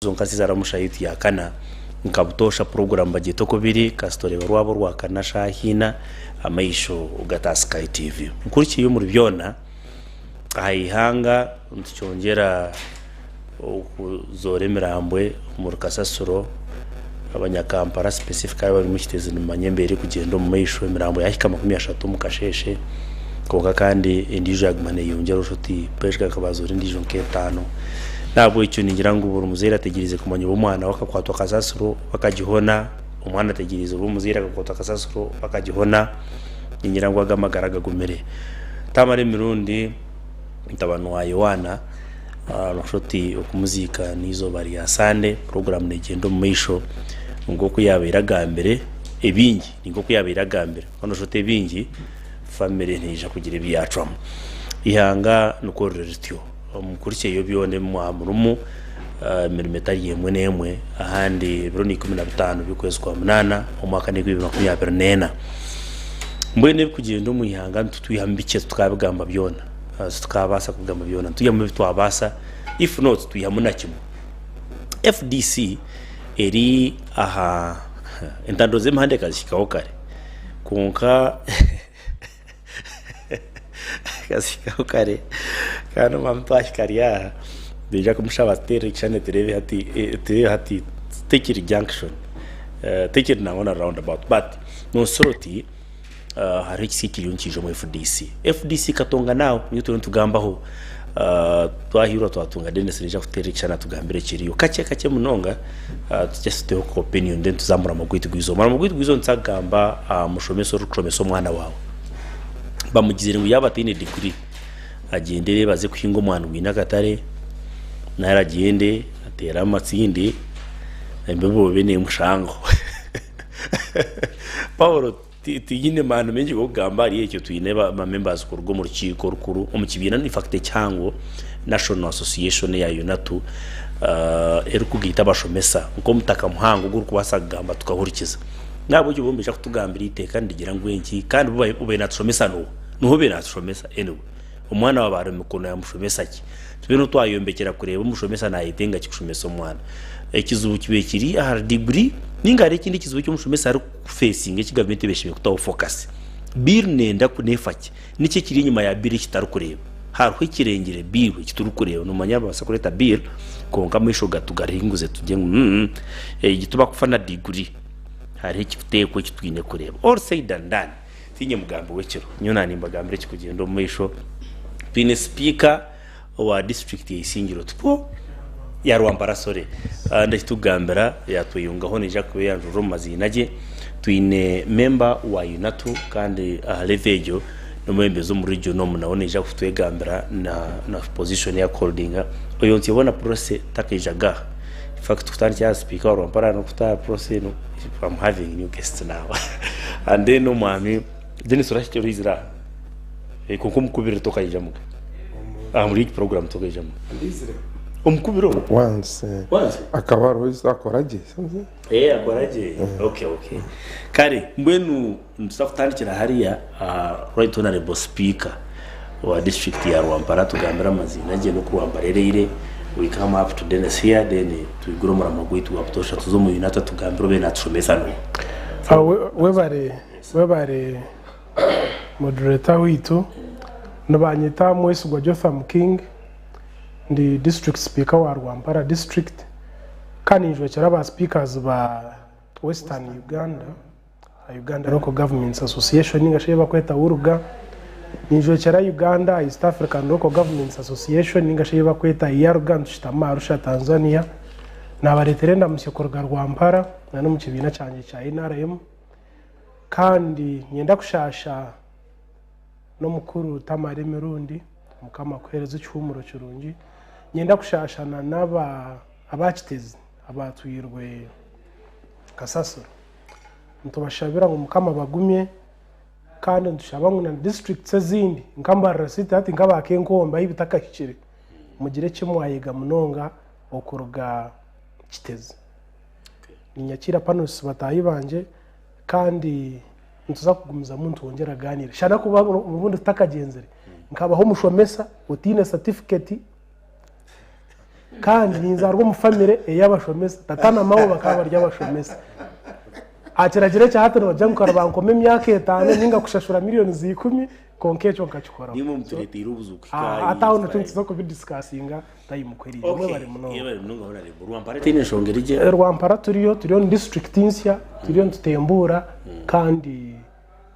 Ezo nka zizara omu shaaha yaitu ya kana. Nka butoosha puroguraamu bagyeta oku biri, kasita oreeba rwaba orwakana shaaha ina, amaisho gata aha Sky TV. Nkurikye omuri byona, aha ihanga nitukyongyera okuzoora emirambwe omuri kasasiro, abanyakampala specifically abari omu kiteezi nimumanya embeera erikugyenda omu maisho, emirambo yahika 30 omu kasheeshe, kwonka kandi endiijo yaguma neyeyongyera oshusha oti bashika nka bazoora endiijo nk'etaano. Nahabwekyo ningira ngu buri muzaire ategyereize kumanya obu omwana we akakwatwa kasasiro bakagihona, omwana ategyereize obu omuzaire akakwatwa kasasiro bakagihona, ningira ngu ago amagara gagumire. Tamara emirundi mutabani wa Yoana noshusha oti okumuziika n'eizooba rya Sande, puroguraamu negyenda omu maisho nk'oku yaabaire agambire ebingi ni nk'oku yaabaire agambire kwonka noshusha oti ebingi famire neija kugira ebi yaacwamu. Eihanga nikwo riri rityo. Omukurikyeyo byona ebi mwaba murimu, emirimo etari emwe n'emwe, ahandi ebiro ni 15 by'okwezi kwa munaana omwaka n'ebihumbi bibiri 24. Mbwenu ebikugyenda omu ihanga nitutwihamu bikye titukabigamba byona, titukabaasa kubigamba byona, nitwihamu ebi twabaasa if not twihamu na kimwe. FDC eri aha entandiro z'emihanda ekazihikaho kare kwonka Akazihikaho kare kandi omwami twahika ari aha naija kumushaba atuteerere ekishushani tureebe hati tureebe hati tekiri junction tekiri nangwa na round about but noshusha oti hariho ekisya ekiriyo nikiija omu FDC. FDC Katonga now niyo turiyo nitugambaho twahiirwa twatunga Denis naija kututeerera ekishushani atugambire ekiriyo. Kakye kakye munonga just tuteho ka opinion then tuze aha muramo gwaitu gw'eizooba. Omuramo gwaitu gw'eizooba nituza kugamba aha mushomesa orikushomesa omwana waawe. Bamugizire ngu yaaba ataine diguri agyende reero aze kuhinga omwani gwine akatare nari agyende ateere amatsinde embibo ebe neemushangaho. Paulo tinyine maani maingi g'okugamba ahari ekyo, twine ba members kuruga omu rukiiko orukuru omu kibiina in fact ekihango National Association eya UNATU erikugaita abashomesa nk'omutaka muhango ogurikubaasa kugamba tukahurikiza. Nahabwekyo bo nibaija kutugambira eiteeka nirigira ngu enki kandi bo obaire natushomesa n'oha? N'oha obaire natushomesa anyway? Omwana waaba ari omu mikono ya mushomesa ki? Tube niho twayombekyera kureeba omushomesa nayetenga ki kushomesa omwana. Ekizibu kibaire kiri ahari diguri ninga hariho ekindi ekizibu eki omushomesa arikufesinga eki gavumenti ebaire eshemereire kutaho focus. Bill nenda nefa ki? Niki ekiri enyima ya bill eki tutarikureeba? Hariho ekirengire bill eki turikureeba. Nomanya nibabaasa kureeta bill kwonka amaisho gatugaringuze tugire ngu egi tibakufa na diguri. Hariho ekikuteekwa eki twine kureeba. All said and done, tiinye mugambi w'ekiro. Nyowe naanimbagambira ekikugyenda omu maisho. Twine sipiika owa disiturikiti ya Isingiro tikwo? Ya Rwampara sorry. Ndakitugambira yaatweyungaho naija kuba eyanjurira omu maziina gye. Twine memba wa UNATU kandi aha level egyo n'omwebembezi omu region omu nawe naija kutwegambira na na position ei arikuholdinga. Oyo nitwebona Prossy takaijaga aha. In fact kutandikira aha sipiika wa Rwampara n'okuta aha Prossy no I'm having new guests now. And then omwami Denis orahikire oizire aha? Kwonka omukubiro tokaijamuga. Aha muri egi program tokaijamuga. Ndizire. Omukubiro? Once. Once? Akaba ariho akora gye. Eh, akora gye. Okay, okay. Kare mbwenu nituza kutandikira hariya aha Right Honorable Speaker wa district ya Rwampara atugambire amaziina gye n'oku Rwampara ereire. We come up to Dennis here then twigure omuramo gwaitu gwa butoosha tuze omu UNATU atugambire obe natushomesa n'oha. Ah, webare webare Moderator waitu. Nibanyeta Mwesigwa Jotham King, ndi district speaker wa Rwampara district kandi ninjwekyera ba speakers ba Western Uganda. Uganda Local Governments Association ninga shi ei barikweta ULGA. Ninjwekyera Uganda East African Local Governments Association ninga shi ei barikweta EALGA nitushutama Arusha Tanzania. Nabareetera endamutsyo kuruga Rwampara na n'omu kibiina kyangye kya NRM. Kandi niinyenda kushaasha n'omukuru Tamale Mirundi, Mukama akuheereze ekihuumuro kirungi. Niinyenda kushaasha na n'aba aba Kiteezi abaatwirwe kasasiro. Nitubashabira ngu Mukama abagumye kandi nitushaba ngu na disiturikiti ezindi nka Mbarara City hati nk'aba Kenkombe ahu bitakahikire mugire eki mwayega munonga okuruga Kiteezi. Ninyakiira panelists bataahi bangye kandi nituza kugumizamu nitwongyera kugaaniira. Shana kuba obundi tutakagyenzire nkabaho omushomesa otaine certificate. Kandi ninzaarwa omu famire ey'abashomesa. Tata na maama bakaba bari abashomesa. Aha kiragiro ekya hati nibagira ngu kare bankoma emyaka etaano ninga kushashura millions ikumi, kwonka ekyo nkakikoraho. Nimwe mutureteire obuzibu kuhika Ah, aha hati aho iyi nikyo time. nituza kubidiscussinga time ku eriija. Okay. Mwebare munonga. Yebare munonga honorable. Rwampara teine enshonga eri gye. Rwampara turiyo, turiyo ni district nsya, turiyo nitutembuura kandi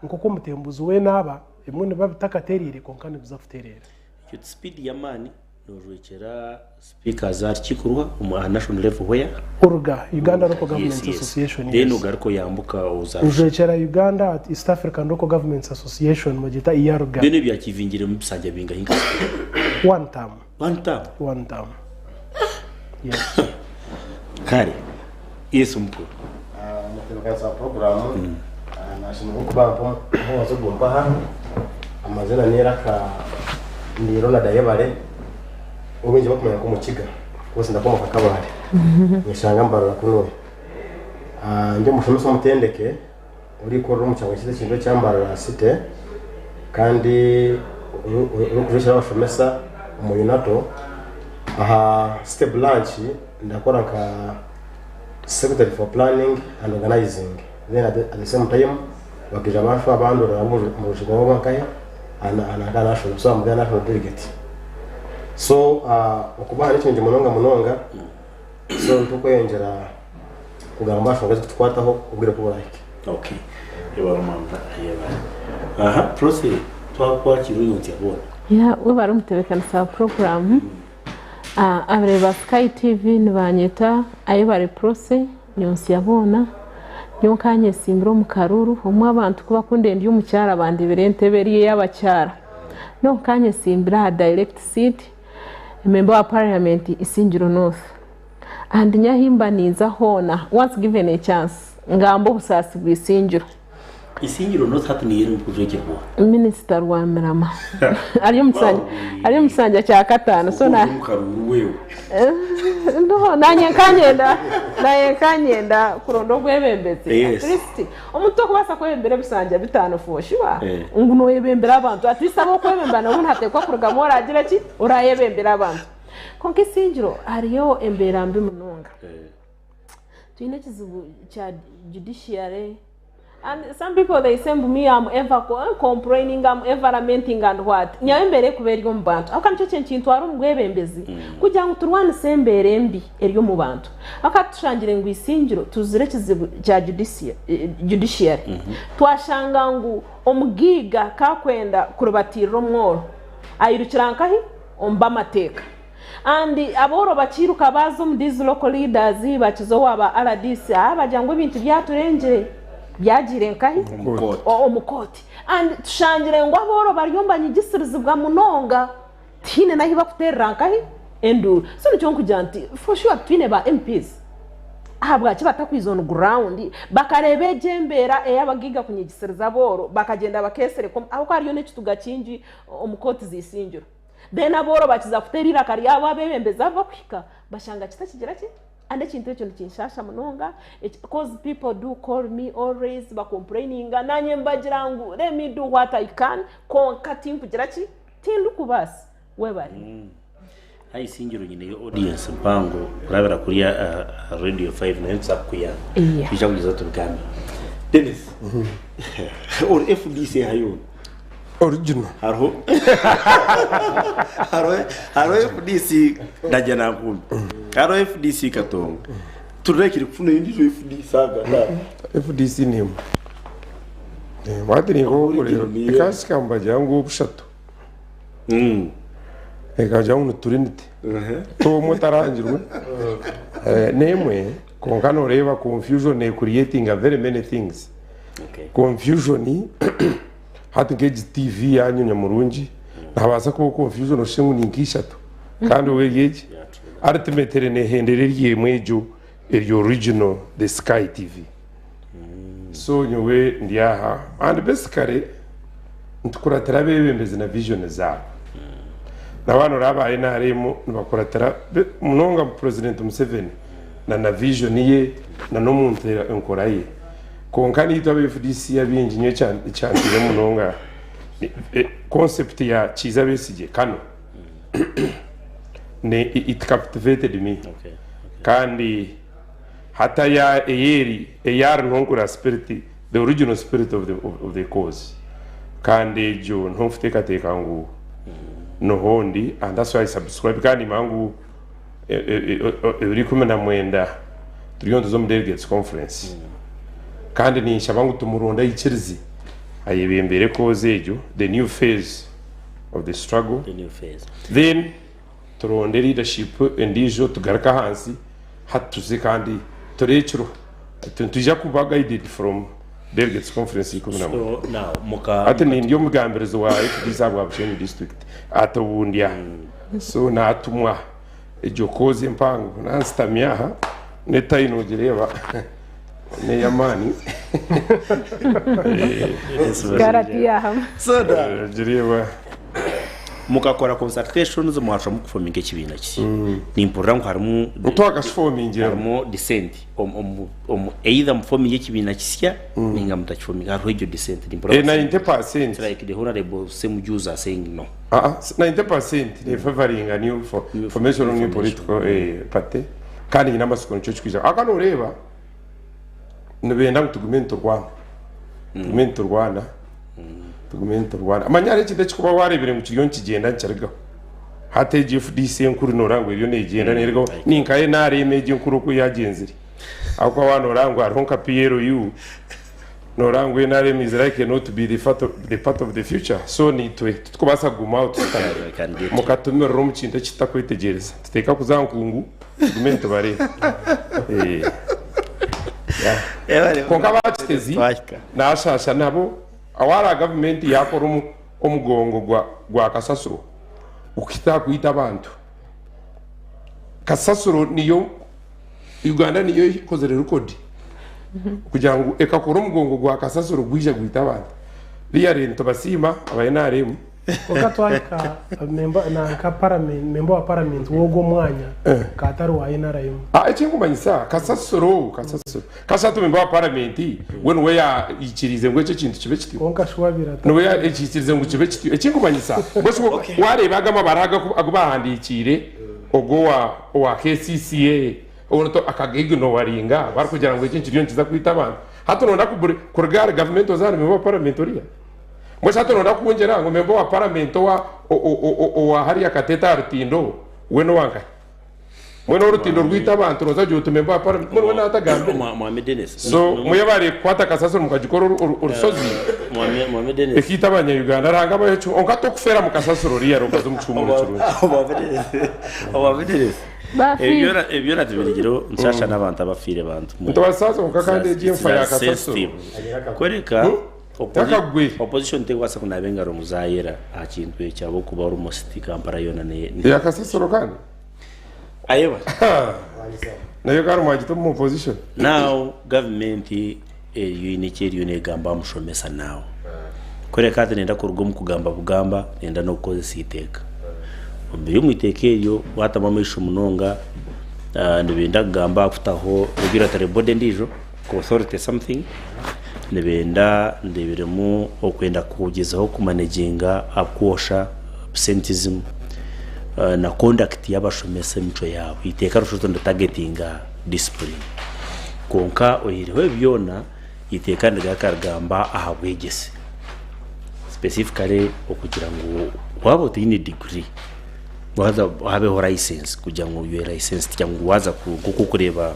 nk'oku omutembuuzi weena aba, ebimwe nibiba bitakatereire kwonka nibiza kutereera. Ekyo ti speed y'amaani nojwekyera speakers aha rukiiko ruha omu aha national level where? ULGA, Uganda Local Yes, Governments yes. Association, Then yes. ogaruka oyambuka oza Njwekyera Uganda at East African Local Governments Association bagyeta IALGA. Byona ebi achivingiremu bisanja bingahi nka speaker? One term. One term? One term. Yes. Kare. Yes omukuru. Omutebeekanisa wa puroguraamu naashemererwa kuba mpa ogu mpaha. Amazina n'eiraka ni Ronald Ayebare ou baingi barikumanya nk'Omukiga ahabw'okuba ndakomoka Kabale niinshanga Mbarara kunuya. Ndi omushomesa omutendeke orikukorera omu kyanga kyaitu ekintu ekya Mbarara City kandi orikujwekyera abashomesa omu UNATO. Aha City Branch ndakora nka Secretary for Planning and Organizing then at the same time bakaija banshwa bandora nabo omu rukiiko rwabo nkahe nka national so I'm their national delegate. So okuba aha nikirungi munonga munonga so nitukweyongyera kugamba aha nshonga ezikutukwataho obwire ku burahike. Okay. Yebare mama, yebare. Aha, Prossy, twakwakira oyo ntya boona. Yeah, webare omutebeekanisa wa puroguraamu. Abareebi ba Sky TV nibanyeta Ayebare Prossy Nyonsya boona. Nyowe nkanyesimbire omu karuuru, obumwe abantu ku bakundeba ndi omukyara bandebera entebe eri ey'abakyara. Nyowe nkanyesimbire aha direct seat, member wa parliament Isingiro North. And nyowe ahi mba ninza hoona, once given a chance, ngamba obusaasi bwa Isingiro. Isingiro North hati niyo erimu kujwekyerwa oha? Minisita Rwamirama ari omu kisanja ari omu kisanja kya kataano so na Ori omu karuuru wewe. No, nanye nkanyenda nanye nkanyenda kuronda obwebembezi. Yes. At least omuntu tokubaasa kwebembera ebisanja bitaano for sure Eh. ngu noyebembera abantu at least ab'okwebembera nabo nihateekwa kurugamu oragira ki orayebembera abantu. Kwonka Isingiro hariyo embeera mbi munonga. Twine ekizibu kya judiciary and some people they say mbu me am ever complaining am ever lamenting and what nyawe embeera ekuba eri omu bantu ahabw'okuba nikyo kintu kintwara omu bwebembezi kugira ngu turwanise embeera embi eri omu bantu ahabw'okuba tushangire ngu Isingiro tuzire ekizibu kya judiciary twashanga ngu omugaiga kakwenda kuribatiirira omworo ayirukira nkahi omu b'amateeka And abooro bakiiruka baaza omu these local leaders bakiza owa ba rdc haa bagira ngu ebintu byaturengire byagiire nkahi omu kooti and tushangire ngu abooro bariyo nibanyigisibwa munonga tihaine n'ahu bakuteerera nkahi enduuru so nikyo nkugira nti for sure twine ba MPs ahabwaki batakwiza on ground bakareeba egyo embeera ey'abagaiga kunyigisiriza abooro bakagyenda bakeesereka ahabw'okuba hariyo n'ekituga kingi omu kooti z'eisingiro. Then abooro bakiza kuteera eiraka ryabo abebembezi abu bakuhika bashanga kitakigira ki and ekintu ekyo nikinshaasha munonga coz people do call me always bacomplaininga nanye mbagira ngu let me do what I can kwonka tinkugira ki tindikubaasa webare. Ayi Isingiro nyineyo audience mpango kurabira kuri aha Radio 5 nayo nituza kukuyamba. Yeah. Twija kugyezaho tubigambe. Denis, ori FDC eha yoona? Original. Hariho hariho hariho FDC Najjanankumbi, hariho FDC Katonga. Turekire kufuna endiijo FDC aha. FDC n'emwe. N'emwe. Hati ninka Original okureba niyo. ekasika nibagira ngu obushatu. Ekagira ngu ni Trinity. Ti omwe otarangirwe. N'emwe kwonka noreeba confusion ecreatinga very many things. Okay. Confusion hati nk'egi TV yanyu nyamurungi nihabaasa kubaho confusion oshushe ngu ni nk'ishatu kandi obwo eri egi ultimately nehendera eri emwe egyo eri original the Sky TV. So nyowe ndi aha and basically nitukuratira abeebembezi na vision zaabo. Na baana oraba aba NRM nibakuratira munonga President Museveni na na vision ye na n'omuntu enkora ye. Kwonka naitwe aba FDC abaingi nyowe ekyantiire munonga ni concept ya Kiiza Besigye Kano. Ni it captivated me kandi hati aya eyeri eyari niho nkureba spirit the original spirit of the, of the cause kandi egyo niho nkuteekateeka ngu niho ndi and that's why I subscribe kandi nimanya ngu ebiro 19 turiyo nituza omu delegates conference kandi ninshaba ngu tumuronde aikirize ayebembere cause egyo the new phase of the struggle The new phase. Then turonde leadership endiijo tugaruke ahansi hati tuze kandi turebe ekiriho. Nitwija kuba guided from delegates conference 19. So now muka Hati nindi omugambirizi wa FDC ahabwa Bushenyi district ati obu ndi aha so natumwa egyo cause empango nansitami aha n'etayi nogireeba n'eyamaani Garatiya hamwe. So now ogireeba. Mukakora consultations mwacwamu kufominga ekibiina kisya. Nimpurira ngu harimu Twakakifomingiramu. harimu dissent omu omu omu either mufominge ekibiina kisya ninga mutakifominga hariho egyo dissent nimpurira Eh, 90%. It's like the honorable Semujuzi are saying no. Ah, 90% nefavoringa new formation of new political party kandi nyine amatsiko nikyo kikwija aka noreeba nibenda ngu tugume niturwana tugume niturwana tugume niturwana manya hariho ekintu ekikuba wareebire ngu kiriyo nikigyenda nikirugaho hati egi FDC enkuru noreeba ngu eriyo negyenda nerugaho ninka NRM egi enkuru oku yagyenzire ahabw'okuba waaba noreeba ngu hariho nka PLU Noreeba ngu nrm is likely not to be the part of, the part of the future so naitwe titukubaasa kuguma aho tushutami mukatumirira omu kintu eki tutakwetegyereza. Nituteeka kuza aha nkungu tugume nitubareeba. Eh, yeah. Kwonka aba Kiteezi nashasha nabo awaara gavumenti yakora omu omugongo gwa, gwa kasasiro okuhita aha kwita abantu. Kasasiro niyo Uganda niyo ekozire rekodi kugira ngu ekakora omugongo gwa kasasiro gwija gwita abantu. Really nitubasiima aba nrm. Kwonka twahika memba nanka parliament memba wa parliament w'ogwo omwanya ka atari wa nrm. Ah, ekinkumanyisa kasasiro kasasiro kashatu memba wa parliament we niwe yaikiriize ngu ekyo ekintu kibe kityo. Kwonka shi wabiire atari. Niwe yaikiriize ngu kibe kityo. Ekinkumanyisa mbwenu shi wareeba ago amabara agu bahandiikiire Ogwo owa owa KCCA onu akagignowaringa barikugira ngu eki nikiriyo nikiza kwita abantu. Hati noyenda kuburi kuruga ahari gavumenti oze ahari member wa parliament oriya? Mbwenu shi hati noyenda kungira ngu member wa parliament owa owa hariya Kateete aha rutindo we n'owankahi? Mbwenu orutindo rwita abantu noza kugira oti member wa parliament mbwenu we naatagambire? Mwami Denis. So mwebare kukwata kasasiro mukagikora orushozi Mwami Denis. ekiita abanya Uganda Ruhanga abahe ekihumuro kwonka tokufeera mu kasasiro oriya okaza omu kihumuro kirungi. Mwami Denis. Bafiire. Ebyo byona tubirigireho nshasha n'abantu abafiire bantu mwe. Nitubasaasa kwonka kandi egi enfa ya kasasiro. Kworeka Takagwe. opposition tekubaasa kunaaba engaro ngu zaayera aha kintu ekyo ahabw'okuba almost Kampala yoona ne. Eya kasasiro kandi? Ayeba. Nayo kandi mwagita omu opposition. Now gavumenti eriyo eine eki eriyo negamba aha mushomesa now. Kureka hati nenda kuruga omu kugamba bugamba nenda n'okukozesa eiteeka. Omu biri omu iteeka eryo watamu amaisho munonga nibenda kugamba aha kutaho regulatory body endiijo authority something nibenda ndebiremu okwenda kugyezaho kumanaginga akwosha absenteeism na conduct y'abashomesa emicwe yaabo. Eiteeka rishusha oti niritagetinga discipline. Kwonka oihireho ebi byona, eiteeka nirigaruka rigamba aha bwegyese. Specifically okugira ngu waaba otaine degree, waaza habeho license kugira ngu you are licensed kugira ngu waaza nk'oku orikureeba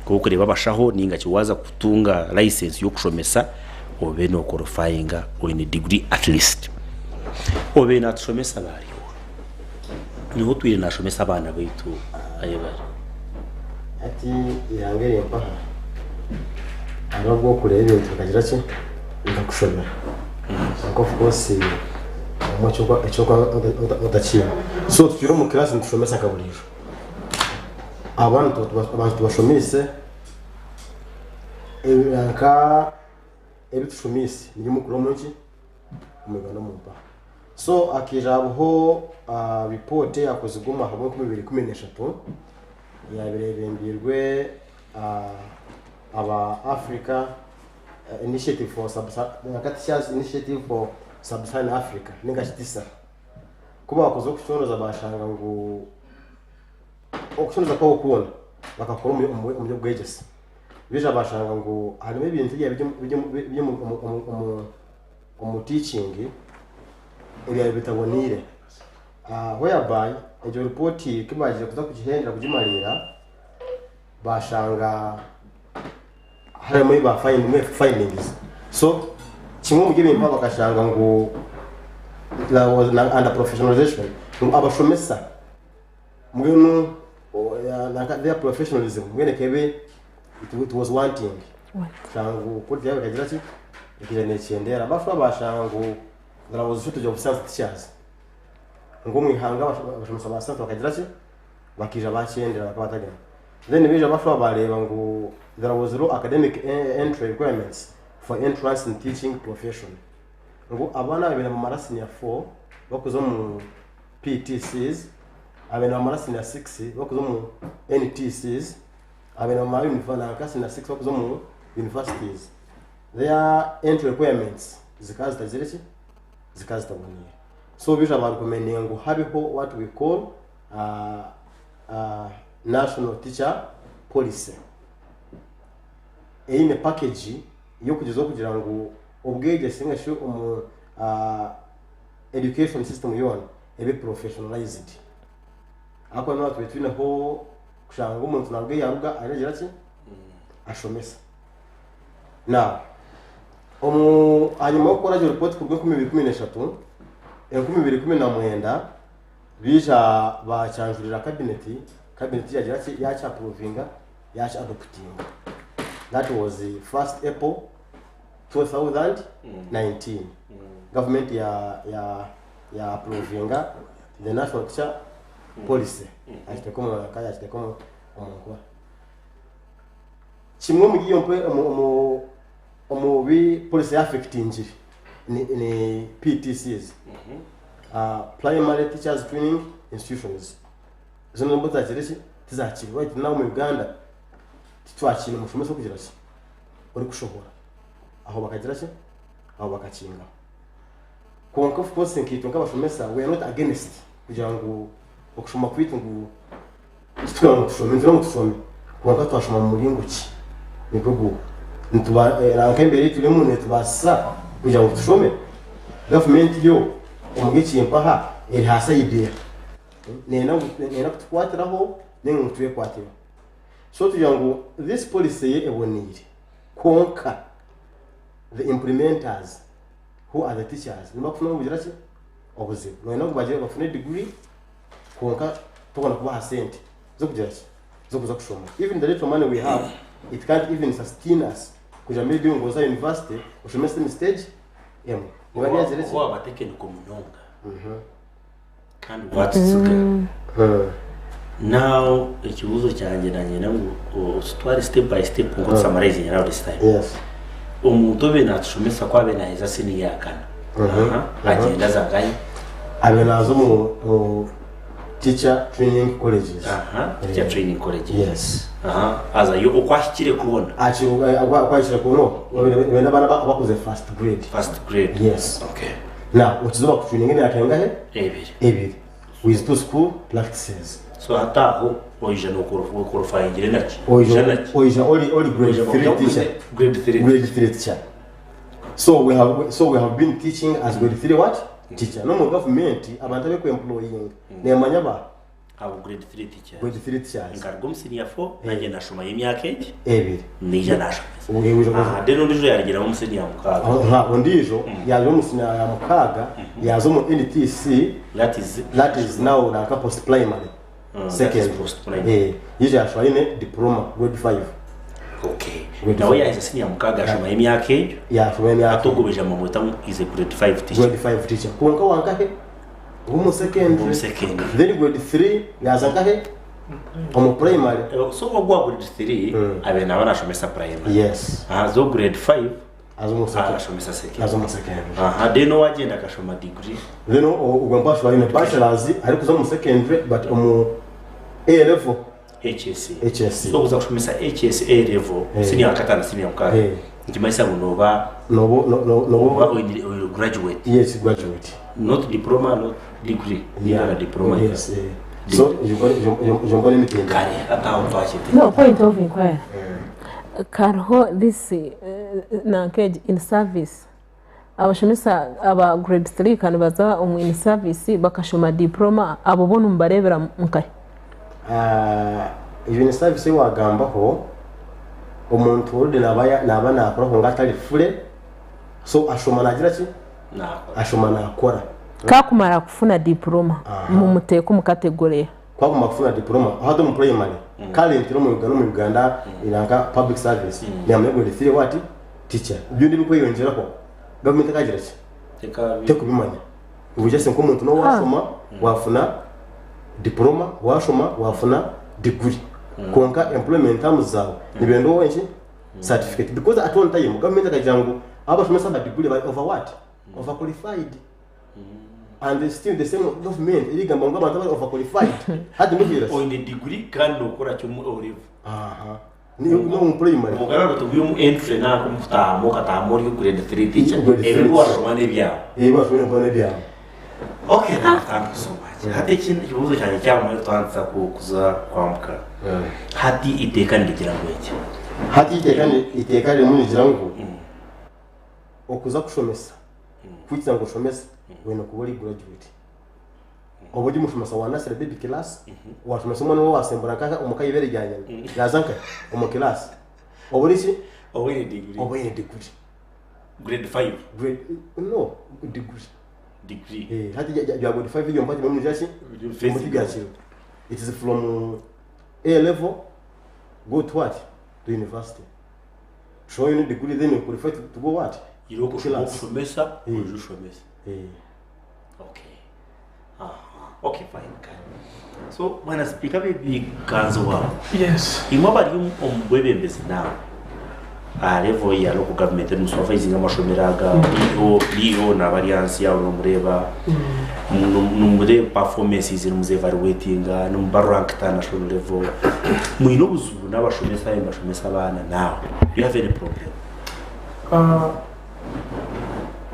nk'oku orikureeba abashaho nainga ki waaza kutunga license y'okushomesa obe nookorofayinga oine degree at least. Obaire naatushomesa baaryoha. Niwe otwire naashomesa abaana baitu ahi bari. Hati eihanga eri mpaha hariho obu orikureeba ebintu bikagira ki bikakushobera kwonka of course obumwe eki orikuba otakiine. So tutwire omu class nitushomesa nka buriijo, abantu tubashomeise nka ebi tushomeise nibyo murikureeba omu ki omu Uganda omu mpaha. So hakaija habaho report eyakozirwe omu mwaka gwa 2013 eyabaire eyebembeirwe aba Africa Initiative for Teachers Initiative for Sub-Saharan Africa ningashi TISA. Ku baakozire okucondooza baashanga ngu. okushemeza kwabo kwona bakakora omu by'obwegyese. Baija bashanga ngu harimu ebintu ebiri omu teaching ebyabaire bitaboneire whereby egyo ripooti ku baagiire kuza kugihendera kugimariira bashanga harimu ebi ba findings so kimwe omuri ebintu bakashanga ngu there was under professionalization ngu abashomesa mbwenu their professionalism mbwenu ekaba it was wanting kushanga ngu quality yaabo ekagira ki ekaija nekyendera bafuba bashanga ngu there was shortage of science teachers ngu omu ihanga abashomesa ba science bakagira ki bakaija bakyendera bakaba batarimu. Then baija bashuba bareeba ngu there was low academic entry requirements for entrance in teaching profession. Ngu abaana ababaire nibamara senior 4 bakuza omu PTCs, ababaire nibamara senior 6 bakuza omu NTCs, ababaire nibamara nanka senior 6 bakuza omu universities, their entry requirements zikaba zitagire ki? Zikaba zitaboniire. So baija ba recommendinga ngu habeho what we call National Teacher Policy eine package y'okugyezaho kugira ngu obwegyese ninga shi omu education system yoona ebe professionalized. Ahakuba noona tube twineho kushanga ngu omuntu naruga ei yaruga aragira ki? Ashomesa. Now, omu ahanyima y'okukora egyo report kuruga 2013, 2019 Baija baakyanjurira kabineti, kabineti yaagira ki, yaakyapuruvinga, yaakyadoputinga. That was first April 2019. Gavumenti ya ya ya apuruvinga the National Teacher Policy. Yaagiteeka omu nka yaagiteeka omu omu nkora. Kimwe omuri iyo mpe omu omu omu bi policy yaafekitingire ni ni PTCs. Primary Teachers Training Institutions zoona nibwo zaakire ki? Tizaakire. Right now omu Uganda titwakiine mushomesa orikugira ki? Orikushohora. Aho bakagira ki? Aho bakakingaho. Kwonka of course nkaitwe nk'abashomesa we are not against kugira ngu okushoma kwaitu ngu titwena ngu tushome, nitwenda ngu tushome kwonka twashoma mu muringo ki? Nigwo guo. Nituba nanka embeera ei turimu netubaasisa kugira ngu tushome? Gavumenti yo omuri eki mpaha eri ha sayidi eha? Neyenda ngu neyenda kutukwatiraho ninga ngu twekwatireho? So tugira ngu this policy yo eboneire kwonka the implementers who are the teachers nibo bakufuna obugira ki? Obuzibu. Noyenda ngu bagire bafune degree kwonka tobona kubaha sente z'okugira ki? Z'okuza kushoma. Even the little money we have, it can't even sustain us kugira maybe ngu oze aha university oshome semester egi emwe. Niba byagire ki? Oba wabatekeniko munonga kandi watutsiga. Now ekibuuzo kyangye nanyenda ngu otutware step by step kwonka otusamarizinge now this time. Yes. Omuntu obe natushomesa ku abe naheza senior ya kana. Aha, agyenda aza nkahi? Abe naaza omu omu teacher training colleges. Aha, teacher training colleges. Yes. Aha, azayo oku ahikire kwona. Akiri oku ahikire kwona okwo, benda abaana abakuze first grade. First grade. Yes. Okay. Now okiza bakutraininga emyaka engahe? Ebiri. Ebiri with two school practices. So hati aho oija noqualifyingire naki? Oija oija ori ori grade 3 teacher. Grade 3. Grade 3 teacher. So we have so we have been teaching as grade 3 what? Teacher. No mu government abantu abe ku employing nemanya ba Abo grade 3 teachers. Grade 3 teachers. Nkaruga omu senior 4 nangye nashomayo emyaka egi. Ebiri. Naija nashomesa. Aha, then ondijo yarugiramu omu senior mukaaga. Aha, ondijo yaruga omu senior ya mukaaga yaza omu NTC. That is That is now nanka post primary. Second. Post primary. Eh, yaija yashoma aine diploma grade 5. Okay. Nawe yaheza senior mukaaga yashomayo emyaka egyo. Yashomayo emyaka. Hati ogwo baija bamweta ngu is a grade 5 teacher. Grade 5 teacher. Kwonka wankahe? Omu secondary. Omu secondary. Then grade 3 yaza nkahe? Omu primary. So ogwo owa grade 3 abaire naba nashomesa primary. Yes. Haza owa grade 5 Aza omu secondary. arashomesa secondary. Aza omu secondary. Aha, then owagyenda akashoma degree. Then ogwo mpaho aine bachelors arikuza omu secondary but omu A level. HSC. HSC. So okuza kushomesa HS A level, senior yakataano senior mukaaga, nikimanyisa ngu nooba Nooba nooba oine ori graduate. Yes, graduate. Not diploma, not degree, Yeah. na diploma. Yes, eh. So egyo mbwenu emitendera. Kare hati aho twakyetegereza. No point of inquiry. Kariho this nanka egi in service. Abashomesa aba grade 3 ka nibaza omu in service bakashoma diploma abo bo nimubareebera nkahi? Egyo in service ei waagambaho, omuntu already naaba naaba naakora kwonka atari fully, so ashoma naagira ki? Ashoma naakora. Ka akumara kufuna diploma mumuteeka omu category eha? Ku akumara kufuna diploma, hati omu primary, currently omu Uganda omu Uganda nanka public service, nihamanya grade 3 what? Teacher. Byona ebirikweyongyeraho, gavumenti ekagira ki? Tekubimanya. Ngu just nk'omuntu n'obu waashoma waafuna diploma, waashoma waafuna degree, kwonka employment terms zaawe nibenda owe ki? Certificate. Because at one time gavumenti ekagira ngu abashomesa aba degree bari over what? Over qualified. And still the same government erigamba ngu abantu abari over qualified hati mbwenu ki? Oine degree kandi nookora ki omu O level? Aha. N'omu primary. Omugabe aruga omu entry nanka omu kutaahamu okataahamu ori grade 3 teacher. Grade three Ebi washoma n'ebyawe. Ebi washoma nibyo n'ebyawe. Okay, now thank you so much. Hati ekindi ekibuuzo kyangye kyamara tutandisa kuza kwambuka. Hati iteeka nirigira ngu eki? Hati iteeka iteeka ririmu nirigira ngu okuza kushomesa kwikiriza ngu oshomese oine kuba ori graduate. Oba ori omushomesa wa nursery baby class, washomesa omwana ou wasembura nkaha omuka aha ibere rya nyina, yaaza nkahi? Omu class. Oba ori ki? Oba oine degree. Oba oine degree. Grade 5. Grade, no, degree. Degree. Eh, hati bya grade 5 ebyo mpati bimwe ki? Basic. Byakiro. It is from A level go to what? To university. Show you degree then you qualify to go what? Iri okushoma Class. okushomesa, Eh. oije oshomese. Eh. Okay. Aha. Okay, fine. Kare. So, bwana sipiika b'ebiganzo wawe. Yes. Imwe abari omu bwebembezi naawe aha level ya local government nimusupervisinga amashomero aga DO, DO naaba ari ahansi yaawe nomureeba nimureeba performances nimuzi evaluatinga nimubarankinga national level mwine obuzibu n'abashomesa abu nibashomesa abaana naawe do you have any problem? Ah,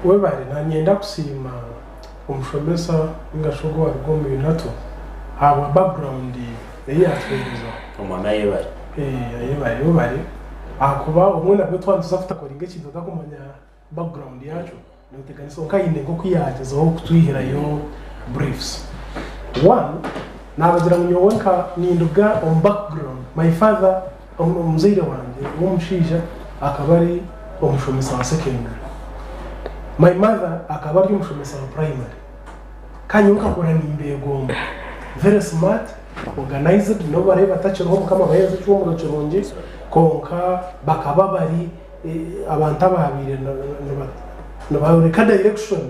Webare, nanyenda kusiima omushomesa ninga shi ogwo owaruga omu UNATU ahabwa background ei yatuheereza. Omwami ayebare. Ayebare webare ahakuba obumwe nabwo twaba nituza kutakoringa ekintu otakumanya background yakyo noteganisa kwonka haine nk'oku yagyezaho kutwihirayo briefs. One, nabagira ngu nyowe nka ninduga omu background, my father omuzaire wangye w'omushaija akaba ari omushomesa wa secondary, my mother akaba ari omushomesa wa primary kandi nyowe nkakura nimbeegomba, very smart, organized n'obu baraabe batakiriho Mukama abaheereze ekihuumuro kirungi kwonka bakaba bari abantu abaabaire nibayoreka direction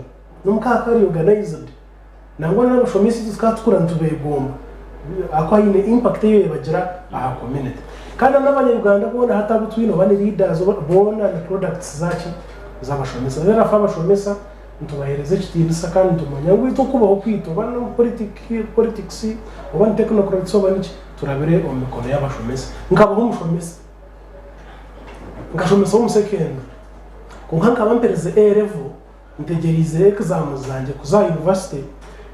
n'omuka hakaba hari organized. Nangwa n'abashomesa itwe tukaba tukura nitubeegomba ahakuba haine impact ei bagira aha community. Kandi n'abanya-Uganda boona hati abu twine oba ni leaders oba boona ni products zaaki? Z'abashomesa. Therefore abashomesa nitubaheereza ekitiinisa kandi nitumanya ngu itwe okubaho kwaitu oba n'omu politics oba ni technocrats oba niki, turabire omu mikono y'abashomesa. Nkabaho omushomesa, nkashomesa omu secondary kwonka nkaba mperize A level Ntegyereize exams zangye kuza aha university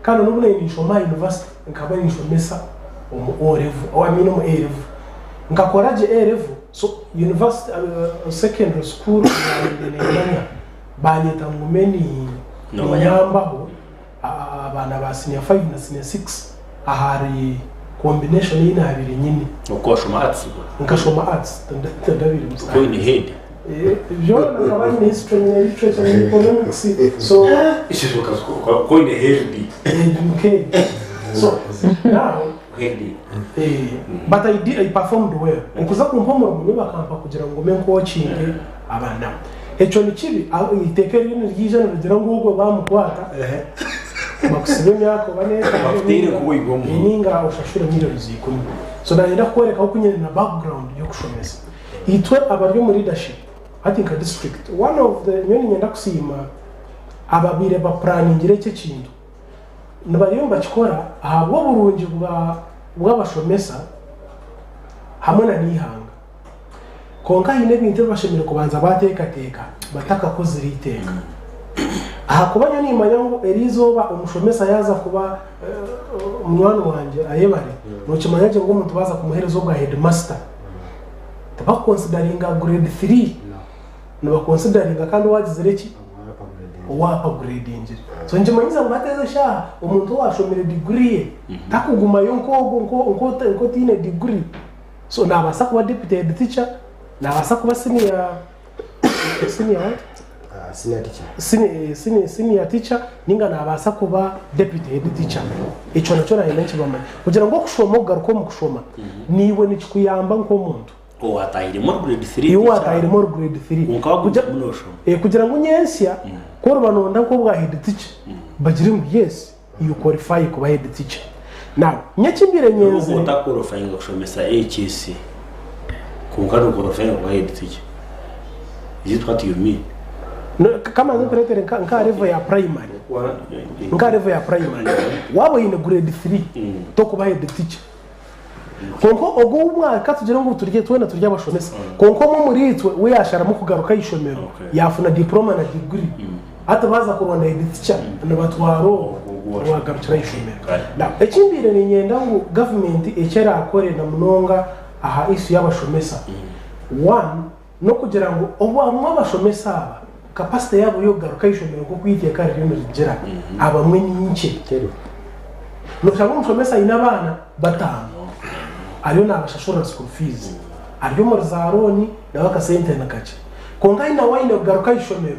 kandi n'obu naabaire ninshoma aha university nkaba ninshomesa omu O level I mean omu A level. Nkakora gye A level so university secondary school eyabaire neemanya banyeta ngume ninyambaho abaana ba senior five na senior six ahari combination ei naabaire nyine. Oku washoma arts gwe? Nkashoma arts tindabaire mu Oku oine head? Byona nkaba nyine history, nyine literature, nyine economics so Ku oine head? Nk'ebyo. So now Head. but I did, I performed well. Okuza kumpa omurimo nyowe bakampa kugira ngu ngume nkokinge abaana abo. Ekyo ni kibi, eiteeka eryo niriija nirigira ngu ogwo baamukwata bakusiba emyaka oba n'etaano Bakuteire kuwaigwa omu. ninga oshashure millions ikumi. So nayenda kukworeka oku nyine na background y'okushomesa. Itwe abari omu leadership hati nka district, one of the nyowe niinyenda kusiima ababaire bapuraaningire eki ekintu. Nibariyo nibakikora ahabw'oburungi bw'abashomesa hamwe na n'eihanga. Kwonka haine ebintu ebi bashemereire kubanza baateekateeka batakakozire eiteeka. Ahakuba nyowe nimanya ngu eriizooba omushomesa yaaza kuba munywani wangye ayebare, nokimanya gye ngu omuntu baaza kumuheereza obwa headmaster tibakukonsidaringa grade 3, nibakonsidaringa kandi owagizire ki? Owaapagurediingire. So nikimanyiisa ngu hati ezi eshaaha omuntu owaashomire diguri ye takugumayo nk'ogwo nk'otaine diguri. So naabaasa kuba deputy head teacher, naabaasa kuba senior senior what? Senior teacher. Senior, senior, senior teacher ninga naabaasa kuba deputy head teacher. Ekyo nakyo nayenda nkibamanye. Kugira ngu okushoma okugaruka omu kushoma, naiwe nikikuyamba nk'omuntu. Owaatahiremu ori grade 3 Iwe owaatahiremu ori grade 3. Kwonka wagumizamu nooshoma. Kugira ngu nyentsya ku oriba nooyenda nk'obwa head teacher, bagire ngu yes, you qualify kuba head teacher. Now, nyowe eki mbaire N'obu nyenzire. otakwolifayinga kushomesa HS, kwonka nokwolifayinga kuba head teacher. Is it what you mean? No, ka mbanze nkureetere nka nka level ya primary. Nka level ya primary. Waaba oine grade 3, tokuba head teacher. Kwonka ogwo omwaka ka tugire ngu turi twena turi abashomesa, kwonka omwe omuriitwe we yaasharamu kugaruka aha ishomero yaafuna diploma na diguri, hati baaza kuronda head teacher nibatwara ogwo owaagarukire aha ishomero. Now eki mbaire niinyenda ngu gavumenti eki eraakore na munonga aha issue y'abashomesa, one, n'okugira ngu obamwe abashomesa aba capacity yaabo y'okugaruka aha ishomero nk'oku eiteeka ririyo nirigira, abamwe ni nkye. Noshanga omushomesa aine abaana bataano ariyo nabashashurira school fees, ari omuri za loan nawe akasente ni kakye. Kwonka nawe aine kugaruka aha ishomero.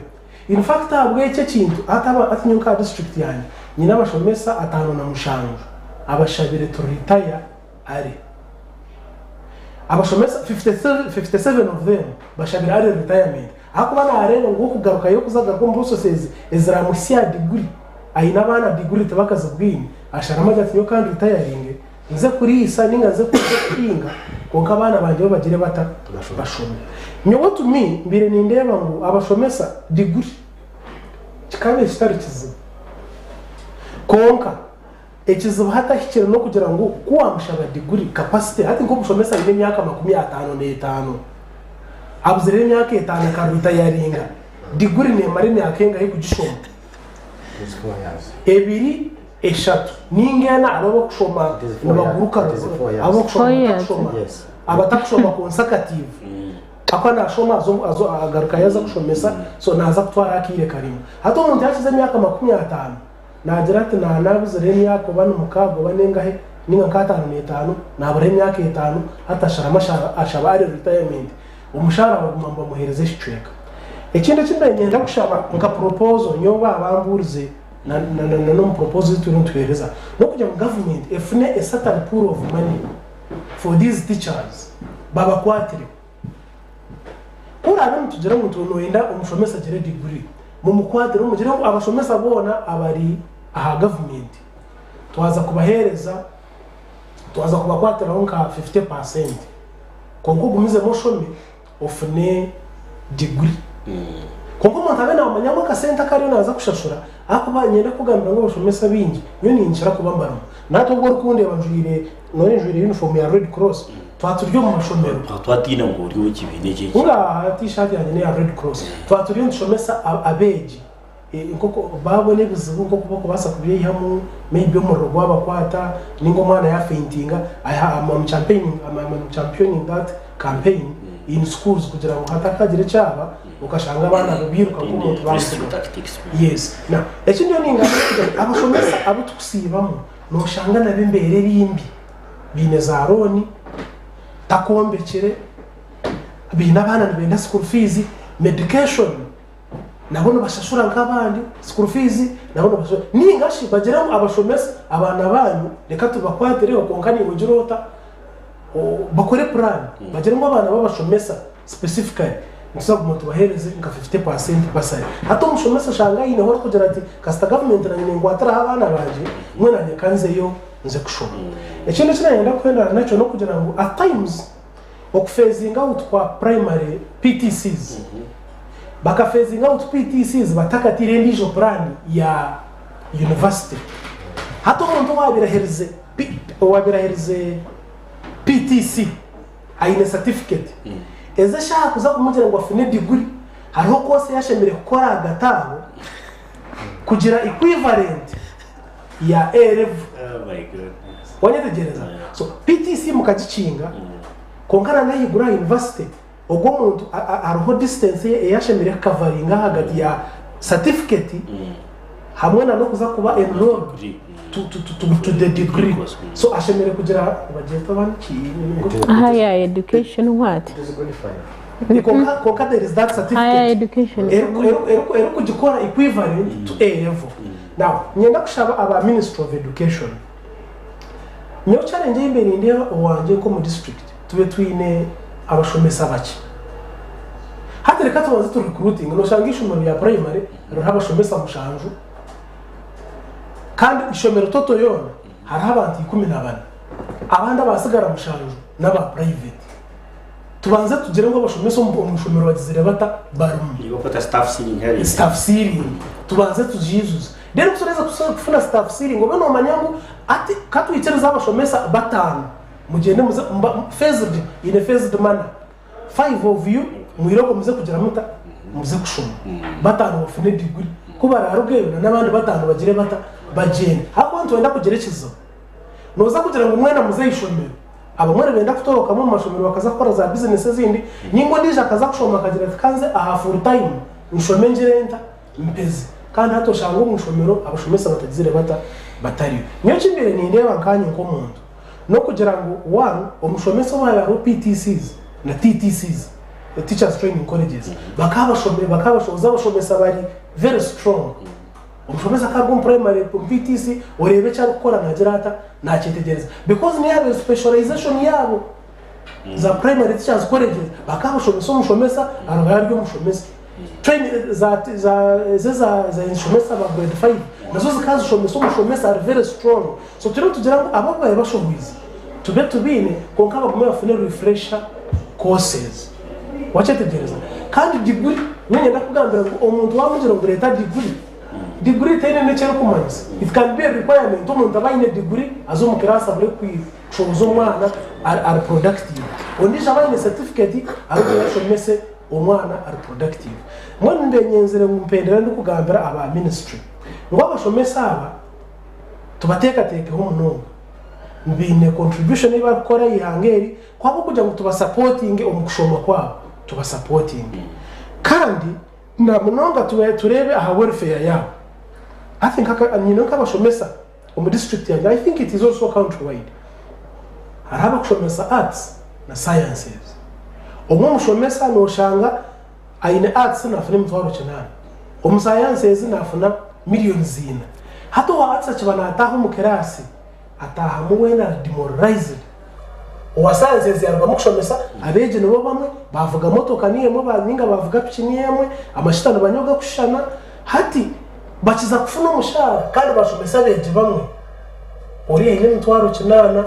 In fact ahabw'ekyo ekintu hati hati nyowe nka district yangye nyine abashomesa 57 abashabire to retire early. Abashomesa 57 of them bashabire early retirement ahakuba nareeba ngu okugarukayo kuza kugaruka omu processes eziramuhitsya aha diguri aine abaana diguri tibakazibwine asharamu agira ati nyowe ka nritayaringe nze kuriisa ninga nze kuhinga kwonka abaana bangye bo bagire bata bashome. Nyowe to me mbaire nindeeba ngu abashomesa diguri kikabaire kitari kizibu kwonka Ekizibu hati ahikire n'okugira ngu ku waamushaba diguri, capacity, hati nk'omushomesa aine emyaka 55, abuzireho emyaka etaano akaritayaringa, diguri neemara emyaka engahi kugishoma? Ebiri, eshatu ninga ena hariho abarikushoma nibaguruka, hariho abarikushoma batakushoma, abatakushoma consecutive. Ahakuba naashoma agarukayo aza kushomesa, so naaza kutwaraho akaire karaingwa. Hati omuntu yaakiza emyaka 50, Naagira ati, Naanabuzire emyaka oba ni mukaaga oba n'engahe, nainga nk'ataano n'etaano, naaburaho emyaka etaano, hati asharamu ashaba early retirement, omushaara baguma nibamuheereza ekicweka. Ekindi eki mbaire niinyenda kushaba nka proposal, nyowe baaba bambuurize na na n'omu proposal ei turiyo nituheereza, n'okugira ngu gavumenti efune a certain pool of money for these teachers babakwatire. Ku oraabe nitugira ngu noyenda omushomesa agire diguri, mumukwatire mumugire ngu abashomesa boona abari aha gavumenti twaza kubaheereza, twaza kubakwatiraho nka 50% kwonka ogumizemu oshome ofune diguri. Kwonka omuntu abe naamanya ngu akasente aku ariyo naaza kushashura ahakuba niinyenda kukugambira ngu abashomesa abaingi nyowe ninkira kuba mbarimu. Nahati obu orikundeeba njwaire noreeba njwaire yunifoomu ya Red Cross twaba turi omu mashomero. Twaba twatiina ngu ori ow'ekibiina eki eki. Ngaaha tiishaati yangye n'eya Red Cross. Twaba turiyo nitushomesa abeegi nk'oku baabona ebizibu nk'oku barikubaasa kubyeyihamu maybe omuriro gwabakwata ninga omwana yaafeintinga I am champaining am championing that campaign in schools kugira ngu hatakagira ekyaba okashanga abaana bairuka nk'omuntu Rescue baamutsigaho. tactics. Yes. Now eki ndiyo ningamba n'okugira ngu abashomesa abu tukusiibamu noshanga nabo embeera eri mbi. Baine za looni, takombekire, baine abaana nibenda school fees, medication nabo nibashashura nk'abandi, school fees nabo nibashashura. Ninga shi bagire ngu abashomesa abaana baanyu reka tubakwatireho kwonka naiwe gira ota bakore puraani bagire ngu abaana b'abashomesa specifically nituza kuguma tubaheereze nka 50% bursary. Hati omushomesa oshanga aineho arikugira ati kasita gavumenti nanye nenkwatiraho abaana bangye, mbwenu nanye kanzeyo nze kushoma. Ekindi eki nayenda kuhendera nakyo n'okugira ngu at times okufeezinga out kwa primary PTCs, bakafeezinga out PTCs batakatiire endiijo puraani ya university. Hati omuntu owaabaire aherize owaabaire aherize PTC aine certificate, ezi eshaaha kuza kumugira ngu afune diguri, hariho course ei ashemereire kukora ahagati aho. Kugira equivalent ya A level. Oh my goodness. Wanyetegyereza? So PTC mukagikinga kwonka na n'ahaiguru aha university ogwo omuntu hariho distance ye ei ashemereire kukavaringa ahagati ya certificate hamwe na n'okuza kuba enrolled Degree. to the degree. Course. So ashemereire kugira nibagyeta oba niki? Higher education what? It is grade 5. Kwonka there is that Higher certificate education. erikugikora equivalent to A level. Now, niinyenda kushaba aba Ministry of Education. Nyowe challenge ei mbaire nindeeba owangye nk'omu district tube twine abashomesa bakye. Hati reka tubanze tu recruiting, noshanga eishomero rya primary ririho abashomesa mushanju kandi eishomero total yoona hariho abantu 14. Abandi abasigara mushanju n'aba private. Tubanze tugire ngu abashomesa omu ishomero bagizire bata? Barimu. Niba okweta staff ceiling hariya. Staff ceiling tubanze tugiijuze. Then ku turaheza kufuna staff ceiling obe nomanya ngu hati ka twikirize abashomesa bataano mugyende muze phased in a phased manner. Five of you mwiroko muze kugira muta? Muze kushoma. Bataano bafune degree. Ku baraarugeyo na n'abandi bataano bagire bata? Bagyende. Ahabw'okuba nitwenda kugira ekizibu. Nooza kugira ngu mwena muze aha ishomero. Abamwe nibenda kutorokamu omu mashomero bakaza kukora za bizinesi ezindi, nainga ondiijo akaza kushoma akagira ati ka nze aha full time nshome ngire nta? Mpeze. Kandi hati oshanga omu ishomero abashomesa batagizire bata? Batariyo. Nyowe eki mbaire nindeeba nkaanye nk'omuntu, n'okugira ngu one, omushomesa obu haabaire hariho PTCs na TTCs, Teachers Training Colleges, bakaba bakaba abashomesa bari very strong. Omushomesa akaruga omu primary omu PTC oreebe eki arikukora nagira ata nakyetegyereza because niyo yabaire specialization yaabo za primary teachers colleges bakaba bashomesa omushomesa arugayo ari omushomesa train za za ezi eza ezishomesa aba grade 5 nazo zikaba zishomesa omushomesa ari very strong so turiyo nitugira ngu abo abu babaire bashohwize tube tubaine kwonka bagume bafune refresher courses Wakyetegyereza? Kandi diguri, nyowe niinyenda kukugambira ngu omuntu waamugira ngu reeta diguri, diguri teine n'eki erikumanyisa. It can be a requirement omuntu abe aine diguri aze omu kiraasi abure kushohoza omwana ari productive. Ondiijo abe aine certificate arikuza ashomese omwana ari productive. Mbwenu mbenyenzire ngu mpendere ndikugambira aba ministry ngu abashomesa aba tubateekateekeho munonga. Baine contribution ei barikukora aha ihanga eri Ku ahabw'okugira ngu tubasapotinge omu kushoma kwabo, tubasapotinge. Kandi na munonga tureebe aha welfare yaabo. I think nyine nk'abashomesa omu district yangye, I think it is also country wide, hariho abakushomesa arts na sciences. Omwe omushomesa noshanga aine arts nafuna emitwaro kinaana, omu sciences nafuna millions ina. Hati owa arts akiba nataaha omu kiraasi, ataahamu weena ari demoralized. Owa sciences yarugamu kushomesa abeegi nibo bamwe, baavuga motoka niyo emwe ninga baavuga piki niyo emwe, amashita nibanywa gakushushana, hati bakiza kufuna omushaara kandi bashomesa abeegi bamwe, oriya aine emitwaro kinaana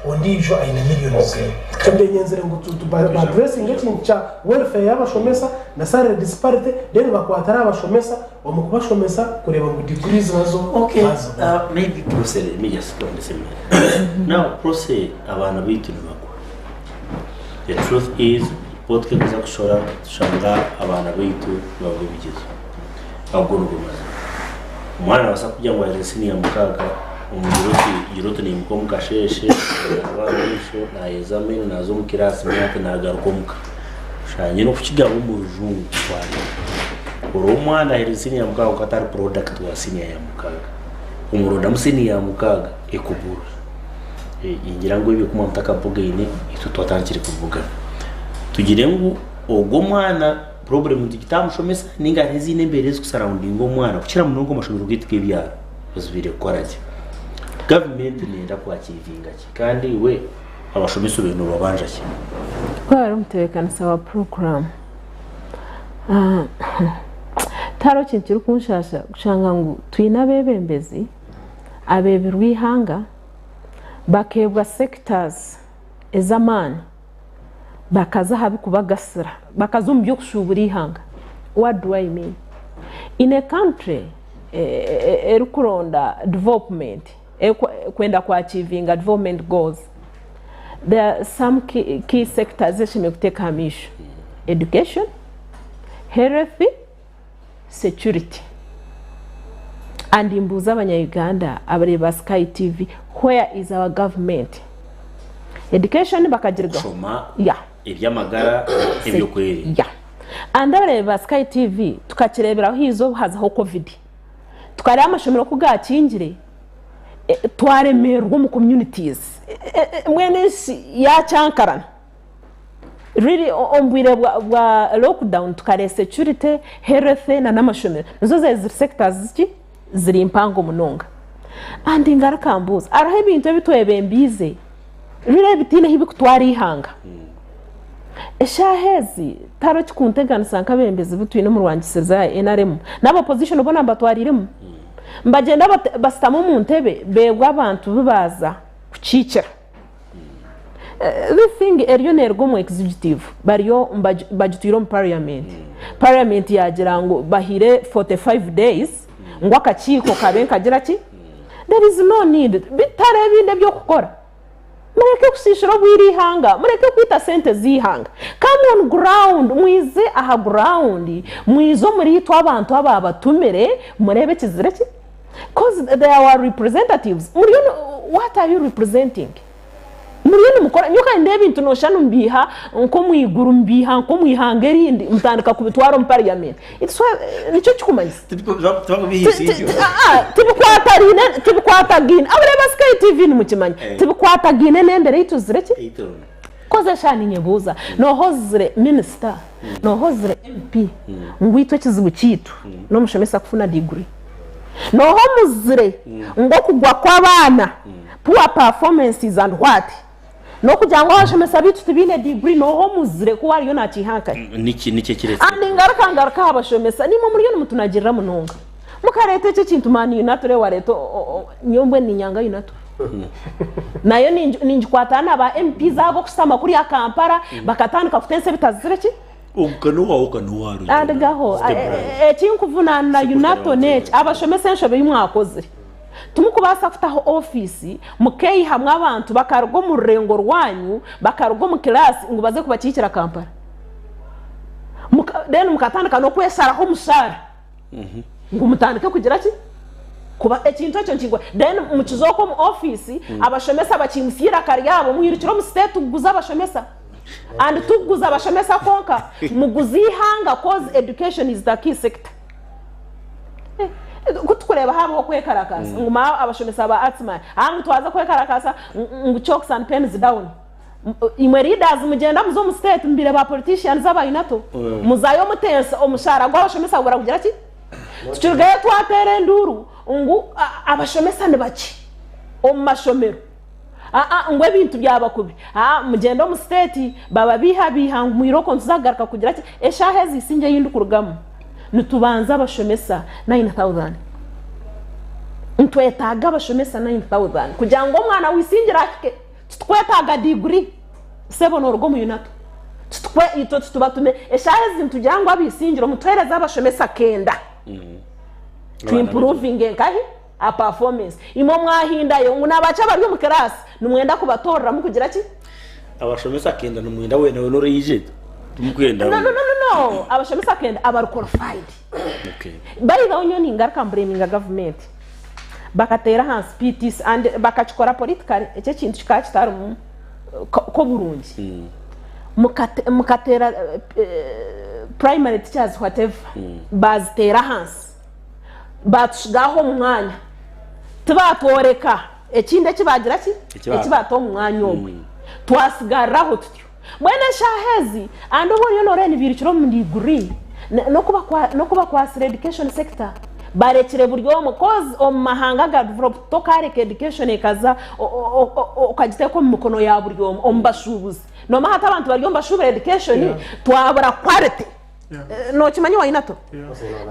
ondiijo aine million zero. Nikyo nyenzire ngu ba addressinge ekintu kya welfare y'abashomesa na salary disparity then bakwatire aha bashomesa omu kubashomesa kureeba ngu degrees nazo Okay, baazibona. maybe Prossy, let me just go and say Now, Prossy, abaana baitu nibagwa. The truth is, report kuza kushora tushanga abaana baitu nibagwa ebigyezo. Ago nigo mazima. Omwana nabaasa kugira ngu aherize siniya mukaaga, omugire oti gira oti naimuka omu kasheeshe, naaba amaisho, naayeza amaino, naaza omu kiraasi mbwenu naagaruka omuka. Oshangye n'okukigaba omu rujungu kwarema. Ori omwana aherize siniya mukaaga kwonka tari product wa siniya ya mukaaga. Omurondamu siniya ya mukaaga ekuburira. Ningira ngu ebyo ku mwaba mutakabibugaine itwe twatandikire kubibugana. Tugire ngu ogwo omwana problem nitugitamushomesa ninga hariho ezindi embeera ezikusarawundinga omwana kukira munonga omu mashomero gaitu g'ebyaro bazibaire kukora gye. Gavumenti neeyenda kwakiivinga ki kandi iwe abashomesa obaire noobabanja ki? Ku ari omutebeekanisa wa puroguraamu, tihariho kintu kirikunshaasha kushanga ngu twine abeebembezi abeebirwe eihanga bakeebwa sectors ez'amaani bakaza aha bikubagasira bakaza omu by'okushuubura eihanga. What do I mean? In a country erikuronda development, erikwenda ku achievinga development goals, there are some key sectors ezishemereire kuteeka aha maisho, education, health, security. And mbuuza abanya Uganda abareebi ba Sky TV where is our government? Education bakagirigaho. Kushoma, Yeah. eby'amagara, eby'okwerinda. Yeah. And abareebi ba Sky TV tukakireeberaho eizooba hazaho covid. Tukareeba amashomero ku gaakingire, twaremererwa omu communities. Mbwenu ensi yaakyankarana. Really omu bwire bwa lockdown tukareeba security, health na n'amashomero nizo zabaire ziri sectors ziki ziri mpango munonga. And ngaruka mbuuza hariho ebintu ebi twebembiize really ebitaine ahu birikutwara eihanga? Eshaaha ezi tihariho ekikunteganisa nk'abeebembezi abu twine omu rwangisirizo ya NRM n'aba opposition boona mbatwariiremu. Nibagyenda bashutama omu ntebe beebwa abantu bu baaza kukiikira. This thing eriyo neruga omu executive bariyo bagitwire omu parliament. Parliament yagira ngu bahaire 45 days ngu akakiiko kabe nikagira ki? There is no need. Beitu hariho ebindi eby'okukora. Mureke kusiishira obwire eihanga, mureke kwita sente z'eihanga. Come on ground, mwize aha ground, mwize omuri itwe abantu abaabatumire mureebe ekizire ki? Coz they are our representatives. Muriyo what are you representing? Muriyo nimukora, nyowe kandi ndeeba ebintu nooshusha nimubiiha nk'omu iguru, mubiiha nk'omu ihanga erindi, mutandika kubitwara omu parliament. It's why, nikyo kikumanyisa. Tibikwatariine, tibikwatagaine. Abareeba Sky TV nimukimanya. Tibikwatagaine n'embeera ei tuzire ki? Coz eshaaha ninyebuuza, nooha ozire minisita, nooha ozire MP ngu itwe ekizibu kyaitu n'omushomesa kufuna diguri? Nooha omuzire ngu okugwa kw'abaana, poor performances and what, n'okugira ngu abashomesa baitu tibaine diguri, nooha omuzire ku ariyo naakiiha nkahi? Niki niki ekireetsire? And ngaruka ngaruka aha bashomesa, naimwe muriyo nimutunagirira munonga. Mukareeta eki ekintu man UNATU reero wareeta nyowe mbwenu niinyanga UNATU. Nayo ningikwatana na ba MPs abo okushutama kuriya Kampala bakatandika kutensa ebitazire ki? Andigaho ekinkuvunaanira UNATO n'eki, abashomesa enshobe ei mwakozire. Timukubaasa kutaho ofiisi mukeihamu abantu bakaruga omu rurengo rwanyu, bakaruga omu kilaasi ngu baze kubakiikira Kampala. Then mukatandika n'okwesharaho omushaara. Ngu mutandike kugira ki? Kuba ekintu ekyo nikingwa. Then mukizooka omu office, abashomesa bakiimutsya eiraka ryabo, mwirukire omu state kuguza abashomesa. And tikuguza abashomesa kwonka, muguze eihanga coz education is the key sector. Ku tukureeba haabaho okwekarakaasa ngu maawe abashomesa ba arts man, haa ngu twaza kwekarakaasa ngu chalks and pens down. Imwe leaders mugyenda muza omu state mubaire ba politicians aba UNATO muzayo mutensa omushaara gwabashomesa guragugira ki? Tukirugayo twateera enduuru ngu abashomesa nibakye omu mashomero aa ngu ebintu byaba kubi aa mugyende omu state bababiihabiiha ngu mwirooko nituza kugaruka kugira ki? Eshaaha ezi isingye ei ndikurugamu nitubanza abashomesa 9000 nitwetaaga abashomesa 9000 kugira ngu omwana w'isingye ahike. Titukwetaaga diguri sebo noruga omu UNATU. Titukwe itwe titubatume eshaaha ezi nitugira ngu abaisingiro mutuhereze abashomesa kenda tu improvinge nkahi a performance. Imwe mwahindayo ngu nabakye abari omu class nimwenda kubatoreramu kugira ki? Abashomesa kenda nimwenda weena weena oraije timukwenda No no no no no abashomesa kenda abari qualified. Okay. By the way nyowe ningaruka mblaminga government. Bakateera ahansi PTC and bakakikora politically ekyo ekintu kikaba kitarimu k'oburungi. Mukateera primary teachers whatever baaziteera ahansi baatushiga aho omu mwanya tibaatworeka ekindi eki baagira ki eki baata omu mwanya ogwe twasigarira aho tutyo. Mbwenu eshaaha ezi and obu oriyo nooreeba nibairukira omu diguri n'oku bakwatsire education sector barekire buri omwe coz omu mahanga aga developed tokareka education ekaza okagiteeka omu mikono ya buri omwe omu bashuubuzi. Noomanya hati abantu bariyo nibashuubura education twabura quality. Nookimanya Wainato?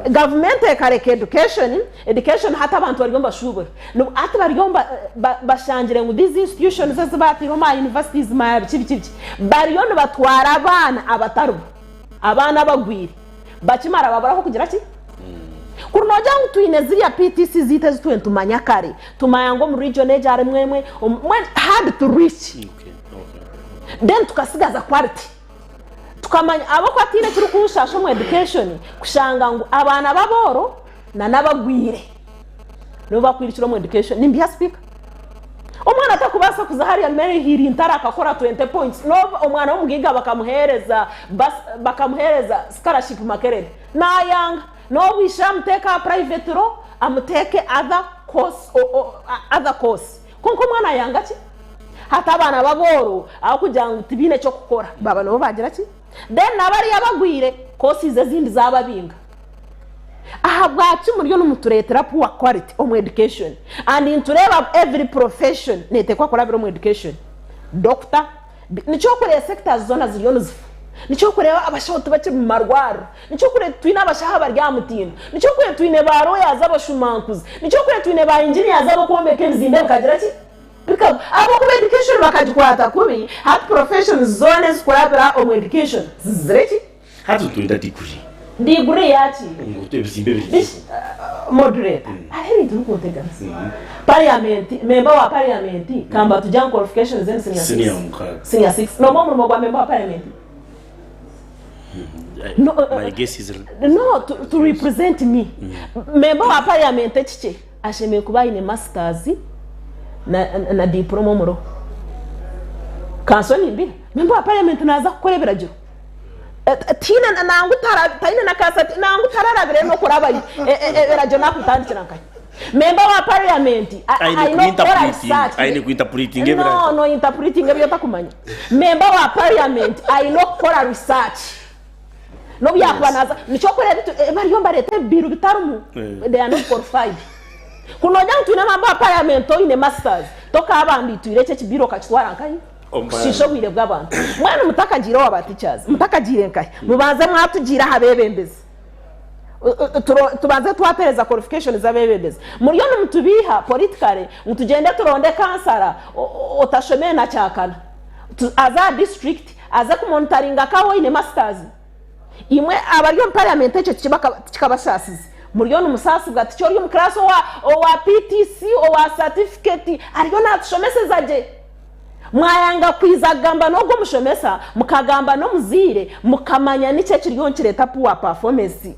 Gavumenti ekareka education, education hati abantu bariyo nibashuubura. Hati bariyo bashangire ngu these institutions ezi baataireho ma universities ma biki biki biki, bariyo nibatwara abaana abataribo, abaana abagwire, bakimara babura ah'okugira ki? Kuri noogira ngu twine ziriya PTC zaitu ezi twine nitumanya kare, tumanya ngu omu region egi harimu emwe, mbwenu hard to reach. Then tukasigaza quality. Tukamanya ahabw'okuba tihaine ekirikunshasha omu education kushanga ngu abaana b'abooro na n'abagwire. Nibo bakwirukira omu education. Nimbiha speaker. Omwana takubaasa kuza hariya Mary Hill Ntare akakora 20 points n'obu omwana w'omugaiga bakamuheereza bas bakamuheereza scholarship Makerere nayanga. N'obu ishe amuteeka aha private law amuteeke other course o o other course. Kwonka omwana ayanga ki? Hati abaana b'abooro ahabw'okugira ngu tibaine ky'okukora baaba nibo baagira ki? Then na bariya abagwire courses ezindi zaababinga. Ahabwaki muriyo nimutureetera poor quality omu education and nitureeba every profession neeteekwa kurabira omu education. Doctor, nikyo orikureeba sectors zoona ziriyo nizifa. Nikyo orikureeba abashaho tibakiri mu marwariro. Nikyo orikureeba titwine abashaho abari aha mutindo. Nikyo orikureeba twine ba lawyers abashumankuzi. Nikyo orikureeba twine ba engineers ab'okwombeka ebizimbe bikagira ki? Bikagwa. Ahabw'okuba education bakagikwata kubi, hati professions zoona ezikurabira omu education zizire ki? Hati nitwenda diguri. Diguri yaki? Ngu ebizimbe biri. Moderator, hariho ebintu birikunteganisa. Parliament, member wa parliament kamba tugye aha qualifications ze ni senior six. Senior mukaaga. Senior six. Nomanya omurimo gwa member wa parliament? No, My guess is no to, to represent me. Member wa parliament ekikye ashemereire kuba aine masters na, na diploma omu law. Kanso nimbiha. Member wa parliament naza kukora ebiragiro. Tihaine nangwa taine na ka sati nangwa tararabire n'okurabayo ebiragiro nakutandikira nkahi? Member wa parliament aine okukora research. Aine ku interpretinga ebiragiro. No, no interpretinga ebi otakumanya. Member wa parliament aine okukora research. N'obu yakuba naza nikyo orikureeba bariyo nibareeta ebibiiro bitarimu they are not qualified. Ku noogira ngu twine member wa parliament oine masters tokaabanditwire eki ekibiiro okakitwara nkahi? Kushiisha obwire bw'abantu. Mbwenu mutakagiire owa ba teachers, mutakagiire nkahi, mubanze mwatugiira aha beebembezi. Tubanze twatereeza qualifications z'abeebembezi. Muriyo nimutubiiha politically ngu tugyende turonde kansara otashomire na kyakana aze aha district aze kumonitaringa ka oine masters. Imwe abari omu parliament ekyo tikikabashaasize. Muriyo nimusaasibwa tikyo ori omu class owa PTC, owa certificate ariyo natushomeseza gye. Mwayanga kwiza kugamba n'ogwo omushomesa, mukagamba n'omuzaire, mukamanya niki ekiriyo nikireeta poor performance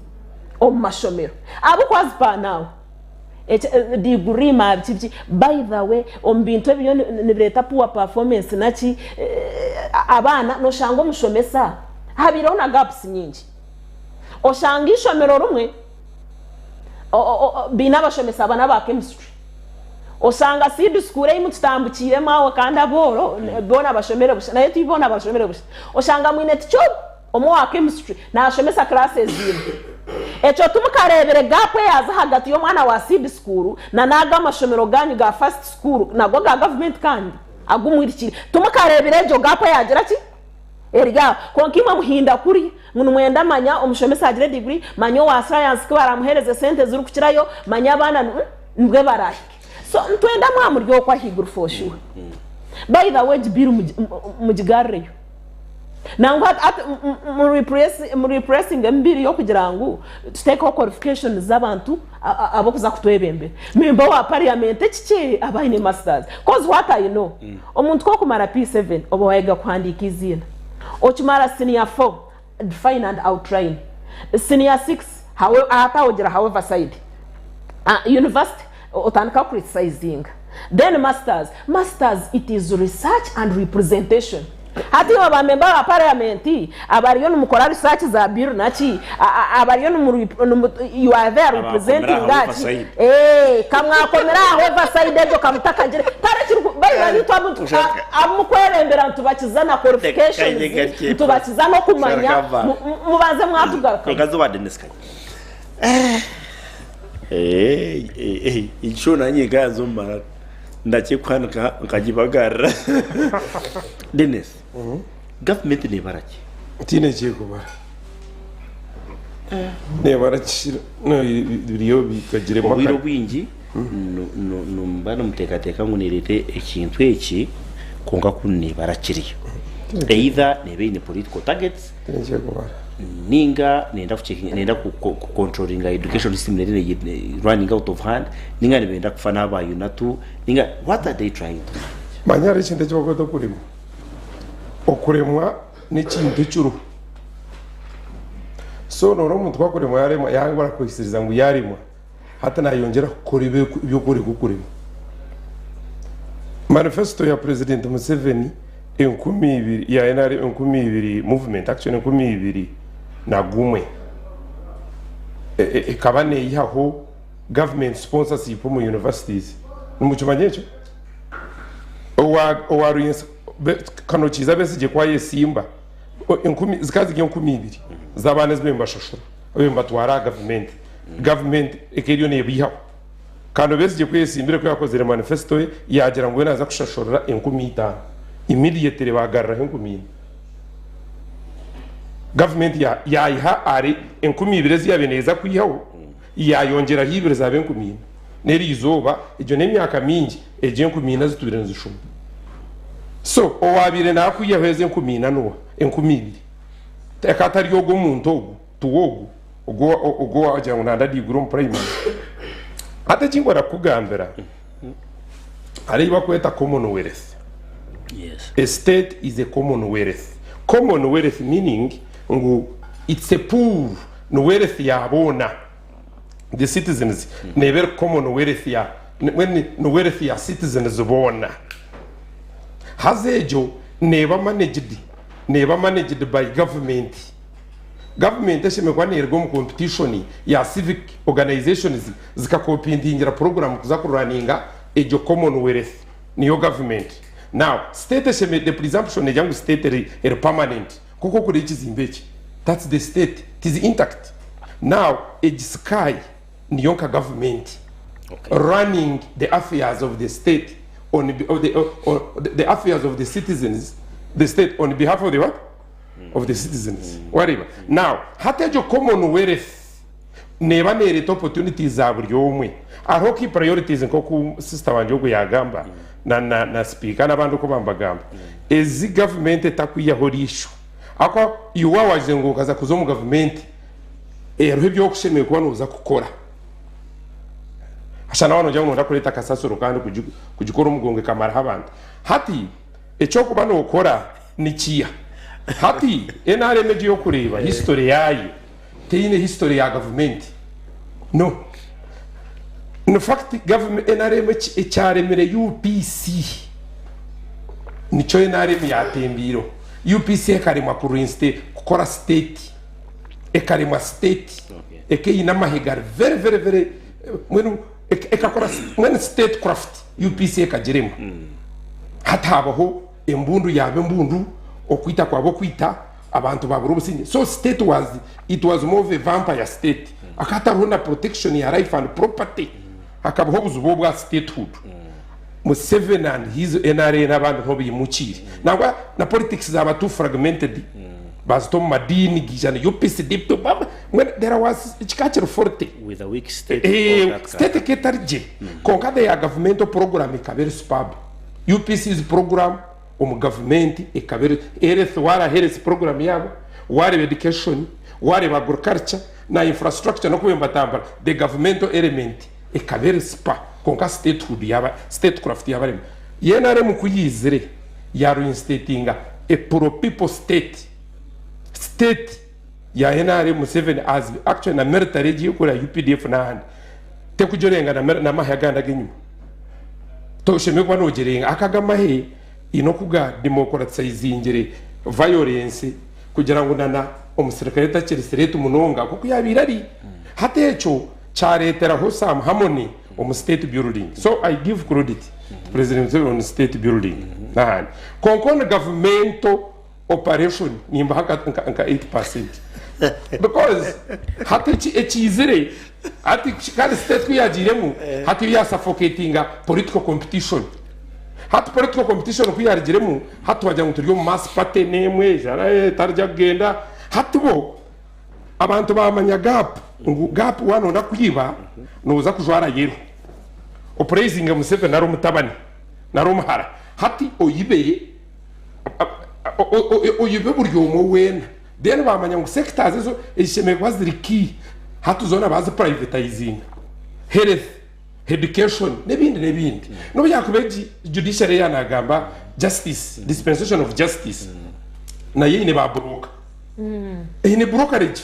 omu mashomero. Ahabw'okuba as per now, degree ma biki biki, by the way, omu bintu ebiriyo nibireeta poor performance naki, abaana noshanga omushomesa habaireho na gaps nyingi. Oshanga eishomero rimwe baine abashomesa bana aba chemistry. Oshanga seed school ei mututambukiiremu aho kandi abooro boona bashomire busha naye ti boona bashomire busha. Oshanga mwine teacher omwe owa chemistry nashomesa classes imwe. Ekyo timukareebire gap eyaaza ahagati y'omwana wa seed school na n'ago amashomero gaanyu ga first school nago ga government kandi agu mwirukire. Timukareebire egyo gap eyaagira ki? Eri aho. Kwonka imwe muhinda kuri ngu nimwenda manya omushomesa agire degree, manya owa science ku baramuhereze sente ezirikukirayo, manya abaana nibwe barahike. So nitwenda mwamuri okwo ahaiguru for sure. By the way egi bill mugigarureyo. Nangwa hati mu replacinge bill y'okugira ngu tutekeho qualifications z'abantu ab'okuza kutwebembera. Member wa parliament ekiki aba aine masters. Coz what I know, omuntu ku okumara P7 oba wayega kuhandiika eiziina. Okimara senior 4, define and outline. Senior 6, hati aho ogira however side. University otandika ku criticizinga. Then masters, masters it is research and representation. Hati imwe ba member ba parliament abariyo nimukora research za bill naki abariyo nimu you are there representing aki eeh kamwakomera aha overside egyo kamutakagire tare ekiriku by the way itwe abu mukwebembera nitubakiza na qualifications nitubakiza nokumanya mubanze mwatugarukamu. Ekyo nanye nkayanza omu maraka ndakyekuhanika nkagibagarira. Denis, gavumenti nebara ki? Tihaine eki erikubara. Nebara kishira biriyo bikagiremu Obwire obwingi nimuba nimuteekateeka ngu nereeta ekintu eki kwonka kunu nebara kiriyo. Either neeba eine political targets, Tihaine eki erikubara. Ninga nenda ku checkinga nenda ku controllinga education system neri running out of hand ninga nibenda kufa naba UNATU ninga what are they trying to manage? Manya hariho ekintu eki barikweta okuremwa. Okuremwa n'ekintu ekiriho. So noreeba omuntu ku akuremwa yaremwa yanga barakuhisiriza ngu yaremwa. Hati nayongyera kukora eby'okworeka okurema. Manifesto ya President Museveni 2000 ya NRM 2000 movement actually 2001 ekaba neyihaho government sponsorship omu universities. Nimukimanya ekyo? Owa Ruyensi Kano Kiiza Besigye ku ayesimba zikaba ziri 2000 z'abaana ezi baabaire nibashashura. Babaire nibatwara aha gavumenti. Gavumenti ekaba eriyo neebaihaho. Kandi Besigye ku yesimbire ku yaakozire manifesito ye, yaagira ngu we naaza kushashurira 5000. Immediately baagaruraho 4000. Gavumenti yaiha ahari 2000 ezi yaabaire neeza kwihaho, yaayongyeraho ibiri zaaba 4000. N'eri izooba, egyo n'emyaka mingi, egyo 4000 zitwire nizishuma. So, owaabaire naakwihaho ezo 4000 n'oha? 2000. Eka atari ogwo omuntu ogwo, tiwe ogwo, ogwo ogwo owagira ngu nanda degree omu primary. Hati eki nkwenda kukugambira, hariho ebi bakweta commonwealth. Yes. A state is a commonwealth. Commonwealth meaning ngu it's a pool, ni wealth ya boona. The citizens, neeba eri commonwealth ya, mbwenu ni wealth ya citizens boona. Haza egyo neeba managed, neeba managed by government. Government eshemereire kuba neeruga omu competition ya civic organisations zikakopintingira program kuza kurunninga egyo commonwealth niyo government. Now state eshemereire, the presumption negira ngu state eri eri permanent nk'oku orikureeba ekizimbe eki that's the state, it is intact. Now egi sky niyo nka government running the affairs of the state on of the, of the affairs of the citizens the state on behalf of the what of the citizens wareeba now hati egyo commonwealth neeba neereeta opportunities za buri omwe hariho key priorities nk'oku sister wangye ogu yaagamba na, na, na speaker n'abandi oku bambagamba ezi government etakwihaho riisho ahakuba iwe waaba ngu okaza kuza omu government Hariho ebi orikushemereire kuba nooza kukora. Shana waaba noogira ngu nooyenda kureeta kasasiro kandi kugikora omugongo ekamaraho abantu. Hati eki orikuba nookora ni kiiha? Hati NRM egi ei orikureeba history yaayo teine history ya gavumenti. No. In fact NRM ekyaremire UPC nikyo NRM yaatembiireho. UPC ekaremwa kukora state. Ekaremwa state eka eine amahe gari very very very mbwenu ekakora mbwenu state craft UPC ekagirema. Hati habaho embundu yaba embundu, okwita kwaba okwita, abantu babura obusingye. So state was it was more of a vampire state. Hakaba hatariho na protection ya life and property. Hakabaho obuzibu obwa statehood. Museveni and his NRA n'abandi niho baimukiire. Nangwa na politics zaaba too fragmented, baazita omu madiini gaija na UPC, DP, mbwenu there was kikaba kiri forte. With a weak state Eh, all that state ekaba etari gye, kwonka their governmental program ekaba eri superb. UPC's program omu gavumenti ekaba eri health, wareeba health program yaabo, wareeba education, wareeba agriculture na infrastructure n'oku bariyo nibatambura, the governmental element ekaba eri super kwonka statehood yaba statecraft yabarema. Nrm ku yaizire ya reinstatinga a pro people state, state ya nrm Museveni as actually na military egi eyekora UPDF n'ahandi tekugirenga na n'amahe agandi ag'enyima. Toshemereire kuba nogirenga aka aga amahe haine oku ga democratisizingire violence kugira ngu na omusirikare takiri threat munonga nk'oku yabaire ari. Hati ekyo kyareeteraho some harmony omu state building. So I give credit to President Museveni on state building n'ahandi. Kwonka on governmental operation nimbaha nka 8% because hati ekiizire hati kandi state ku yagiiremu hati yo yasuffocatinga political competition. Hati political competition ku yarugiremu hati wagira ngu turi omu mass party n'emwe etarya kugenda hati bo Abantu baamanya gap ngu gap waaba nooyenda kwiba nooza kujwara yellow opureyizinge Museveni nari omutabani nari omuhara hati oyibe oyibe buri omwe weena then baamanya ngu sectors ezo ezishemereire kuba ziri key hati zoona baazipurayivetayizinga health, education n'ebindi n'ebindi. N'obu yaakuba egi judiciary eya naagamba justice, dispensation of justice nayo eine ba broker. Eine brokerage,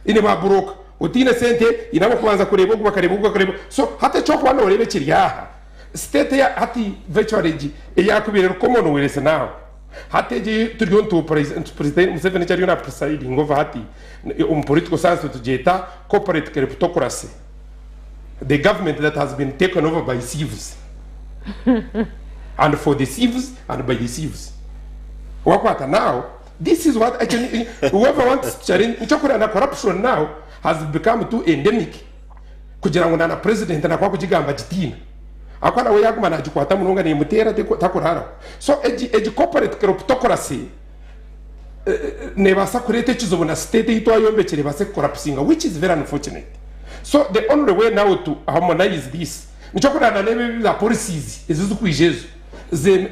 eine ba broker. Otaine sente haine abarikubanza kureeba ogu bakareeba ogu bakareeba so hati ekyokuba nooreeba ekiri aha state eya hati virtually egi eyakubaire eri commonwealth now hati egi ei turiyo nitu president Museveni eki ariyo na presiding over hati omu political science nitugyeta corporate kleptocracy the government that has been taken over by thieves and for the thieves and by the thieves wakwata now This is what ekyo ni whoever wants to challenge nikyo kureba na corruption now has become too endemic kugira ngu na na president nakuba kugigamba agitiina ahakuba nawe yaguma nagikwata munonga nemuteera takuraraho so egi egi corporate kleptocracy nebaasa kureeta ekizibu na state ei twayombekire ebaase kucollapsinga which is very unfortunate so the only way now to harmonize this nikyo kureba na n'ebi ebya policies ezirikwija ezo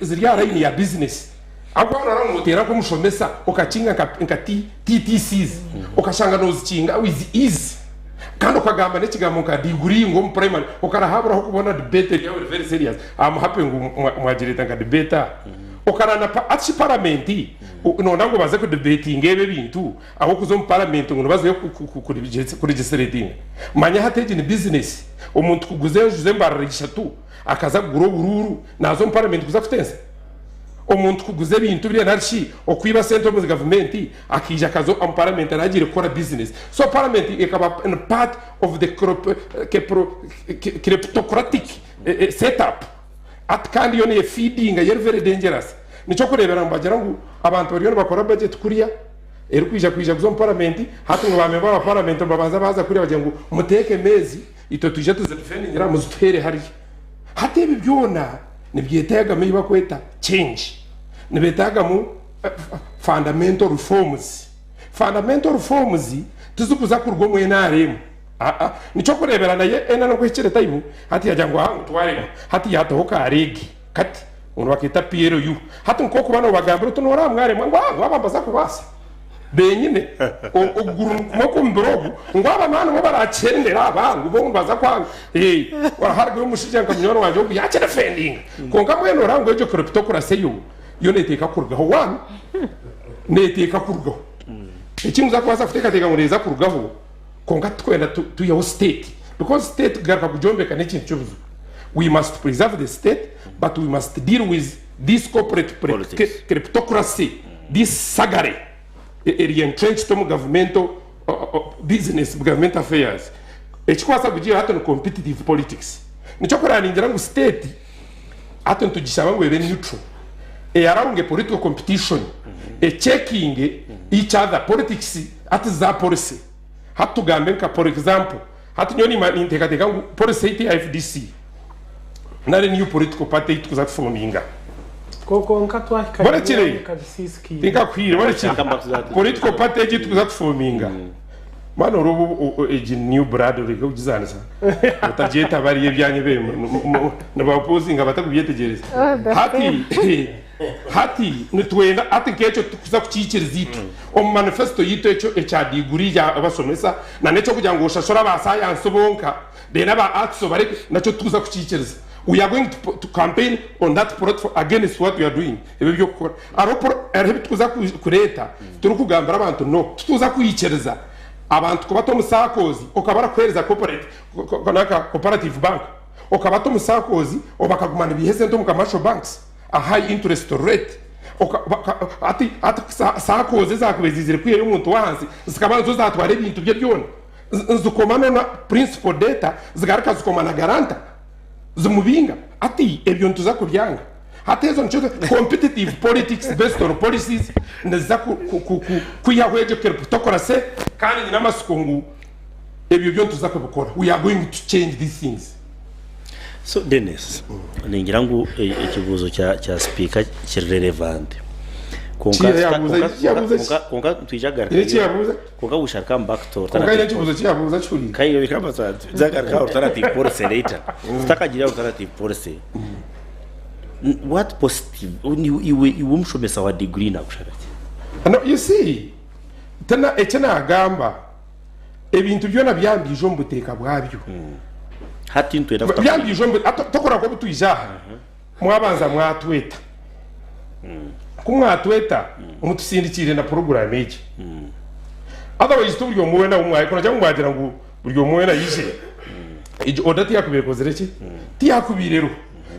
ziri aha line ya business. Ahabw'okuba waroora ngu noteera nk'omushomesa okakinga nka nka TTCs okashanga nozikinga with ease kandi okagamba n'ekigambo nka degree ngu omu primary okarahaburaho kubona debate eri eri very serious I'm happy ngu mwagireeta nka debate aha okarana hati shi parliament noyenda ngu baze kudebatinga ebi ebintu ahabw'okuza omu parliament ngu nibazayo kulegislatinga manya hati egi ni business omuntu kuguza enju z'embarara ishatu akaza kugura oburuuru naza omu parliament kuza kutensa? Omuntu kuguza ebintu biriya nari shi okwiba sente omuri gavumenti akaija akaza omu paramenti aragiire kukora bizinesi. So paramenti ekaba ni part of the kleptocratic set up ati kandi yo nefeedinga yo eri very dangerous. Nikyo orikureebera nibagira ngu abantu bariyo nibakora budget kuriya erikwija kwija kuza omu paramenti hati ngu ba member ba paramenti nibabanza baaza kuriya bagira ngu muteeke emeezi itwe twije tuzidefendingire aha muzituheere hariya. Hati ebi byona nibyetagamu ebi barikweta change, nibyetagamu fundamental reforms. Fundamental reforms tizikuza kuruga omu NRM aa nikyo orikureebera naye NRM ku ehikire time hati yaagira ngu aa ngu twaremwa hati yaataho ka reg kati ngu nibakeeta PLU hati nk'okuba noobagambira oti noreeba mwaremwa ngu aa ngu aba nibaza kubaasa. Benyine okuguru nikumwe okw'omubiri ogu ngu aba naaba nibo barakyendera aba ngu bo nibaza kwanga eh hariho omushaija nka munywani wangye ogu yakidefendinga kwonka mbwenu oraba ngu egyo kleptocracy eyo yo neteeka kurugaho one neteeka kurugaho ekindi oza kubaasa kuteekateeka ngu neeza kurugaho kwonka titukwenda twiheho state because state kugaruka kugyombeka n'ekintu ky'obuzibu we must preserve the state but we must deal with this corporate Politics. kleptocracy This thuggery eri entrenched omu governmental business, government affairs. Ekikubaasa kugiihaho hati ni competitive politics. Nikyo kuraba ningira ngu state hati nitugishaba ngu ebe neutral, eallowinge political competition, echeckinge each other politics hati za policy. Hati tugambe nka for example, hati nyowe ninteekateeka ngu policy yaitu eya FDC, nari new political party ei turikuza kufominga. Kwonka twahika Borekire. ebika bisiisikaire. Tinkakuhiire borekire. Political party egi ei turikuza kufominga. Mwana ori obu egi new blood oreke kugizaanisa. Otagyeta bariya ebyanyu ebi nibaopozinga batakubyetegyereza. Hati hati nitwenda hati nk'ekyo titukuza kukiikiriza itwe. Omu manifesto yaitu ekyo ekya diguri y'abashomesa na n'eky'okugira ngu oshashure aba sayansi bonka Reero aba arts obareke nakyo tituza kukiikiriza. We are going to to campaign on that platform against what we are doing ebi eby'okukora. Hariho pro hariho ebi tukuza kureeta turikugambira abantu no tituza kwikiriza abantu kubata omu saccos okaba barakuheereza corporate nanka cooperative bank okabata omu saccos bakaguma nibaiha esente omu commercial banks a high interest rate oka baka hati hati saccos ezakubaire ziizire kwihayo omuntu w'ahansi zikaba nizo zatwara ebintu bye byona. Nzikoma nona principal data zigaruka zikoma na guarantor zimubinga ati ebyo nituza kubyanga hati ezo nikyo competitive politics based on policies niziza kwihaho egyo kleptocracy kandi nyine amatsiko ngu ebyo byo nituza kubikora we are going to change these things. So Denis, ningira ngu ekibuuzo kya sipiika kiri relevant. Kwonka Ki yabuuza- kwonka- yabuuza ki? kwonka- kwonka nitwija Haine eki kugarukayo. yabuuza? Kwonka we shall come back to Kwonka haine alternative ekibuuzo ki yabuuza kihuriire? Kai bikaba tuzagaruka alternative policy later. Tutakagira alternative policy. What positive iwe iwe omushomesa wa degree nakushaba ki? No, you see, tena eki nagamba ebintu byona byambiija omu buteeka bwabyo. Hati nitwenda kuta Byambiija omu tokora nk'obu twija aha mwabanza mwatweta. Ku mwatweta mutusindikiire na poroguramu egi. Otherwise ti buri omwe weena ou mwahikura cyangwa mwagira ngu buri omwe weena aije, egyo order tiyakubaire ekozire ki? Tiyakubaire eriho.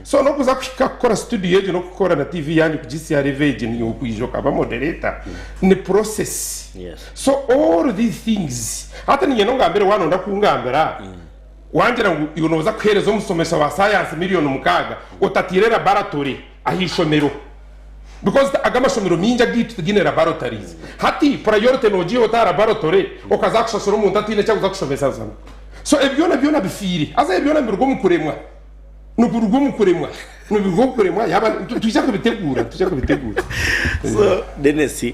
So n'okuza kuhika kukora studio egyo n'okukora na TV yanyu kugihisya aha level egi niiwe okwija okaba moderator ni process. Yes. So all these things hati niinyenda ongambire waaba noyenda kungambira wangira ngu iwe nooza kuheereza omushomesa wa science million mukaaga otatiire laboratory aha ishomero because aga amashomero mingi agaitu tigaine laboratories hati priority nogiiha ota aha laboratory okaza kushashura omuntu ataine eki arikuza kushomesa zanu so ebi byona byona bifiire haza ebi byona nibiruga omu kuremwa nibiruga omu kuremwa nibiruga omu kuremwa yaaba nitwija kubiteguura nitwija kubiteguura. So Denis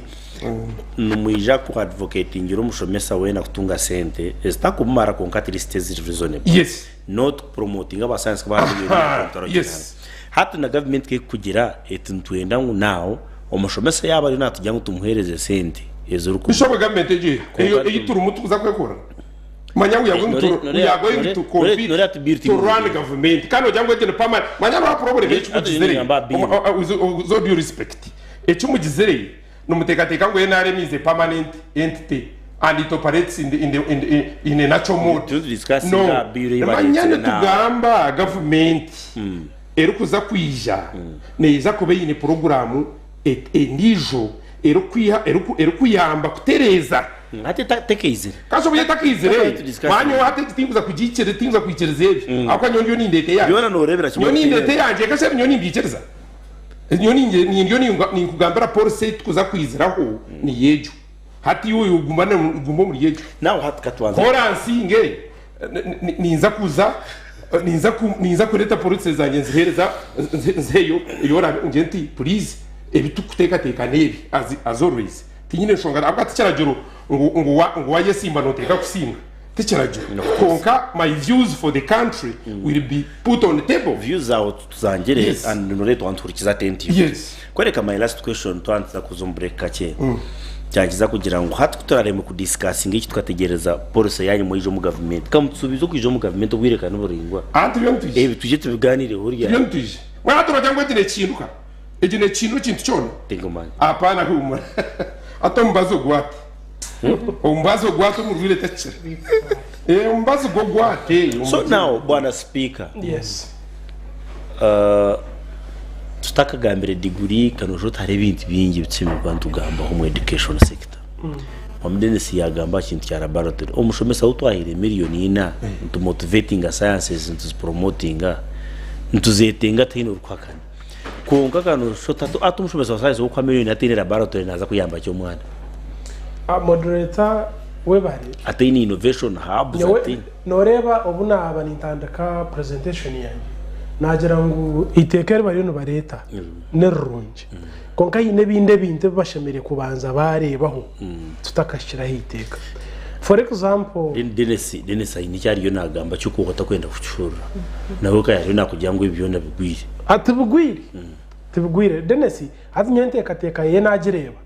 nimwija ku advocatingira omushomesa weena kutunga sente ezitakumumara kwonka at least eziri reasonable. Yes. Not kupromotinga aba science kubaha million Aha, emitwaro yes. kinaana. Hati na gavumenti kekugira eti nitwenda ngu now omushomesa yaaba ariyo natugira ngu tumuhereze sente ezirikumara. Bishop gavumenti egyo eyo Kwonka ei turimu tukuza kwekora manya we are going to we are going to compete to run government kandi ogira ngu egyo ni permanent manya noha problem eki mugizire with all due respect eki mugizire nimuteekateeka ngu NRM is a permanent entity and it operates in the, in the, in the, in a natural mode no manya nitugamba gavumenti erikuza kwija neija kuba eine puroguraamu endiijo erikwiha erikuyamba kutereeza. Hati tekaizire. Kasha obu etakaizire, manya nyowe hati egi tinkuza kugiikiriza, tinkuza kwikiriza ebi. Ahabw'okuba nyowe ndiyo nindeeta eyangye. Byona nooreebera kimwe Nyowe nindeeta eyangye, kasha ebi nyowe nimbiikiriza. Nyowe nindiyo ninkugambira policy ei tukuza kwiziraho niyo egyo. Hati iwe guma guma omuri egyo. Nawe hati katubanze. Koransinge ninza kuza ninza ninza kureeta policy zangye nziheereza nziheyo ei oraabe ngire nti puriizi ebi turikuteekateeka n'ebi as as always tinyine nshonga ahabw'okuba tikiragiro ngu ngu ngu wayesimba nooteeka kusinga tikiragiro kwonka my views for the country will be put on table. Views zaawe tuzangire Yes. and noreetwa nituhurikiza attentively. Yes. Kwereka my last question twantiza kuza omu break kakye. Kyankiza kugira ngu hati kuturaremwe ku discussinga eki tukategyereza policy yanyu mwaija omu government. Kamutusuubize okwija omu government obwire ka niburingwa. Aha turiyo nitwija. Ebi twije tubiganireho Turiyo ryari. nitwija. Mbwenu hati nogira ngu egi nekihinduka? Egi nekihinduka ekintu kyona? Tinkumanya. Apana huumura. Hati omubazi ogwate. Omubazi ogwate omurwaire takira. Eh, omubazi gwo gwate. So now bwana speaker. Yes. Tutakagambire diguri kanoshusha oti hariho ebintu bingi ebitushemereire kuba nitugambaho omu education sector. Mwami Denis yagamba aha kintu kya laboratory. Omushomesa ou twahaire miriyoni ina nitumotivatinga sciences nituzipromotinga nituzetenga tihaine orikuhakana. Kwonka kanoshusha oti hati omushomesa wa science ou orikuha miriyoni ataine laboratory naaza kuyamba ki omwana? Moderator webare. Ataine innovation hubs Nyowe ataine. Noreeba obu naaba nintandika presentation yangye naagira ngu eiteeka eri bariyo nibareeta ni rirungi kwonka haine ebindi ebintu ebi bashemereire kubanza baareebaho tutakahikire aha iteeka. For example. Then Denis, Denis aine eki ariyo naagamba ky'okuba otakwenda kukihurira. Nawe ka yariyo naakugira ngu ebi byona bigwire. Tibigwire, tibigwire. Denis hati nyowe enteekateeka ye naagireeba.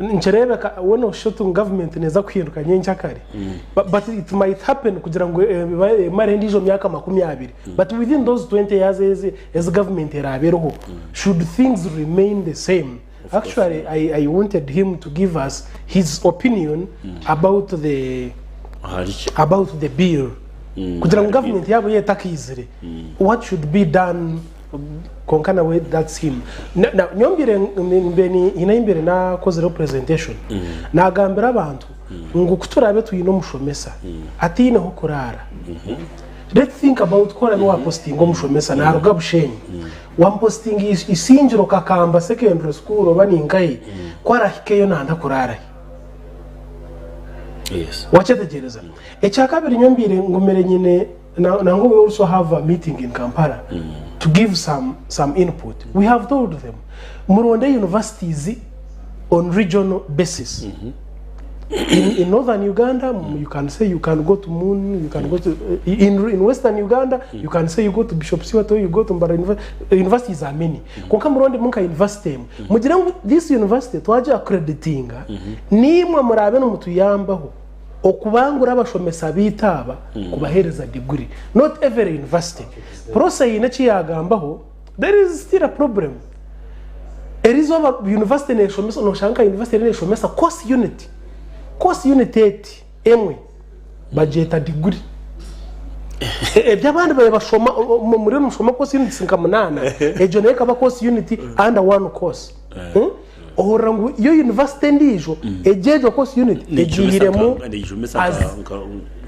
Nikireebeka we nooshusha oti ngu gavumenti neeza kuhinduka nyenkyakare but it might happen kugira ngu emare endiijo myaka 20 but within those 20 years ezi ezi gavumenti eraabe eriho should things remain the same actually I, I wanted him to give us his opinion about the Ahari ki? about the bill kugira ngu gavumenti yaabo yo etakaizire what should be done Kwonka nawe that's him. Na, na, nyowe mbaire mbaire ni hiine ahi mbaire naakozireho presentation naagambira abantu ngu ku turaabe twine omushomesa ataine h'okuraara let's think about ku oraabe waapositinga omushomesa naaruga Bushenyi wamupositinga Isingiro Kakamba secondary school oba ninkahi ku araahikeyo nanda kuraarahi? Yes. Wakyetegyereza? Ekyakabiri nyowe mbaire ngumire nyine Nangwa we also have a meeting in Kampala to give some some input. We have told them muronde universities on regional basis. In northern Uganda, you can say you can go to Moon, you can go to in western Uganda, you can say you go to Bishop Stewart or you go to Mbarara University. Universities are many. Kwonka muronde nka university emwe. Mugire ngu this university twagi accreditinga, nimwe muraabe nimutuyambaho. Okubangura abashomesa baitu aba kubaheereza diguri. Not every university. Prossy haine eki yaagambaho, there is still a problem. Erizooba university neeshomesa, nooshanga nka university eriyo neeshomesa course unit. Course unit eti emwe bagyeta degree. Eby'abandi babaire bashoma muriyo nimushoma course units nka munaana, egyo nayo ekaba course unit under one course. Ohurira ngu yo university endiijo egyo egyo course unit egiihiremu as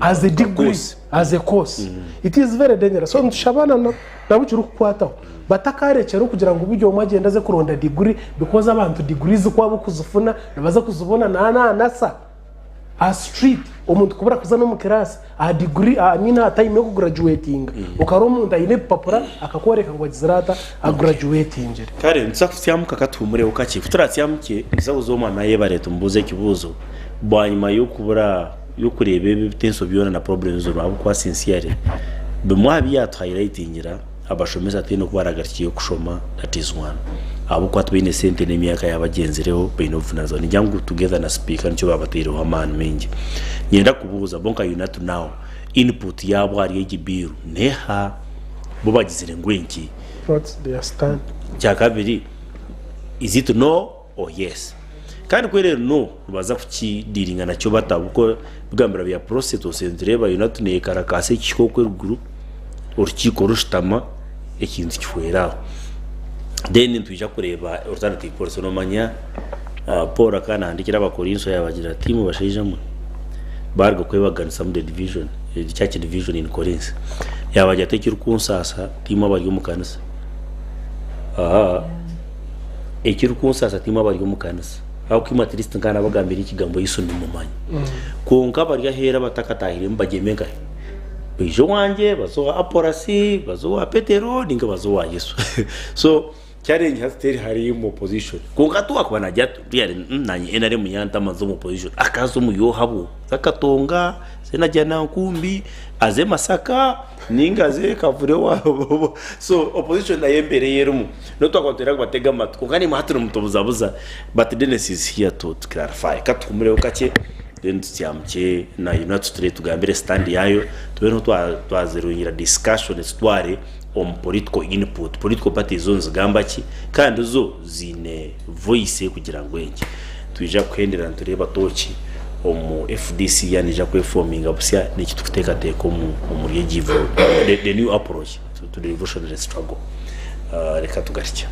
as a degree, as a course. It is very dangerous. So nitushaba na nabu kirikukwataho batakarekyera okugira ngu buri omwe agyende aze kuronda degree because abantu degrees ku abokuzifuna nibaza kuzibona na na nasa aha street omuntu kubura kuza n'omu class aha degree I mean aha time y'okugurajuwetinga okareba omuntu aine ebipapura akakworeka ngu agizire ata agurajuwetingire. Kare nituza kutsyamuka katuhumureho kakye. Ku turatsyamuke nituza kuza omwami ayebare tumubuuze ekibuuzo bwanyima y'okubura y'okureeba ebi ebitenso byona na problems zoona ahabw'okuba sincerely bimwe aha bi yaatuhayilayitingira abashomesa tihaine oku baragarukyeyo kushoma that is one ahabw'okuba tibaine sente n'emyaka yaabagyenzireho baine obuvunanizibwa. Ningira ngu together na sipiika nikyo baabataireho amaani maingi. Niinyenda kubuuza bo nka UNATU now input yaabo ahari egi bill neeha? Bo bagizire ngu enki? What's their stand? Ekyakabiri is it no or yes? Kandi ku eri no nibaza kukidiiringa nakyo bata? Ahabw'okuba ebigambiro bya process twose nitureeba UNATU neekarakaasa ekihika okwo eruguru, orukiiko rushutama ekintu kihwera aho. Then nitwija kureeba alternative policy. Noomanya Paul akaba naahandiikira Abakorinso yaabagira ati, Imwe bashaija mwe, baaruga kwebaganisamu the division, the church division in Corinth. Yaabagira ati, Ekirikunsaasa tiimwe abari omu kanisa. Aha. Ekirikunsaasa tiimwe abari omu kanisa, ahabw'okuba imwe at least nkaba naabagambira ekigambo Yesu nimumanya. Kwonka abari aheeru abatakataahiremu bagyeme nkahi? Baije owangye, baze owa Apolasi, baze owa Petero, nainga baze owa Yesu. So challenge hati teri hari imwe opposition. Kwonka hati owaakuba naagira ati really naanye NRM yantama nze omu opposition, akaaza omu yoohabwo, aze Katonga, aze Najjanankumbi, aze Masaka. Ninga aze kavure owaabo so opposition nayo embeera ei erimu n'obu twakuba nitwenda kubatega amatu kwonka naimwe hati nimutubuzabuza but Denis is here to clarify katuhumureho kakye then tutyamukye na UNATU ture tugambire stand yaayo tube niho twazirungira discussion tutware omu political input political parties zo nizigamba ki kandi zo ziine voice ekugira ngu enki. Nitwija kuhendera nitureeba tooki omu FDC yaaba neija kwefominga busya n'eki turikuteekateeka omuri egi the new approach to the revolutionary struggle. Reka tugarukye.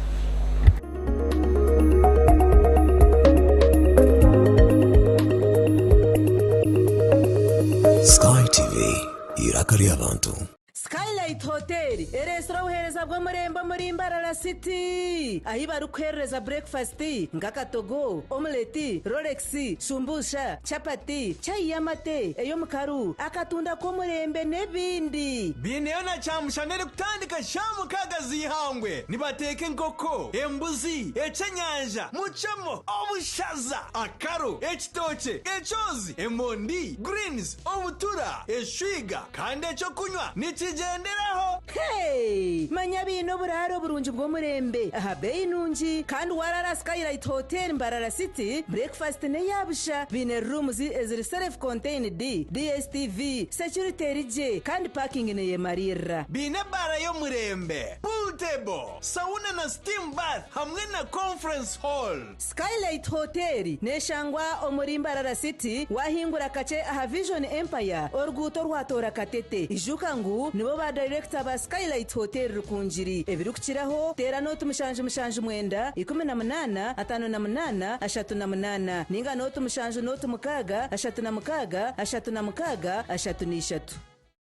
Sky TV, eiraka ry'abantu. Skylight Hotel ereetsire obuheereza bw'omurembe omuri Mbarara City ahi barikuheerereza burekifasiti nk'akatogo, omuleti, rolex, shumbusha, chapati, chai y'amate, ey'omukaru, akatunda k'omurembe n'ebindi. Baineyo na kyamushana erikutandika shaaha mukaaga z'eihangwe. Nibateeka enkoko, embuzi, eky'enyanja, mucemo, obushaza, akaro, ekitookye, ekyozi, emondi, greens, obutura, eshwiga, Kandi eky'okunywa nikigyenderaho. Hey! Manya baine oburaaro burungi bw'omurembe aha beeyi nungi kandi waraara Skylight Hotel Mbarara City, breakfast n'eya busha. Baine rooms eziri self contained, DSTV, security eri gye kandi parking neyemariirira. Baine ebaara y'omurembe, pool table, sauna na steam bath hamwe na conference hall. Skylight Hotel neshangwa omuri Mbarara City wahingura kakye aha Vision Empire oruguuto orwatoora Katete. Ijuka ngu nibo ba dayirekita ba Skylight Hotel Rukungiri. Ebirikukiraho teera nooti mushanju mushanju mwenda, ikumi na munaana, ataano na munaana, ashatu na munaana ninga nooti mushanju nooti mukaaga, ashatu na mukaaga, ashatu na mukaaga, ashatu na ishatu.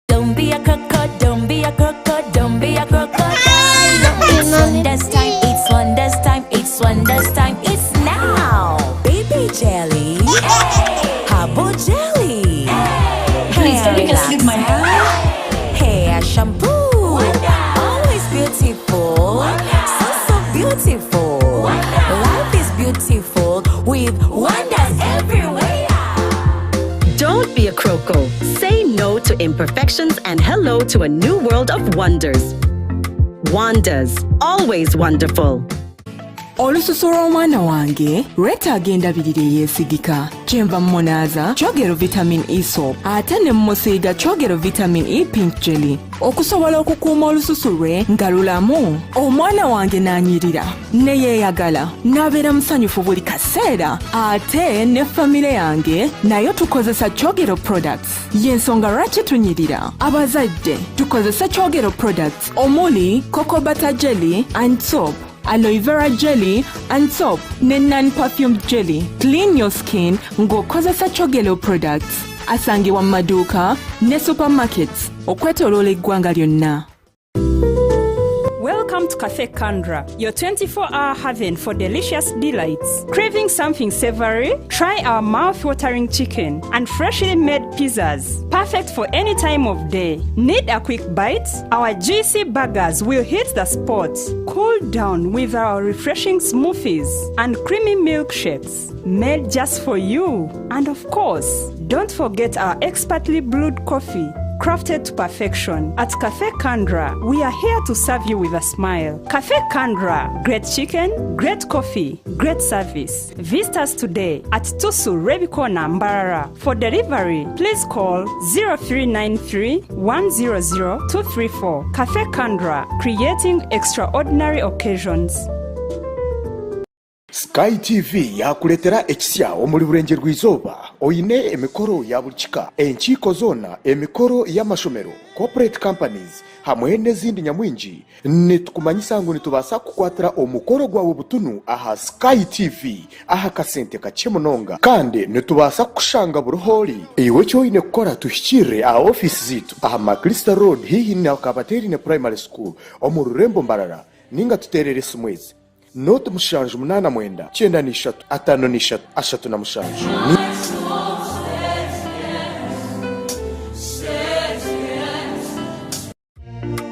Don't be a croco, don't be a croco, don't be a crocodile. It's wonders time, it's wonders time, it's wonders time, it's now. Baby jelly, herbal jelly, hair relaxer, hair shampoo. Always beautiful, so so beautiful. Life is beautiful with wonders everywhere. Don't be a croco. Say no to imperfections and hello to a new world of wonders. Wonders, always wonderful. Olususu lw'omwana wange lwetaaga endabirira eyeesigika. Kyenva mmunaaza Kyogero Vitamin E Soap ate ne mmusiiga Kyogero Vitamin E Pink Jelly okusobola okukuuma olususu lwe nga lulamu. Omwana wange n'anyirira ne yeeyagala n'abeera musanyufu buli kaseera ate ne famire yange nayo tukozesa Kyogero products. Y'ensonga lwaki tunyirira. Abazadde tukozese Kyogero products omuli Cocoa Butter Jelly and Soap. aloe vera jelly and soap ne non perfumed jelly clean your skin ng'okozesa chogelo products asangibwa mu maduuka ne supermarkets okwetoloola eggwanga lyonna Welcome to Cafe Kandra, your 24 hour haven for delicious delights. Craving something savory? Try our mouth-watering chicken and freshly made pizzas, perfect for any time of day. Need a quick bite? Our juicy burgers will hit the spot. Cool down with our refreshing smoothies and creamy milkshakes made just for you. And of course, don't forget our expertly brewed coffee crafted to perfection. At Cafe Kandra, we are here to serve you with a smile. Cafe Kandra, great chicken, great coffee, great service. Visit us today at Tusu Rebikona Mbarara. For delivery, please call 0393 100 234. Cafe Kandra, creating extraordinary occasions. Sky TV yaakureetera ekisya omuri Burengyerwa-izooba oine emikoro ya buri kika, enkiiko zoona, emikoro y'amashomero, corporate companies hamwe n'ezindi nyamwingi. Nitukumanyisa ngu nitubaasa kukukwatira omukoro gwawe butunu aha Sky TV aha kasente kakye munonga kandi nitubaasa kukushanga buri h'ori. Iwe eki oine kukora tuhikiirire aha ofiisi zaitu aha Maclister Road haihi na Kabateerine Primary School omu rurembo Mbarara ninga tuteerere esimu ezi. Nooti 79 93 53 37. Ni.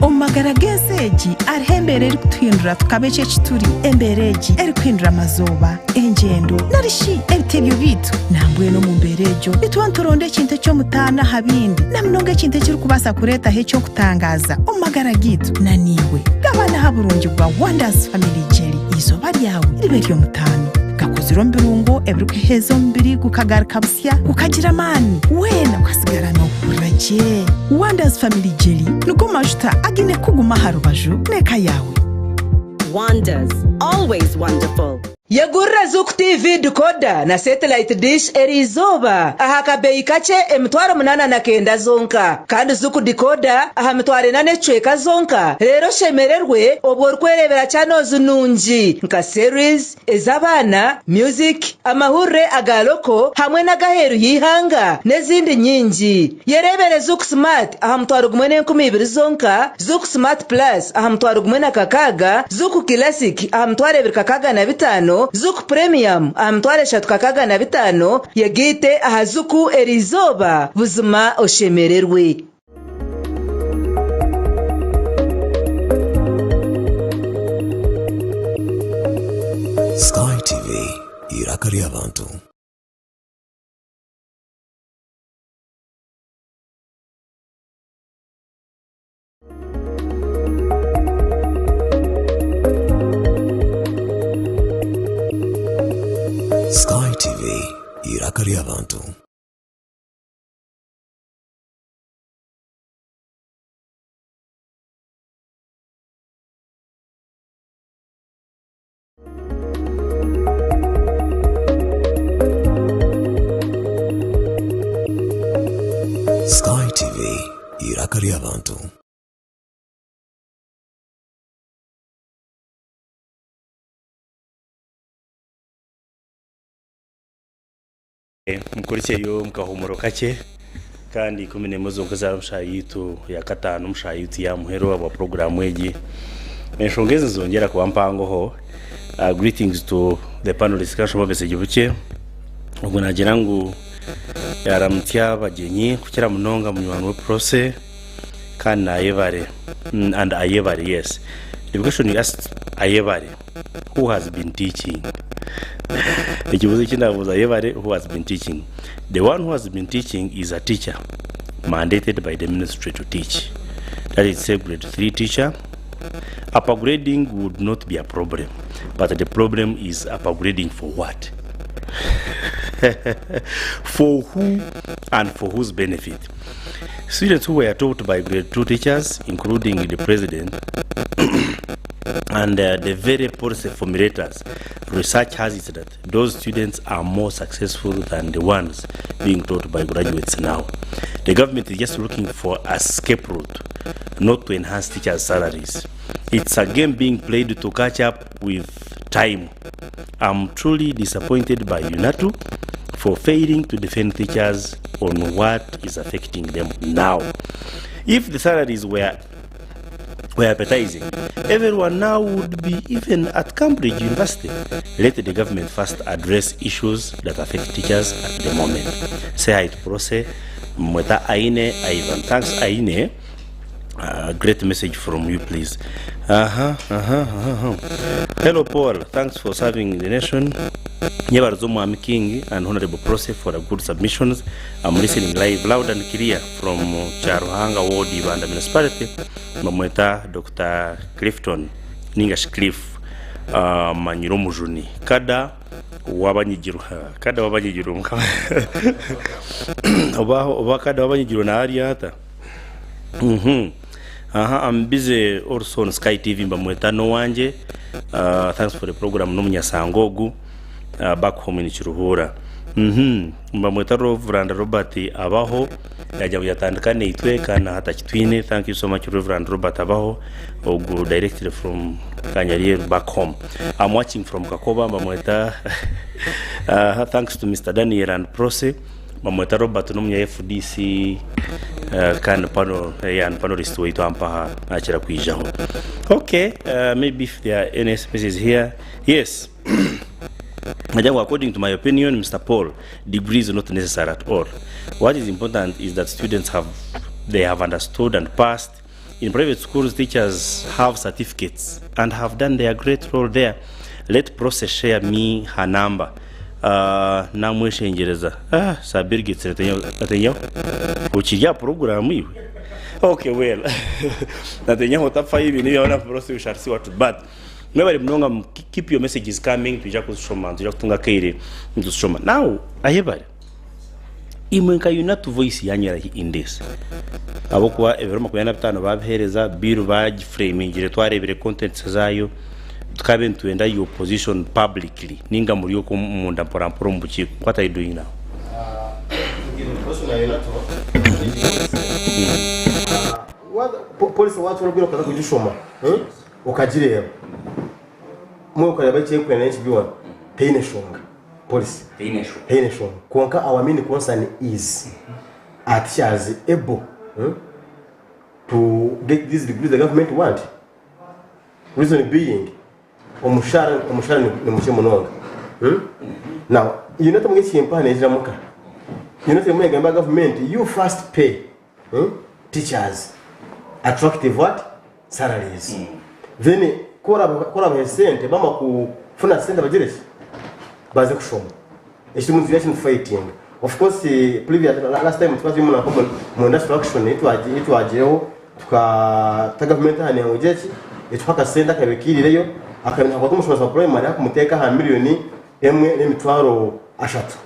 Omu magara g'ensi egi hariho embeera erikutuhindura tukaba eki eki turi. Embeera egi erikuhindura amazooba, engyendo, nari shi ebitebyo byaitu. Nambwenu omu mbeera egyo nituba nituronda ekintu eky'omutaano aha bindi, na munonga ekintu ekirikubaasa kureetaho eky'okutangaaza omu magara gaitu. Na naiwe gabana aha burungi bwa Wonders Family Jelly. Eizooba ryawe ribe ery'omutaano. Gakozirwe omu birungo ebirikuheeza omubiri gukagaruka busya, gukagira amaani, weena okasigara noohurira gye. Wonders Family Jelly nigo majuta againe kukuguma aha rubaju n'eka yaawe. Wonders, always wonderful. Yegurira Zuku TV decoder na satellite dish eriizooba aha kabeeyi kakye 8,900 zonka kandi Zuku decoder aha 4,000 n'ekicweka zonka reero oshemererwe obwo orikwereebera channels nungi nka series, ez'abaana, music, amahurire aga local hamwe n'agaheeru y'eihanga n'ezindi nyingi. Yereebere Zuku Smart aha 1,200 zonka, Zuku Smart Plus aha 1,060, Zuku Classic aha 2,065, Zuku Premium aha 3,065, yegaite aha Zuku eriizooba buzima oshemererwe. Sky TV, eiraka ry'abantu. Sky TV, eiraka ry'abantu. Sky TV, eiraka ry'abantu. Mukurikyeyo omu kahuumuro kakye kandi 11 zonka zaaba omu shaaha yaitu ya kataano omu shaaha yaitu ya muheru ahabwa puroguraamu egi. Enshonga ezi nizongyera kuba mpangoho. Greetings to the panelists kanshome obwesegye bukye. Ogwo naagira ngu yaaramutsya abagyenyi kukira munonga munywani we Prossy kandi naayebare and ayebare yes. The question you asked ayebare who has been teaching? Ekibuuzo eki naabuuza ayebare who has been teaching? The one who has been teaching is a teacher mandated by the ministry to teach. That is say grade 3 teacher. Upgrading would not be a problem. But the problem is upgrading for what? For who and for whose benefit? Students who were taught by grade 2 teachers, including the president and the very policy formulators, research has it that those students are more successful than the ones being taught by graduates now. The government is just looking for a escape route, not to enhance teachers' salaries. It's a game being played to catch up with time. I'm truly disappointed by UNATU for failing to defend teachers on what is affecting them now. If the salaries were appetizing, everyone now would be even at Cambridge University. Let the government first address issues that affect teachers at the moment. Say hi to Prossy Mweta Aine Ivan. Thanks Aine. Great message from you please. Aha, aha, aha. Hello Paul, thanks for serving the nation. Nyebarize Omwami King and Honorable Prossy for the good submissions. I'm listening live loud and clear from Kyaruhanga Ward Ibanda Municipality. Bamweta Dr. Clifton ninga shi Cliff uh, Manyire Omujuni kada w'abanyigiro kada w'abanyigiro oba oba kada w'abanyigiro naarya ata Mhm. Aha, I'm busy also on Sky TV mbamweta n'owangye. Thanks for the program n'omunyasango ogu back home in Kiruhura. Mhm. Mbamweta Reverend Robert Abaho yagira ngu yatandika naitwe kandi na hati akitwine. Thank you so much Reverend Robert Abaho ogu directly from Kanyaryeru back home. I'm watching from Kakoba mbamweta aha, thanks to Mr Daniel and Prossy. Bamweta Robert n'omunya FDC kandi pano yeah, ni panelist waitu ampaha nakira kwijaho. Okay, maybe if there are any SMSs here. Yes. Nagira ngu according to my opinion, Mr. Paul, degree is not necessary at all. What is important is that students have they have understood and passed. In private schools, teachers have certificates and have done their great role there. Let Prossy share me her number. Uh, namweshengyereza. Ah, Sir Bill Gates Netanyahu. Okiri aha puroguraamu iwe? Okay, well. Netanyahu otafayo ebintu ebyawe na Prossy we shall see what but mwebare munonga keep your messages coming nitwija kuzishoma nitwija kutunga akaire nituzishoma. Now, ayebare. Imwe nka UNATU voice yanyu erahi in this? Ahabw'okuba ebiro 25 babiheereza, bill bagiframingire twareebire contents zaayo, tukabe nitwenda your position publicly ninga muri okwo omunda mpora mpora omu bukiiko. What are you doing now? Policy waaba orikugira okaza kugishoma okagireeba, mbwenu okareeba eki erikwenda n'eki byona, teine nshonga. Policy teine nshonga kwonka our main concern is are teachers able to get these degrees the government want? Reason being omushara omushara ni mukye munonga now UNATU mbwenu ekimpaha negira muka UNATU erimu negamba government you first pay teachers attractive what salaries then ku orabahe sente bamara kufuna sente bagire ki baze kushoma ekyo turiyo nitufightinga of course previous last time tukaba turi omu industrial action ei twagireho tukata gavumenti aha ngu egire ki etuhe akasente akabikiirireyo akabaire nikakwata omushomesa wa primary arikumuteeka aha miriyoni emwe n'emitwaro ashatu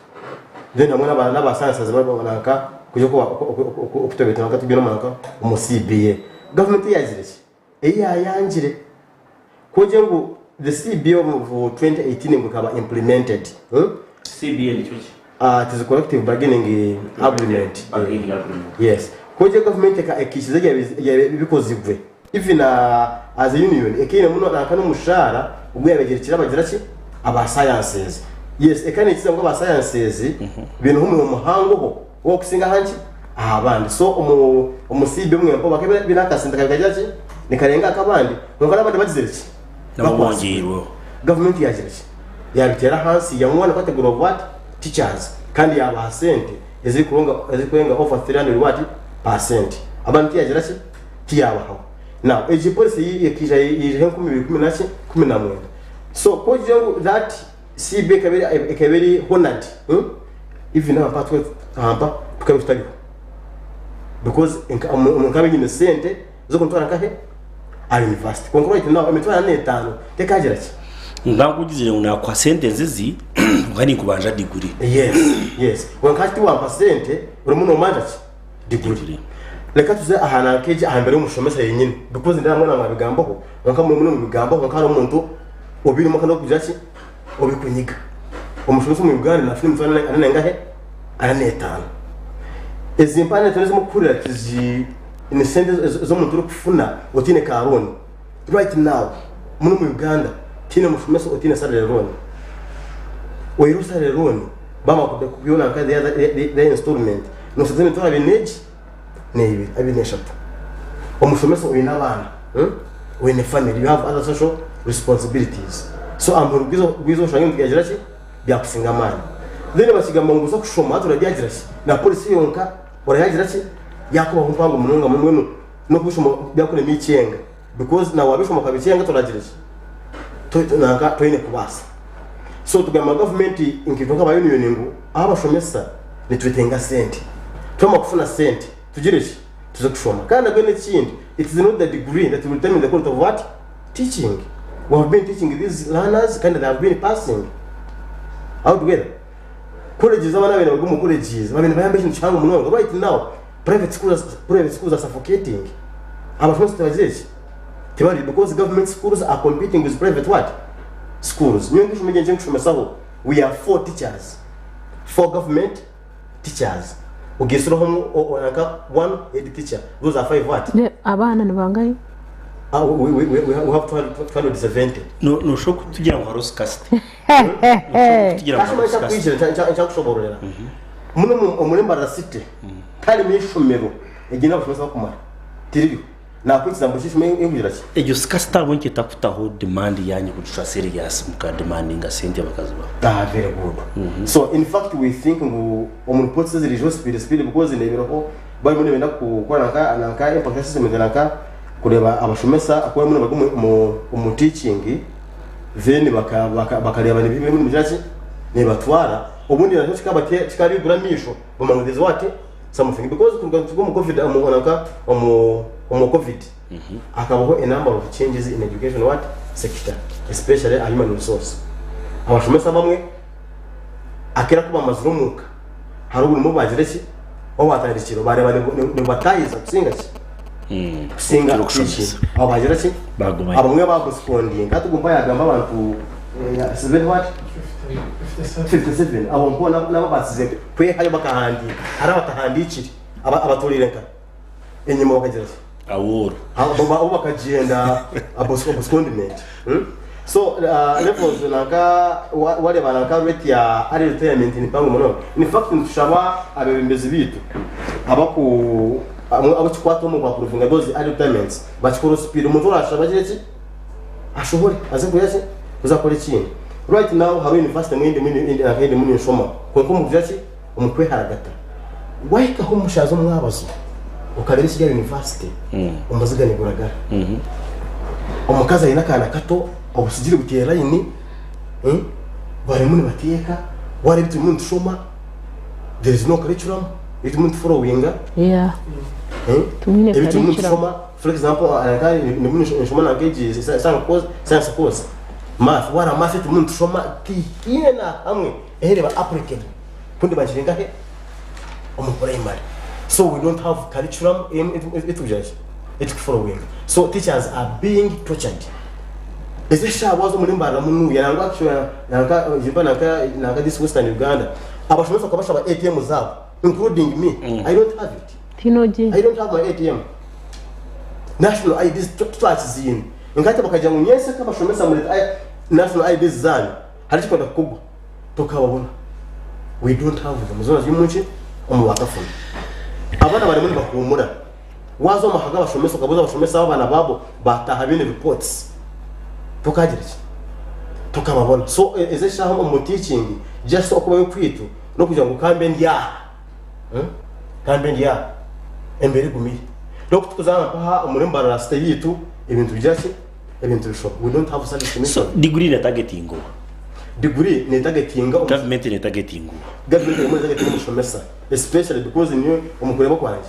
then hamwe n'aba sciences nanka kugira oku twabaire nanka turi nanka omu CBA. Gavumenti eyagire ki? Eyayangire. Ku ogire ngu the CBA of 2018 ngu ekaba implemented. CBA nikyo ki? It is collective bargaining agreement. Bargaining agreement. Yes. Ku ogire gavumenti ekaikiriza ebyabaire bikozirwe even as a union ekaine muno nanka n'omushaara ogu yabaire bagira ki? Aba sciences. Yes, eka nekiza ngu aba sciences baineho omurimo muhangoho ogw'okusinga aha nki? Aha bandi. So omu omu CB omwe mpoba bakaba baine akasente kabaire nikagira ki? Nikarenga ak'abandi kwonka n'abandi bagizire ki? Nabo Bakwatsirwe. bongyirweho. Gavumenti yagira ki? Yabiteera ahansi yamuha one category of what? Teachers. Kandi yabaha sente ezirikurenga ezirikurenga over 300 what? Percent. Abandi tiyagira ki? Tiyabahaho. Now egi policy ei ekaija yaijaho 2019. So ku ogire ngu that CB ekaba eri honoured, even aha mpa aha mpa tukaba tutariho because nkaba nyine sente z'okuntwara nkahe aha university kwonka right now emitwaro ana n'etaano tekagira ki? Nkakugizire ngu nakuha sente nzizi kwonka ninkubanja diguri. Yes, yes. Kwonka hati tiwampa sente orimu nomanja ki? Diguri. Reka tuze aha nanka egi aha mbeera y'omushomesa yenyini because nindeeba mwena mwabigambaho kwonka murimu nimubigambaho kwonka hariho omuntu obirimu kandi orikugira ki? Orikunyiga. Omushomesa omu Uganda nafuna emitwaro ana nengahe? Ana n'etaano. Ezi mpa ana n'etaano ezi murikuhurira tizi ni sente ezi omuntu orikufuna otiine ka loan. Right now muno omu Uganda tihaine mushomesa otiine salary loan. Oyihireho salary loan bamara kukuha nanka the other the the installment noshusha emitwaro abiri n'egi n'ebiri abiri n'eshatu. Omushomesa oine abaana oine family you have other social responsibilities so aha muheru gw'eizooba oshanga ebintu byagira ki byakusinga amaani. Then bakigamba ngu oza kushoma hati orabyagira ki na policy yonka orayagira ki yakubaho mpango munonga mbwenu n'okubishoma byakurema eikyenga because na wabishoma okabikyenga toragira ki To- nanka toine kubaasa so tugamba gavumenti nkaitwe nk'aba union ngu abashomesa nitwetenga sente twamara kufuna sente tugire ki tuze kushoma kandi nabwo n'ekindi it is not the degree that will determine the quality of what teaching we have been teaching these learners kandi they have been passing out together colleges abaana abaine bari omu colleges babaire nibayamba ekintu kihango munonga right now Private schools, private schools are suffocating. Abashomesa tibagira ki? Tibari because government schools are competing with private what? Schools. Nyowe nk'eishomero ryangye erikushomesaho, we are four teachers. Four government teachers. Ogaitsirweho nka one head teacher. Those are five what? Ne- Abaana ni bangahi? Ah, we, we, we, we have 270. No- Noshobora kutugira ngu hariho scarcity. Noshobora kutugira ngu hariho scarcity. Nkyakwishobororera. Muno omuri Mbarara City tiharimu eishomero eriine abashomesa barikumara. Tiririho. Nakwikiriza ngu eshomero erikugira ki? Egyo scarcity ahabw'enki etakutaho demand yanyu kutushwa serious muka demandinga sente bakazibaha? Ah, very good. So in fact we think ngu omu reports eziriijeho speed speed because ndeebireho barimu nibenda kukora nanka nanka impact assessment nanka kureeba abashomesa oku barimu nibaruga omu omu teaching then baka baka bakareeba nibiha ebirimu nibigira ki nibibatwara obundi nakyo kikaba kikabaigura amaisho bamanya ngu there is what something because kuruga nituruga omu covid omu nanka omu omu covid hakabaho a number of changes in education what sector especially aha human resource abashomesa abamwe akira ku bamazire omuka hariho oburimo bagira ki obu batandikire bareeba nibubatahiza kusinga ki kusinga Okushomesa. teaching abo bagira ki Bagumayo. abamwe baabusipondinga hati ogwo yagamba abantu seven what 57 abo mpoona nabo abaasize kwehayo bakahandiika hariho abatahandiikire abaturiire nka enyima bakagira ki Awooro. Abo bakagyenda abscondment. So levels nanka wareeba nanka rate ya early retirement ni mpango munonga. In fact nitushaba abebembezi beitu abaku abukikwataho omu ku approvinga those early retirements bakikore speed. Omuntu orashaba agire ki? Ashohore aze kugira ki? Kuza kukora ekindi. Right now hariho university emwe ei ndimu ninshoma kwonka omu kugira ki? Omu kweharagata. Wahikaho omushaija omwabazo okareeba ekiri aha university omuziga niguragara. Omukazi aine akaana kato obusigiri buteire layini barimu nibateeka wareeba turimu nitushoma there is no curriculum ei turimu nituforowinga Tumwine ebi turimu curriculum. nitushoma for example ndimu ninshoma nanka egi science course math wareeba math ei turimu nitushoma tihaine na hamwe ereba applicable kundi bagire nkahe omu primary so we don't have curriculum etukugira ki etukufollowinga so teachers are being tortured ezi eshaaha waza omuri mbarara munuya nangwa actually nanka jimba nanka nanka this western Uganda abashomesa bakabashaba ATM zaabo including me I don't have it Tinogi. I don't have my ATM national IDs titwakiziine nkahati bakagira ngu nyensi abashomesa murete national IDs zanyu hari ekikwenda kukogwa tokababona we don't have them zoona ziri omunki omu bakafuna abaana barimu nibahuumura waaza omu maka g'abashomesa okabuuza abashomesa abo abaana baabo baataaha baine reports tokagira ki tokababona so ezi eshaaha omu teaching just okubayo kwaitu n'okugira ngu kambe ndi aha Kambe ndi aha, embeera egumire. N'oku turikuzaana mpaha omuri Mbarara City yaitu, ebintu bigira ki? Ebintu bishoba. We don't have service So, commission. degree netargetinga oha? Degree netargetinga omu- Government netargetinga oha? Government erimu netargetinga omushomesa especially because nyowe omu kureeba kwangye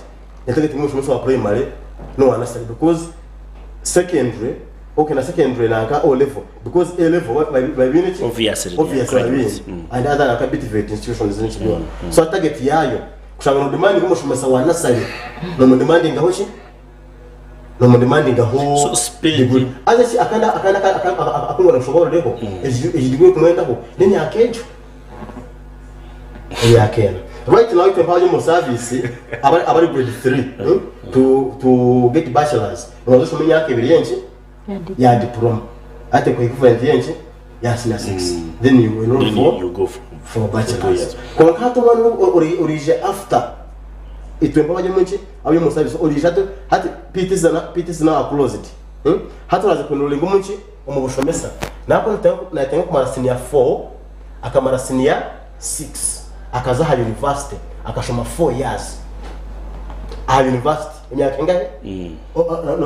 netargetinga omushomesa wa primary n'owa nursery because secondary. Okay na secondary nanka O level because A level babiine ki? Obviously they are Obviously babiine graduates. And other nanka BTVET institutions n'eki byona. So target yaayo kushanga nodemandinga omushomesa wa nursery nomudemandingaho ki? Nomudemandingaho degree. Haza ki akandi akandi aku ngwenda nkushobororeho egi degree orikumwendaho n'emyaka egyo emyaka ena. Right now itwe nk'abari omu service abari abari grade 3 to to get bachelors nobanza oshome emyaka ebiri y'enki ya diploma ate ku equivalent y'enki ya senior 6 then you enroll Then for you go for, for bachelors. Kwonka hati omwana oriije after itwe nk'abari omu nki abari omu service oriije hati hati PTs na PTs now are closed hati oraza ku enrollinga omu nki omu bushomesa nakuba natenga kumara senior 4 akamara senior 6 akaza aha university akashoma 4 years aha university emyaka engahe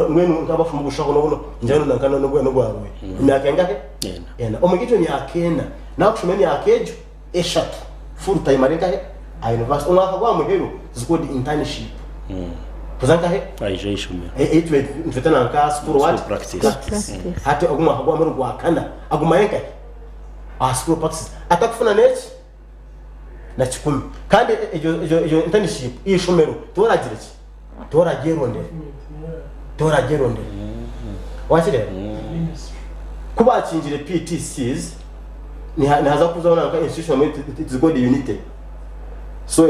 mbwenu nk'abashoma obushaho nobu ngira ngu nanka n'obwawe emyaka engahe ena omuri egyo myaka ena nakushoma emyaka egyo eshatu full time ari nkahe aha university omwaka gwa muheru is called internship kuza nkahe Aija aishomero. Ei nitweta nanka school what School practice. practice hati ogu mwaka gwa muheru gwa kana agumayo nkahe aha school practice atakufuna n'eki na kikumi kandi egyo egyo egyo internship eishomero tiworagire ki tiworagyerondera tiworagyerondera wakireeba ku bakingire PTCs niha nihaza kuzaho nanka institution emwe it is called unity so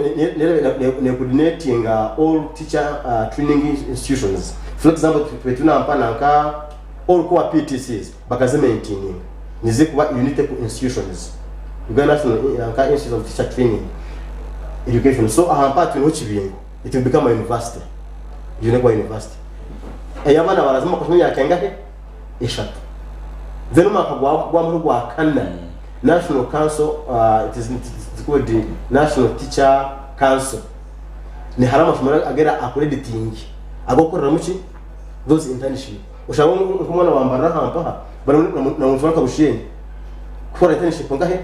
ne coordinatinga all teacher training institutions for example tube tunampa nanka all core PTCs bakazi maintaininga nizikuba unity ku institutions Uganda National nanka Institute of Teacher Training Education so aha mpa twineho kibingo it will become a university egyo nekuba university eyabaana barazamu bakashoma emyaka engahe eshatu then omwaka gwa gwamuheru gwa kana National Council uh, it is, it is called the National Teacher Council nihariho amashomero agera accrediting agokukoreramu ki those internship oshanga nk'omwana wa Mbarara aha mpaha barimu nka Bushenyi kukora internship nkahe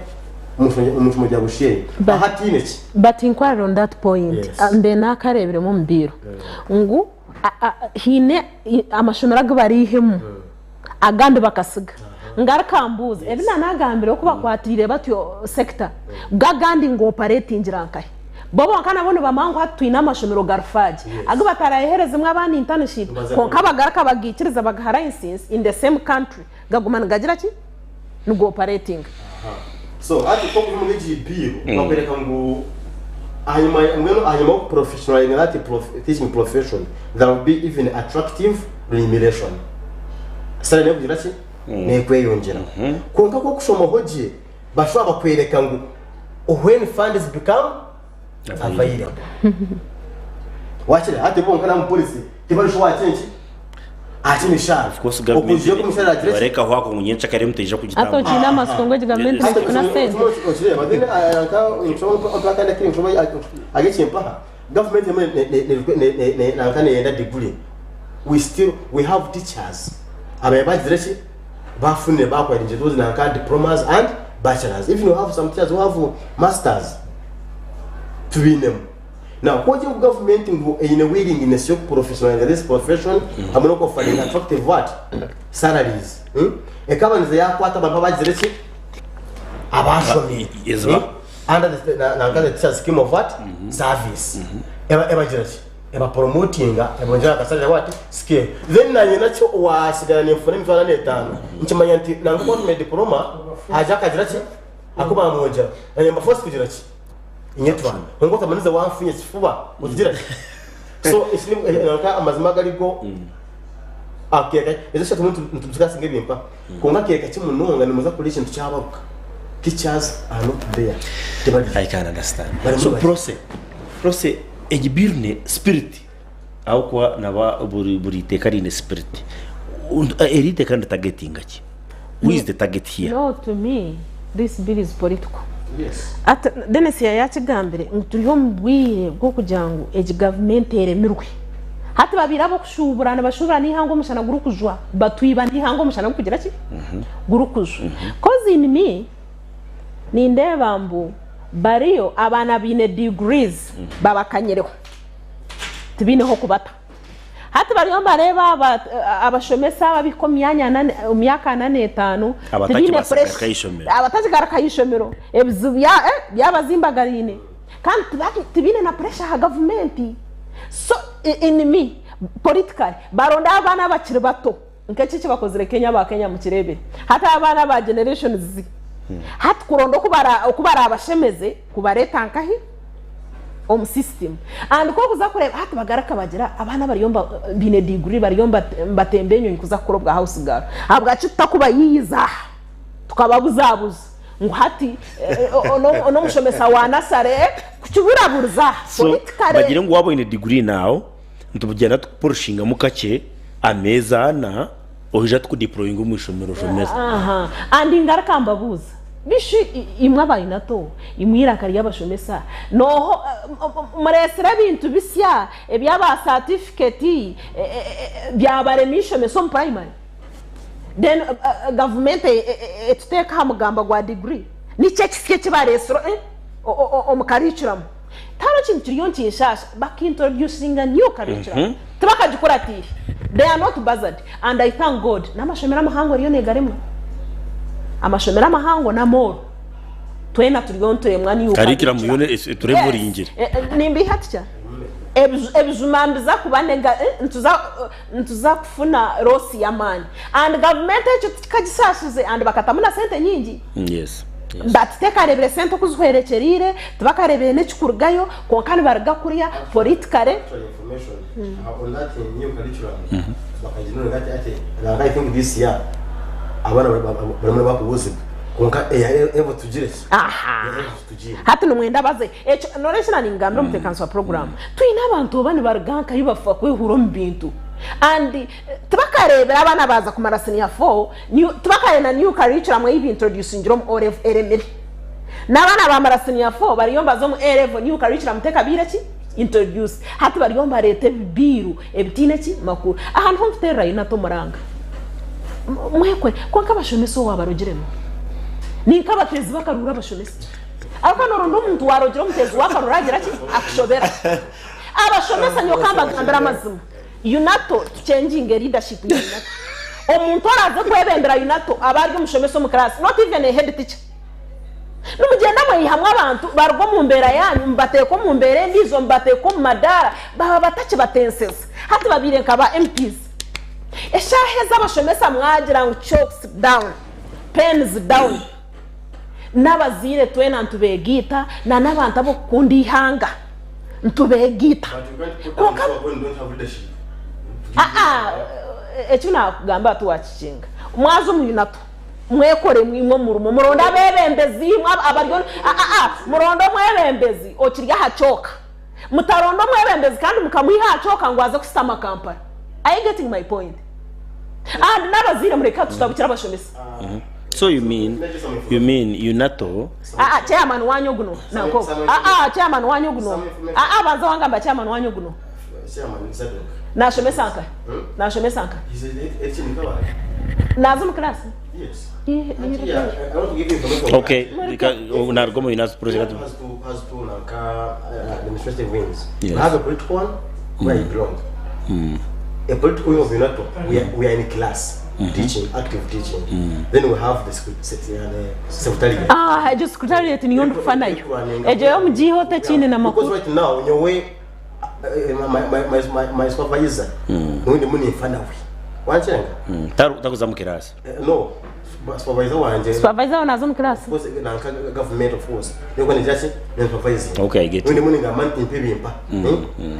omu ishomo rya Bushenyi aha tihaine ki. But inquiry on that point Yes. mbe nakareebiremu omu biiro ngu haine amashomero agu bariihemu agandi bakasiga ngaruka mbuuza ebi nanagambire oku bakwatiire batyo sector go agandi ngu operatingira nkahi? Bo bonka nabo nibamanya ngu hati twine amashomero gari faji agu batarayeherezemu abaana internship kwonka bagaruka bagaikiriza bagaha license in the same country gaguma nigagira ki? Niga operatinga. So hati ku orikuza omuri egi bill bakwereka ngu ahanyima mbwenu ahanyima y'oku professionalizinga that prof teaching profession there will be even attractive remuneration. Salary nekugira ki? Nekweyongyera. Kwonka ku okushomaho gye bashuba bakwereka ngu when funds become available. Wakira hati bonka na mupolisi tibarishuba aha kyenki aha ky'emishara. Of course government Okurugiirira oku emishara eragire ki? nibareka aho ako ngu nyencakare mutaija Hati kugitambura. okiine amatsiko ngu egi gavumenti Hati netukuna sente? okireba then nka nshoma akandi akiri nshoma ag'ekimpaha gavumenti emwe nanka neyenda degree we still we have teachers abaire bagizire ki bafunire baakwaringire those nanka diplomas and bachelors even we have some teachers who have masters tubiinemu now ku ogira ngu government ngu eine willingness yoku professionalize this profession hamwe n'oku offeringa attractive what salaries ekabanza yakwata abantu abagizire ki abashomire under the nanka the teacher scheme of what service ebagira ki Eba promotinga ebongyera aka salary what scale then nanye nakyo owasigara ninfuna emitwaro ana etaano nkimanya nti nanga ku ntumire diploma haija akagira ki aku bamwongyera nanye mba force kugira ki inyetwara kwonka otamanize wanfunya ekifuba otugira ki so eki ni nanka amazima agarigo akeeka ezo eshatu nituzikasinga ebimpa kwonka akeeka ki munonga nimuza kukora ekintu kyabaruka teachers are not there tibariyo I can understand. Barimu So bari. process process Egi bill ne spirit ahabw'okuba naba buri buri iteeka riine spirit. Eri iteeka niri targetinga ki? Who is the target here? No to me this bill is political. Ati Denis yayakigambire ngu turi omu bwire bw'okugira ngu egi gavumenti eremirwe. Hati babaire ab'okushuubura nibashuubura n'eihanga omushana gurikujwa batwiba n'eihanga omushana gurikugira ki? Gurikujwa. Coz in me Nindeeba mbu bariyo abaana abaine degrees babakanyireho tibaine h'okubata. Hati bariyo nibareeba aba abashomesa aba abahika omu myanya ana omu myaka ana n'etaano tibaine Abatakibaasa pressure kugaruka aha ishomero. abatakigaruka aha ishomero ebizibu bya eh byabazimbagariine kandi tibaki tibaine na pressure aha gavumenti so in me politically baronde abaana abakiri bato nk'eki eki bakozire Kenya aba Kenya mukireebire hati abaana aba generation Z hati kuronda oku bara oku barabashemeze kubareeta nkahi omu system and ku orikuza kureeba hati bagaruka bagira abaana bariyo baine degree bariyo nibatemba enyonyi kuza kukora obwa house girl ahabwaki tutakubayiiyiza aha tukababuzabuza ngu hati n'omushomesa wa nasare kukiburaburiza aha So politically bagire ngu waaba oine degree now nitugyenda tukuporoshingamu kakye ameezi ana oija tukudeployinga omu ishomero oshomese. Aha and ngaruka mbabuuza bishi imwe abainato imwe eiraka ry'abashomesa nooha mureetsire ebintu bisya ebyaba certificate byabarema eishomesa omu primary then gavumenti etuteeka aha mugamba gwa degree niki ekisya eki bareetsire omu curriculum Tihariho kintu kiriyo nikinshaasha baka introducinga new curriculum tibakagikuratiire they are not buzzard and I thank God n'amashomero amahango eriyo negaremwa amashomero amahango n'amooro twena turiyo nituremwa new Curriculum curriculum yoona eturevuringire. Yes nimbiiha tutya ebijuma nibiza kuba nituza nituza kufuna loss y'amaani and gavumenti ekyo tikagisaasize and bakatamu na sente nyingi. Yes. But tekarebire sente oku zihwerekyereire, tibakarebire n'ekikurugayo, kwonka nibaruga kuriya politically. Actual information on that new curriculum bakaginura ati ati nanka I think this year abaana barimu nibakubuzibwa kwonka eya evo tugire ki Aha. Eya evo tugire Hati nimwenda baze ekyo noreeba eki naningambira omuteekanisa wa puroguraamu twine abantu oba nibaruga nkahi bafa kwehuura omu bintu and tibakareebire abaana baaza kumara siniya foo New, tibakayenda new curriculum ei bintroducingire omu O level eremire. N'abaana baamara senior four bariyo nibaza omu A level new curriculum tekabaire ki? Introduced. Hati bariyo nibareeta ebibiiru ebitaine ki? Makuru. Aha niho nkuteerera UNATU omuranga. Mwekwe. Kwonka abashomesa owabarogiremu ni nk'abateezi b'akaruuru abashomesa. Ahabw'okuba nooronda omuntu waarogire omuteezi w'akaruuru agira ki? Akushobera. Abashomesa nyowe ka mbagambire amazima. UNATO tuchenjinge leadership ya UNATO. Omuntu oraaze kwebembera UNATO abe ari omushomesa omu class not even a head teacher. Nimugyenda mweyihamu abantu baruga omu mbeera yaanyu mubateeka omu mbeera endiijo mubateeka omu madaara baba batakibatenseza. Hati babaire nka ba MPs. Eshaaha ezi abashomesa mwagira ngu chalks down, pens down n'abazaire twena nitubeegaita na n'abantu ab'okukunda eihanga. Nitubeegaita. Kwonka aa eki naakugambira tiwaakikinga. Mwaza omu UNATU mwekoremu imwe omurimo, muronde abeebembezi imwe abari aa muronde omwebembezi okiri aha kyoka. Mutaronda omwebembezi kandi mukamwiha aha kyoka ngu aze kushutama Kampala. Are you getting my point? And n'abazaire mureke tutabukire abashomesa. So you mean you mean UNATO Aa chairman wanyu ogu no nanka ogu. Aa chairman wanyu ogu no. Aa banza wangamba chairman wanyu ogu no. Nashomesa nkahi? Nashomesa nkahi? Naza omu class? Okay, naruga omu UNATO project. Yes. A political wing of UNATO, we are in class teaching, active teaching. Then we have the secretariat. Ah, egyo secretariat niyo ndikufa nayo. Egyo yo mugiihe otakiine na Because makuru. right now, nyowe, my supervisor, niwe ndimu ninfa nawe. Wankyenga? Takuza mu kirasi. No, supervisor wangye. Supervisor wawe naaza omu class? Of course, nanka government of course. Niwe nigira ki? Ni supervising. Okay, I get Niwe ndimu ningamba nti mpa ebimpa.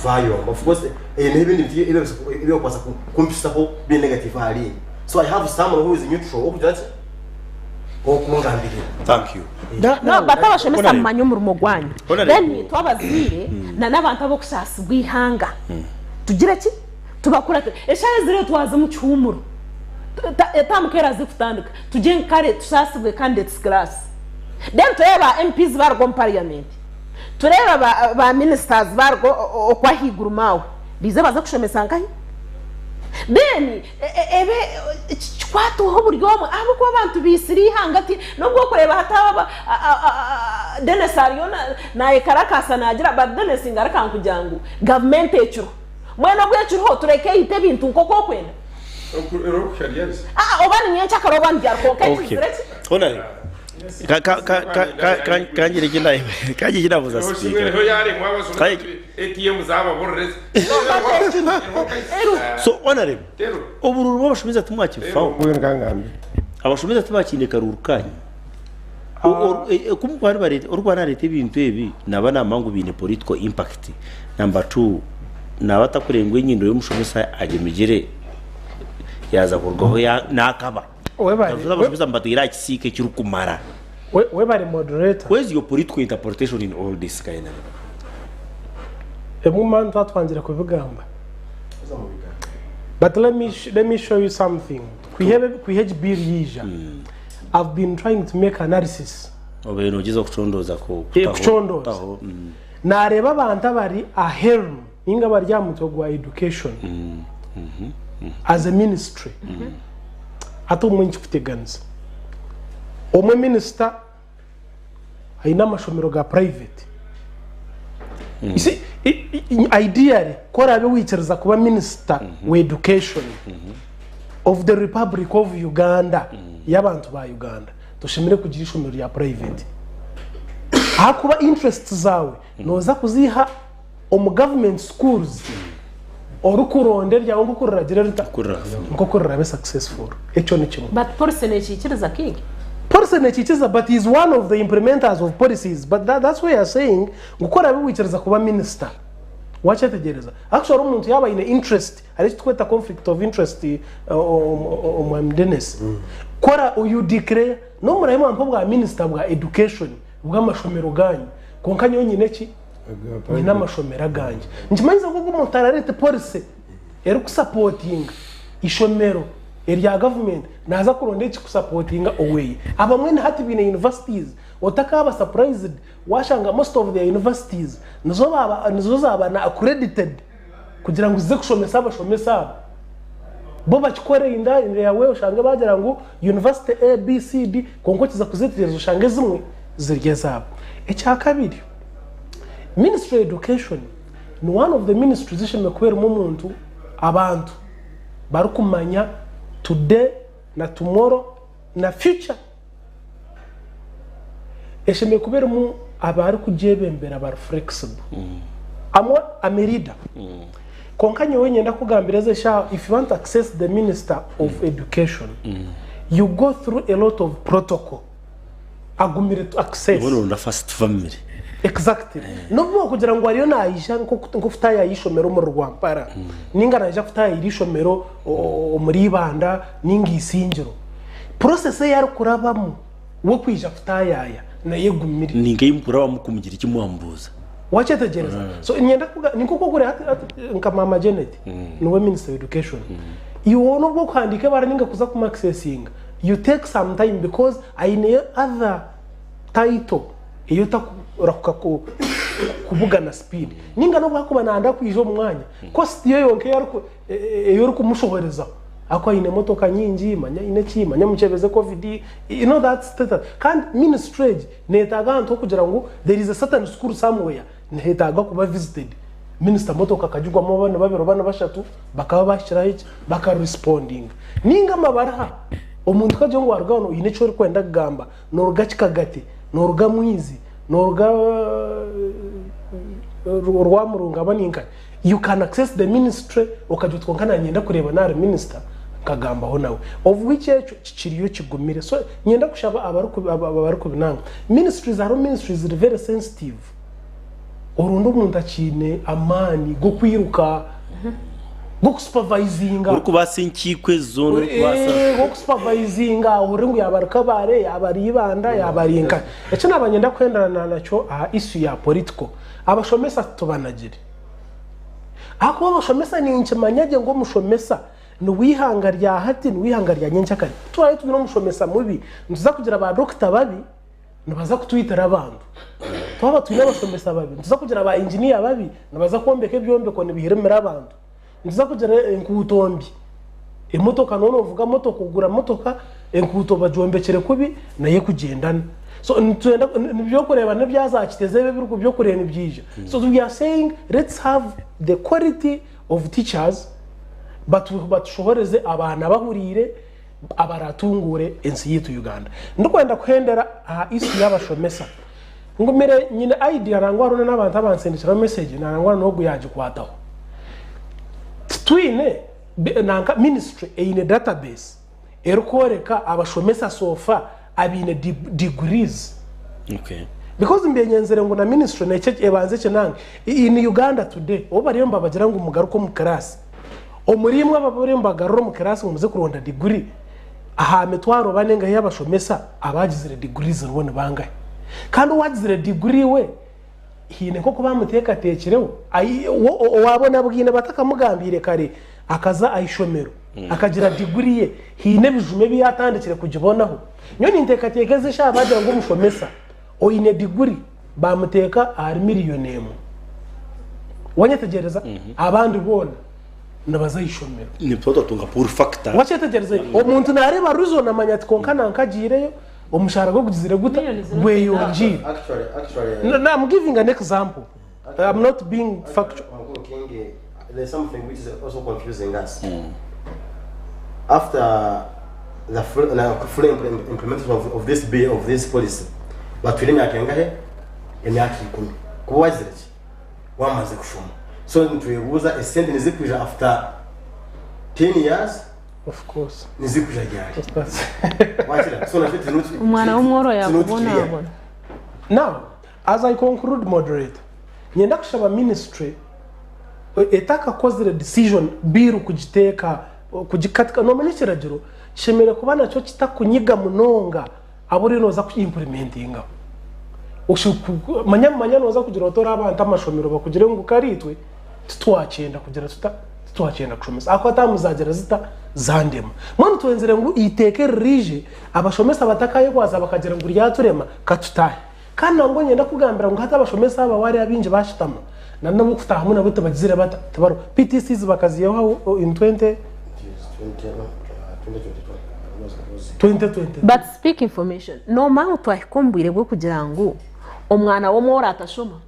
Twayomba. Of course, n'ebindi bintu ebirikubaasa kumpisaho biri negative ahariinye. So I have someone who is neutral, ow'okugira ki? Ow'okungambirira. Thank you. No, but abashomesa mumanye omurimo gwanyu. Then itwe abazaire na n'abantu ab'okusaasibwa eihanga tugire ki? Tubakuratire. Eshaaha eziriyo twaza omu kihuumuro, etaamu ku eraaze kutandika, tugye kare tusaasibwe candidates class. Then tureebe ba MPs baaruga omu parliament, tureebe ba ministers baaruga okwo ahaiguru maawe, baije baze kushomesa nkahi? Then ebe kikwatweho buri omwe ahabw'okuba abantu baitsire eihanga ti n'obu orikureeba hati aba Denis ariyo nayekarakaasa naagira but Denis ngaruka nkugira ngu gavumenti ekiriho. Mbwenu obu ekiriho tureke eyite ebintu nk'oku okwenda. Aa oba ni nyenkyakare oba ni ryari kwonka ekizire ki? Honare, ka- ka- ka- ka- ka- ka- kangire eki na- kangire eki nabuuza sipiika. So honorable, obururu bw'abashomesa timwakifaho. Abashomesa tibakiine karuru kanyu. Ku mukuba nibareeta, orikuba nareeta ebintu ebi naba namanya ngu biine political impact. Number two, naba atakureba ngu enyindo y'omushomesa agimigire yaaza kurugaho naakaba. Abashomesa mubateire aha kisiika ekirikumara. Webare moderator. Where is your political interpretation in all this Kainama? Ebimwe mani tuba twangire kubigamba. But let me, let me show you something. Kwiha egi bill yaija. I've been trying to make analysis. Obaire nogyeza kucondooza ku Eh, kucondooza. Nareeba abantu abari aheru ninga abari aha mutwe gwa education as a ministry. Hati obumwe nikikuteganisa. Omwe minisita aine amashomero ga private. You see, ideally ku oraabe waikiriza kuba minisita wa education of the Republic of Uganda y'abantu ba Uganda, toshemereire kugira eishomero rya private. Ahakuba interests zaawe nooza kuziiha omu government schools orikuronda eryawe nk'oku riragire rita? Nk'oku rirabe successful. Ekyo ni kimwe. But policy nekiikiriza King? Policy nekiikiriza but he is one of the implementers of policies but that, that's why you are saying ngu ku oraabe waikiriza kuba minister wakyetegyereza actually omuntu yaaba aine interest hariho eki turikweta conflict of interest omwami Denis ku ora you declare n'omurahi mwampa obwa minister bwa education bw'amashomero gaanyu kwonka nyowe nyine ki Nyine amashomero agangye. Nikimanyisa ngu ogu omuntu arareete policy erikusapotinga ishomero erya gavumenti naaza kuronda ekirikusapotinga oweye. Abamwe na hati baine universities, otakaaba surprised waashanga most of their universities nizo baaba nizo zaaba na accredited kugira ngu zize kushomesa abashomesa abo. Bo bakikore in their way oshange baagira ngu university A, B, C, D kwonka okiza kuzeetegyereza oshange ezimwe ziri ezaabo. Ekyakabiri. Ministry ya education ni one of the ministries eshemereire kuba erimu omuntu abantu barikumanya today na tomorrow na future. Eshemereire kuba erimu abarikugyebembera bari flexible. I'm a leader. Kwonka nyowe nyenda kukugambira ezi eshaaha if you want to access the minister of education you go through a lot of protocol. agumire to access. Iwe noronda first family. Exactly. N'obu wakugira ngu ariyo naija nk'okutaayaya ishomero omuri Rwampara, ninga naija kutaayayira ishomero omuri Ibanda ninga Isingiro, process ei arikurabamu we kwija kutaayaaya nayo egumire. Ni nk'ei mukurabamu kumugira eki mwamubuuza. Wakyetegyereza? So niinyenda kukuga ni nk'oku orikureeba hati hati nka maama Janet niwe minister wa education. Iwe n'obu orikuhandiika ebara ninga kuza kumu accessinga, you take some time because aineyo other title ei otakurahuka kubugana speed. Ninga n'obu akuba nayenda kwija omu mwanya, cost ye yonka ei orikumushohorezaho ahakuba aine emotoka nyingi, manya aine ki, manya omukyebeze covid, you know that status. Kandi ministry egi neyetaaga ahantu h'okugira ngu there is a certain school somewhere nihetaaga kuba visited. Minisita motoka akagigwamu oba nibabiri oba nibashatu bakaba bahikire ahi ki baka respondinga. Ninga amabaraha omuntu ku agira ngu waruga hanu oyine eki orikwenda kugamba noruga Kikagati, noruga Mwizi, noruga Rwamurunga aba ninkahi you can access the ministry okagira oti kwonka nanyenda kureeba nari minisita nkagambaho nawe of which ekyo kikiriyo kigumire. So niinyenda kushaba abarikubinanga ministries hariho ministries ziri very sensitive. Oronde omuntu akiine amaani g'okwiruka, g'okusupervisinga. Orikubaasa enkiiko ezi zoona orikubaasa. Eh, g'okusupervisinga ohurire ngu yaaba ari Kabale, yaaba ari Ibanda, yaaba ari nkahi. Eki naaba niinyenda kuhenderana nakyo aha issue ya political, abashomesa titubanagire. Ahakuba abashomesa ninkimanya gye ngu omushomesa niwe ihanga rya hati, niwe ihanga rya nyenkyakare. Ku turaabe twine omushomesa mubi, nituza kugira ba dokita babi, nibaza kutwitira abantu. Twaba twine abashomesa babi, nituza kugira ba inginiya babi, nibaza kwombeka ebyombeko nibihirimira abantu. Nituza kugira enkuuto mbi, emotoka noba novuga motoka ogura motoka, enkuuto bagyombekire kubi nayo ekugyendana. So nitwenda ebyokureeba n'ebya za Kiteezi ebi ebyokureeba nibyija. So we are saying let's have the quality. of teachers batushohoreze abaana abahuriire abaratunguure ensi yaitu Uganda. Ndikwenda kuhendera aha issue y'abashomesa ngumire nyine idea nangwa hariho n'abantu abansindikiraho message nangwa n'ogu yagikwataho. Titwine nanka ministry eine database erikworeka abashomesa so far abaine degrees. Okay. Because mbyenyenzire ngu na ministry nekyo ebanze ekinange. In Uganda today obu bariyo nibabagira ngu mugaruke omu class, omuri imwe ababariyo nibagarura omu class ngu muze kuronda degree, aha mitwaro oba nengahi y'abashomesa abagizire degrees nibo nibangahi? Kandi owagizire degree we haine nk'oku bamuteekateekireho, owaabonabwine batakamugambiire kare akaza aha ishomero akagira diguri ye, haine ebijuma ebi yaatandikire kugibonaho. Nyowe ninteekateeka ezi eshaaha baagira ngu omushomesa oine diguri baamuteeka ahari miriyoni emwe. Wanyetegyereza? Abandi boona nibaza aha ishomero. Nituba twatunga pull factor. Wakyetegyereza? Omuntu naareeba reason amanya ati kwonka nanka agiireyo, omushaara gwe gugizire guta? Gweyongyeire. No, I'm giving an example. I'm not being factual. Mukuru King, there's something which is also confusing us. After the full, na full implementation of this bill, of this policy, batwire emyaka engahe? Emyaka ikumi. Kuba wagizire ki? Wamaze kushoma. So nitwebuuza esente nizikwija after 10 years? Of course. Nizikwija ryari? Wakira? So nakyo Omwana w'omworo yakubonabona. Now, as I conclude moderator, nyenda kushaba ministry etakakozire decision bill kugiteeka kugikatika nomanya ekiragiro kishemereire kuba nakyo kitakunyiga munonga abu oriyo noza ku implementingaho. Manya manya noza kugira oti ori abantu amashomero bakugire ngu kare itwe titwakyenda kugira tuta titwakyenda kushomesa ahakuba tamuzagira zita zandema. Mbwenu twenzire ngu eiteeka eri riije abashomesa batakayehwaza bakagira ngu ryaturema katutahe. Kandi nangwa niinyenda kukugambira ngu hati abashomesa aba wareeba abaingi bashutama na n'ab'okutaahamu nabo tibagizire bata tibariho. PTCs bakaziihaho in 20. 2022. But speak information nomanya ngu twahika omu bwire bw'okugira ngu omwana w'omworo atashoma?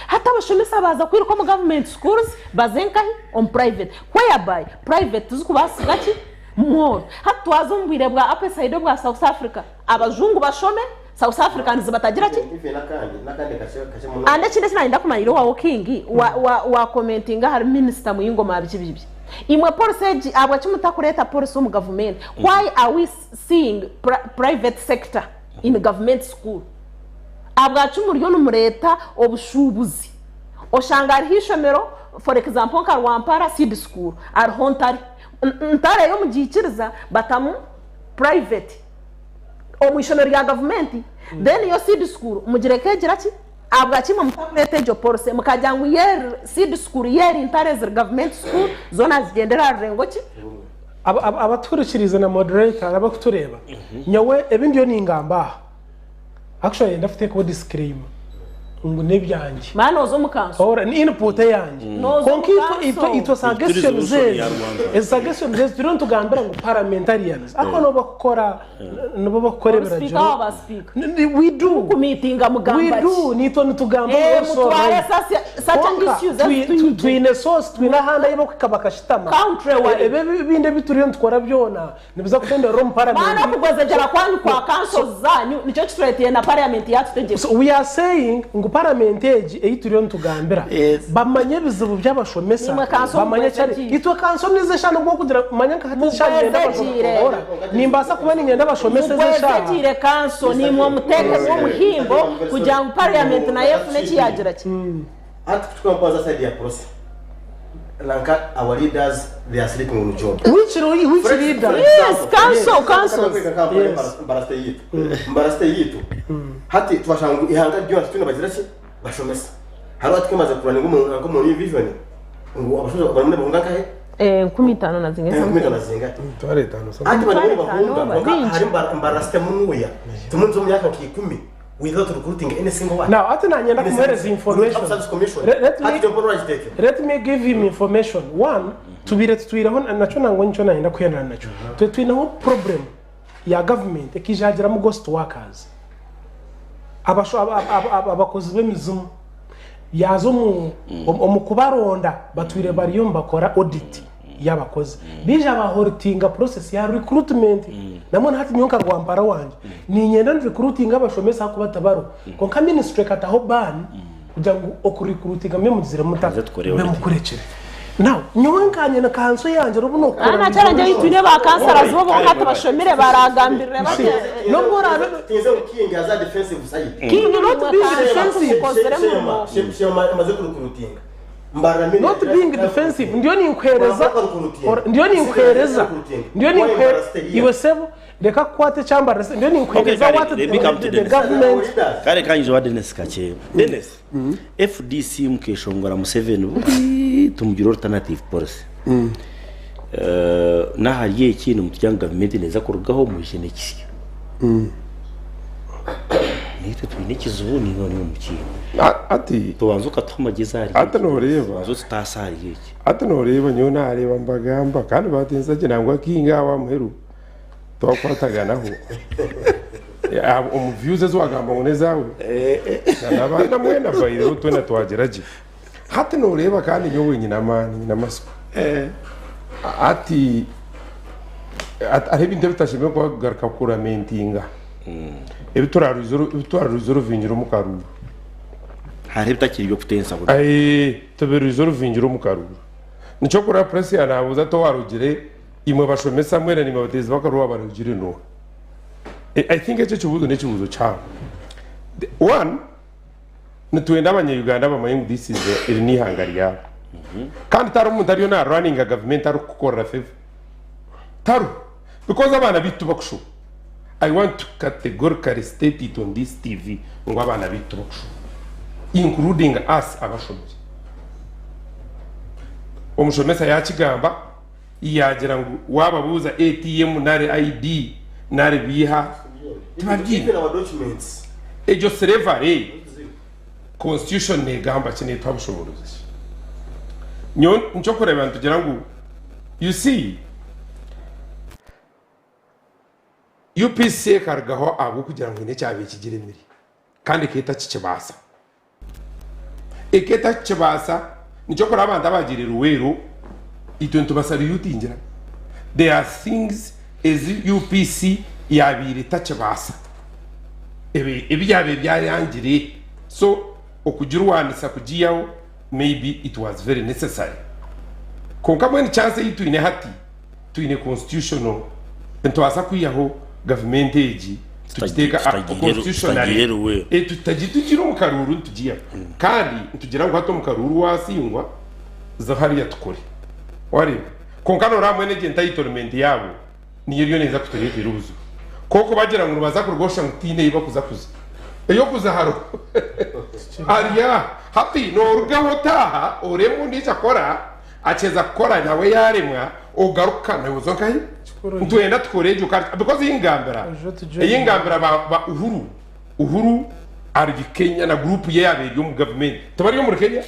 Hati abashomesa baaza kwiruka omu government schools baze nkahi? Omu private whereby private tizikubaasibwa ki? Mworo. Hati twaza omu bwire bwa apartheid obwa South Africa abajungu bashome South Africans batagira ki? And ekindi eki nayenda kumanya owawe King wa wa wa commentinga ahari minister Muyingo biki biki biki. Imwe policy egi ahabwaki mutakureeta policy omu government? Why are we seeing private sector in government school? Ahabwaki muriyo nimureeta obushuubuzi? Oshanga hariho eishomero for example nka Rwampara seed school hariho Ntare. Ntare yo mugiikiriza batamu private omu ishomero rya gavumenti then yo seed school mugireke egira ki? Ahabwaki imwe mutakureeta egyo policy mukagira ngu yeri seed school yeri Ntare ziri government school zoona zigyendere aha rurengo ki? Abatuhurikiriize na moderator n'abarikutureeba, nyowe ebi ndiyo ningamba aha Actually nayenda kuteekaho disclaimer ngu n'ebyangye. Mara nooza omu kanso. Ora ni input eyangye. Nooza omu Kwonka itwe itwe kanso. itwe suggestions Resolution ezi ya Rwanda. ezi suggestions ezi turiyo nitugambira ngu parliamentarians ahakuba nibo bakukora nibo bakukora Ori sipiika ebiragiro. waba sipiika. We do. Mukumiitinga We mugamba ki? do nitwe nitugamba Eh, also mutware right. such Kwonka issues twi- ezitunyigye. twine source twine ahandi ahu barikuhika bakashutama. Country wide. Ebi ebindi ebi turiyo nitukora byona Nibiza kutenderera omu Mwana paramenti. okugwezegyera kwanyu kwa councils zanyu nikyo kitureteire na parliament yatutegyeka. So we are saying ngu paramenti egi ei turiyo nitugambira bamanye ebizibu by'abashomesa Nimwe kanso bamanye ekyari mugwezegyeire. itwe kanso nizo eshaaha n'obwokugira manya nka hati eshaaha niinyenda Mugwezegyeire. ora nimbaasa kuba niinyenda abashomesa ezi eshaaha. Mugwezegyeire kanso nimwe muteekemu omuhimbo kugira ngu parliament nayo efune eki yagira ki. Hati kutukwambaza side ya policy nanka our leaders they are sleeping on job. Which which leader? Yes, council, councils. Yes. Mbarasite yitu. Mbarasite yitu. Hati twashanga ngu ihanga ryona twine bagira ki? Bashomesa. Hariho hati twemaze kurwana ngu ngu mu new vision ngu abashomesa baramune bahunga nkahe? Eh, 15 na zingahe Enkumi something. itaano zingahe? Emitwaro etaano something. Hati bari Emitwaro bahunga etaano, kwonka bingi. hari mbarasite munuya. Tumunzi omu myaka nka ikumi without recruiting any single one. Now, ati nanyenda kumuhereza information. Service Commission. Let me- Hati John Paul Rajiteke. Let me give him information. One, tubiire tutwireho nakyo nangwa nikyo nayenda kuhendera nakyo. Twe twineho problem ya government ekaija yagiramu ghost workers. Abasho aba- aba- aba- abakozi b'emizimu. Yaaza omu omu kubaronda batwire bariyo nibakora audit y'abakozi. Baija baholitinga process ya recruitment. Nambwenu hati nyowe nka rwampara wangye niinyenda ni recruitinge abashomesa ahakuba tibariho. Kwonka ministry ekataho ban kugira ngu oku recruitinga mube mugizire muta? Mube mukurekire. Now nyowe nkanye na kanso yangye n'obu nokukora Ana kyarangye resolution. twine ba councillors bo bonka tibashomire baragambirire You see, bate. n'obu oraabe Tinze ngu King aza defensive side. King Not nimwe being kanso defensive. mukozire murimo. Shema amaze kurukurutinga. Mbarara mini. Not being defensive ndiyo ninkuhereza ndiyo ninkuhereza ndiyo ninkuhereza iwe sebo reka kukwata ekyambarira se ndiyo Okay, ninkuhereza kare, what let me the, come to the, the Dennis. government Kare kanyije wa Dennis kakye. Dennis, FDC mukeshongora Museveni buri tumugira alternative policy. N'ahari eki nimutujya ngu gavumenti neeza kurugaho mwije n'ekisya. Naitwe twine ekizibu niiwe niiwe mukiine. Ati Tubanze okatuha amagezi ahari ati nooreeba tubanze otutaasa ahari eki. Ati nooreeba nyowe naareeba mbagamba kandi batinza gye nangwa King aha wa muheru twakwataganaho omu views ezi wagamba ngu n'ezaawe n'abandi mwena baireho twena twagira gye. Hati nooreeba kandi nyowe nyine amaani nyine amatsiko. Hati hariho ebintu ebitashemereire kuba kugaruka kuramentinga ebi twararizoruvingira omu karuuru. Hariho ebitakiri by'okutensa buri. Tubirize oruvingira omu karuuru. Nikyo kureba puresi yanaabuuza ati owarugire imwe bashomesa mwena nimwe bateezi b'akaruuru owabarugire n'oha? I think ekyo ekibuuzo n'ekibuuzo kihango. One, nitwenda abanya-Uganda bamanye ngu this is eri n'eihanga ryabo. Kandi tihariho omuntu ariyo na-runninga gavumenti arikukukorera favour. Tariho. Because abaana baitu tibakushoma. I want to categorically state it on this TV ngu abaana baitu tibakushoma. Including us abashomire. Omushomesa yaakigamba, yaagira ngu waababuuza ATM nari ID nari biiha, tibabiine. Even our documents. Egyo slavery, constitution neegamba ki, neetuha bushoboorozi ki? Nyowe nikyo kureeba nitugira ngu you see, UPC ekarugaho ahabw'okugira ngu haine ekyabaire kigiremire kandi ekaba etakikibaasa. Ekaba etakikibaasa nikyo kureba abantu abagiire Luweero itwe nitubasalutingira. There are things ezi UPC yabaire etakibaasa ebi byabaire byayangire so okugirwanisa kugiihaho maybe it was very necessary. Kwonka mbwenu chance ei twine hati twine constitutional nitubaasa kwihaho gavumenti egi tugiteeka Tutagiire Luweero. Tutagiire omu karuuru nitugiihaho kandi nitugira ngu hati omu karuuru waasingwa za hariya tukore wareeba kwonka noreeba mbwenu egi entitlement yaabo niyo eriyo neeza kutureetera obuzibu kwonka bagira ngu nibaza kuruga oshusha ngu tihaine ei bakuza kuza ey'okuza hariho hariya hati noorugaho otaaha oreebe ondiijo akora Akyeza kukora nawe yaremwa ogaruka nawe oza nkahi nitwenda tukore egyo kandi because ei ngambira ei ngambira ba, ba Uhuru Uhuru ari Kenya na group ye yabaire eri omu government tibari omuri Kenya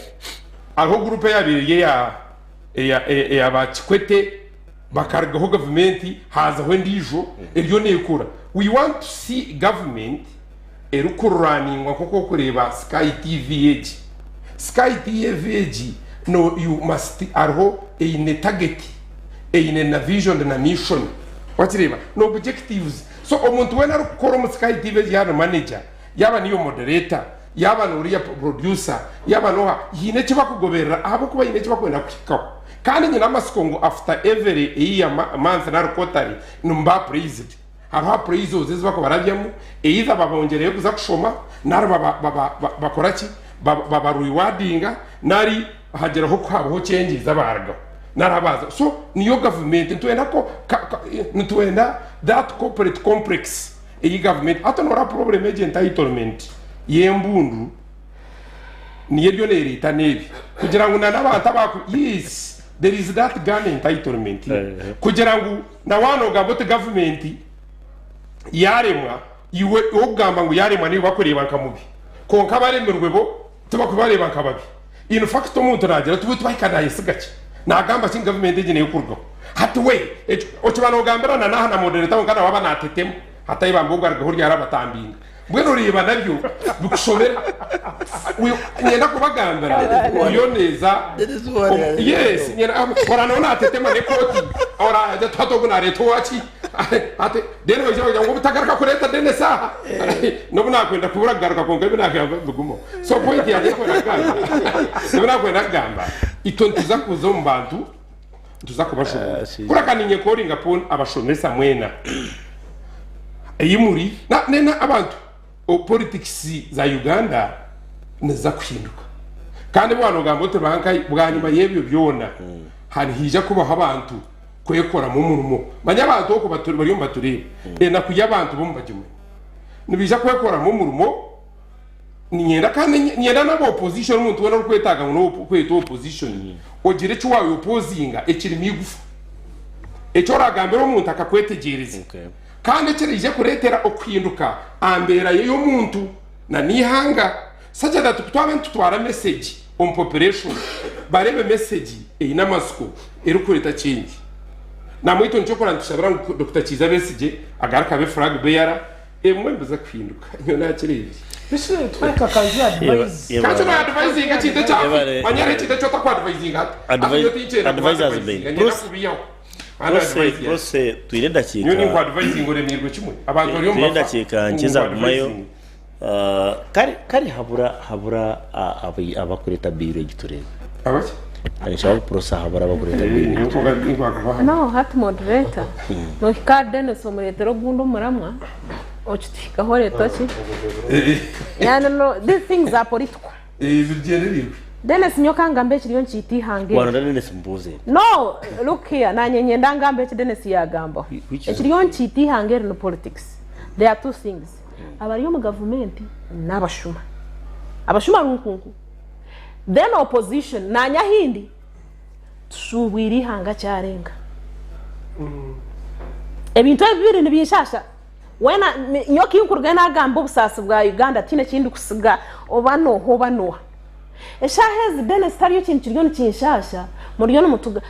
hariho group eyabaire eri eya eya eya ba Kikwete bakarugaho government hazaho endiijo eriyo nekora we want to see government erikuruningwa nk'oku orikureeba Sky TV egi. Sky TV egi no you must hariho eine target, eine na vision na mission wakireeba na objectives. So omuntu weena arikukora omu Sky TV egi yaaba ni manager, yaaba niiwe moderator, yaaba noriya producer, yaaba noha, haine eki bakugoberera ahabw'okuba haine eki bakwenda kuhikaho. Kandi nyine amatsiko ngu after every year, month nari quarterly nimuba appraised. Hariho appraisals ezi bakubarabyamu, either babongyereyo kuza kushoma nari bakora ki, baba rewardinga nari hagiraho ku habaho changes abarugaho nari abazaho. So niyo gavumenti nitwenda ko nitwenda that corporate complex eyi gavumenti hati noreeba problem egi entitlement y'embundu niyo eriyo nereeta n'ebi kugira ngu na n'abantu abaku yes there is that gun entitlement kugira ngu Na waaba noogamba oti gavumenti yaaremwa, iwe orikugamba ngu yaaremwa niiwe bakureeba nka mubi. Kwonka abaremirwe bo tibakubareeba nka babi. In fact omuntu naagira ati we twahika naayesiga ki? Naagamba ki ngu gavumenti egi n'ey'okurugaho? Hati we ekyo okiba noogambira na n'aha na moderator wenka nawe aba naatetema. Hati ayi bambe ogu arugaho ryari abatambinga. Mbwenu oreeba nabyo bikushobera. Niinyenda kubagambira oriyo neeza yes ora nawe natetema n'ekooti ora hati ogu nareeta owaki hati then baija bagira ngu obutagaruka kureeta Denis aha n'obu nakwenda kubura kugaruka kwonka ebi nagamba bigumeho. So point yangye ei ndikwenda kugamba ebi nakwenda kugamba itwe nituza kuza omu bantu nituza kubashoboorora. Kureka niinye calling upon abashomesa mwena ei muri na na abantu politics za Uganda niziza kuhinduka kandi waaba nogamba oti bankahi bwanyima y'ebyo byona hanihaija kubaho abantu kwekoramu omurimo manya abantu okwo bariyo nibatureeba enaku y'abantu bo nibagimanya nibaija kwekoramu omurimo Niinyenda kandi niinyenda n'aba opposition omuntu weena orikwetaaga ngu n'owokwetwa opposition ogire eki waayopozinga ekirimu eigufa eki oraagambira omuntu akakwetegyereza kandi ekiraije kureetera okuhinduka aha mbeera ye y'omuntu na n'eihanga such that ku twaba nitutwara message omu population bareebe message eine amatsiko erikureeta change. Namwe itwe nikyo orikureeba nitushabira ngu Dokita Kiiza Besigye agaruke abe flag bearer Ebimwe nibiza kuhinduka nyowe nakireebire. Kansi no advisinga ekintu ekya manya hariho ekintu eki otaku advisinga hati. Hati nyowe tinkyenda ku advisinga nyenda kubihaho. Kandi advice Prose twine edakiika Nyowe ninku advisinga oremeirwe kimwe. Abantu bariyo twine nibafa edakiika ngu nkye nku zagumayo advisinge. Kare kare habura habura abakureta bill egi tureebe. Abaki? Nshaba ngu Prossy ahabure abakureta bill egi tureebe. No hati moderator nohika ahari Denis omuretere ogundi omuramwa okituhikaho oreeta ki yani no these things are political Denis nyowe kangambe ekiriyo nikiita ihanga eri Waronda Denis mubuuze. No look here nanye nyenda ngambe eki Denis yagambaho Which is ekiriyo nikiita ihanga eri ni politics there are two things Abari omu gavumenti n'abashuma. Abashuma runkunku. Then opposition nanye ahindi tushuubwire eihanga kyarenga. Ebintu ebi bibiri nibinshasha. Weena nyowe kinkurugayo nagamba obusaasi bwa Uganda tihaine ekindikusiga oba nooha oba nooha. Eshaaha ezi Denis tihariyo kintu kiriyo nikinshasha muriyo nimutuga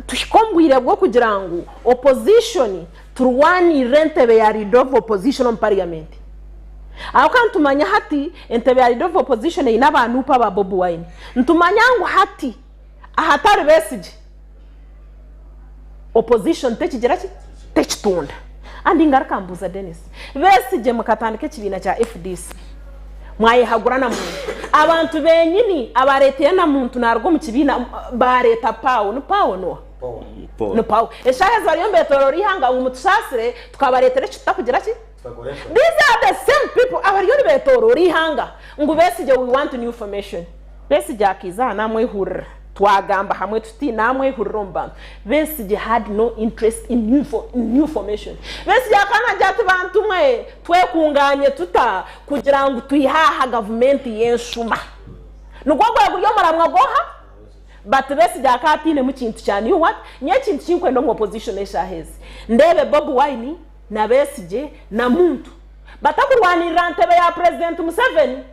tuhika omu bwire bw'okugira ngu opposition Turwanirire entebe ya Leader of Opposition omu Parliament. Ahabw'okuba nitumanya hati entebe ya Leader of Opposition eine aba nup aba Bobi Wine. Nitumanya ngu hati ahatari Besigye, Opposition tekigira ki? Tekitunda. And ngaruka mbuuza Denis, Besigye mukatandika ekibiina kya FDC, mwayehagura na muntu. Abantu benyini abareteire na muntu naruga omu kibiina bareeta Paul. Ni Paul noha? Ni Paul. Eshaaha ezi bariyo nibeetooroora eihanga ngu mutushaasire tukabareetera eki tutakugira ki? These are the same people abariyo nibeetooroora eihanga ngu Besigye we want new formation. Besigye akaiza aha naamwehurira twagamba hamwe tuti naamwehurira omu bantu. Besigye had no interest in new, in new formation. Besigye akaba naagira ati bantu mwe twekunganye tuta kugira ngu twihe aha gavumenti y'enshuma. Nigwo gwaba guri omuramwa gw'oha? But Besigye akaba atainemu kintu kya new what? Nyowe ekintu kinkwenda omu opposition eshaaha ezi ndeebe Bobi Wine na Besigye na Muntu batakurwanirira ntebe ya president Museveni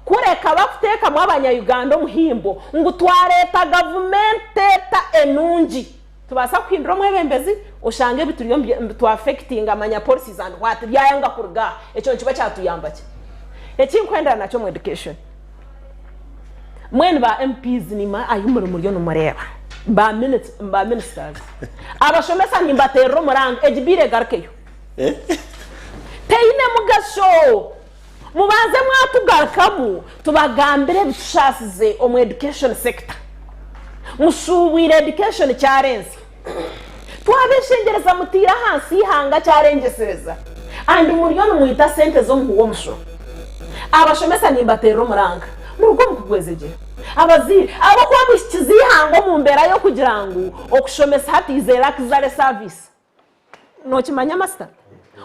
kureka bakuteekamu abanya Uganda omuhimbo ngu twareeta gavumenti eta enungi tubaasa kuhindura omwebembezi oshange ebituriyo nibitu affectinga manya policies and what byayanga kuruga aha ekyo nikiba kyatuyamba ki? Ekinkwendera nakyo omu education. Mbwenu ba MPs naimwe ahu muri muriyo nimureeba ba ba ministers abashomesa nimbateerera omuranga egi bill egarukeyo teine mugasho mubanze mwatugarukamu tubagambire ebitushaasize omu education sector mushuubwire education kyarenze twabeshengyereza mutiire ahansi eihanga kyarengyesereza and muriyo nimwita sente z'omuhu w'omushoro. Abashomesa nimbateerera omuranga muruge omu kugwezegyera. Abazaire ahabw'okuba muhikize eihanga omu mbeera y'okugira ngu okushomesa hati is a luxury service. Nookimanya Master?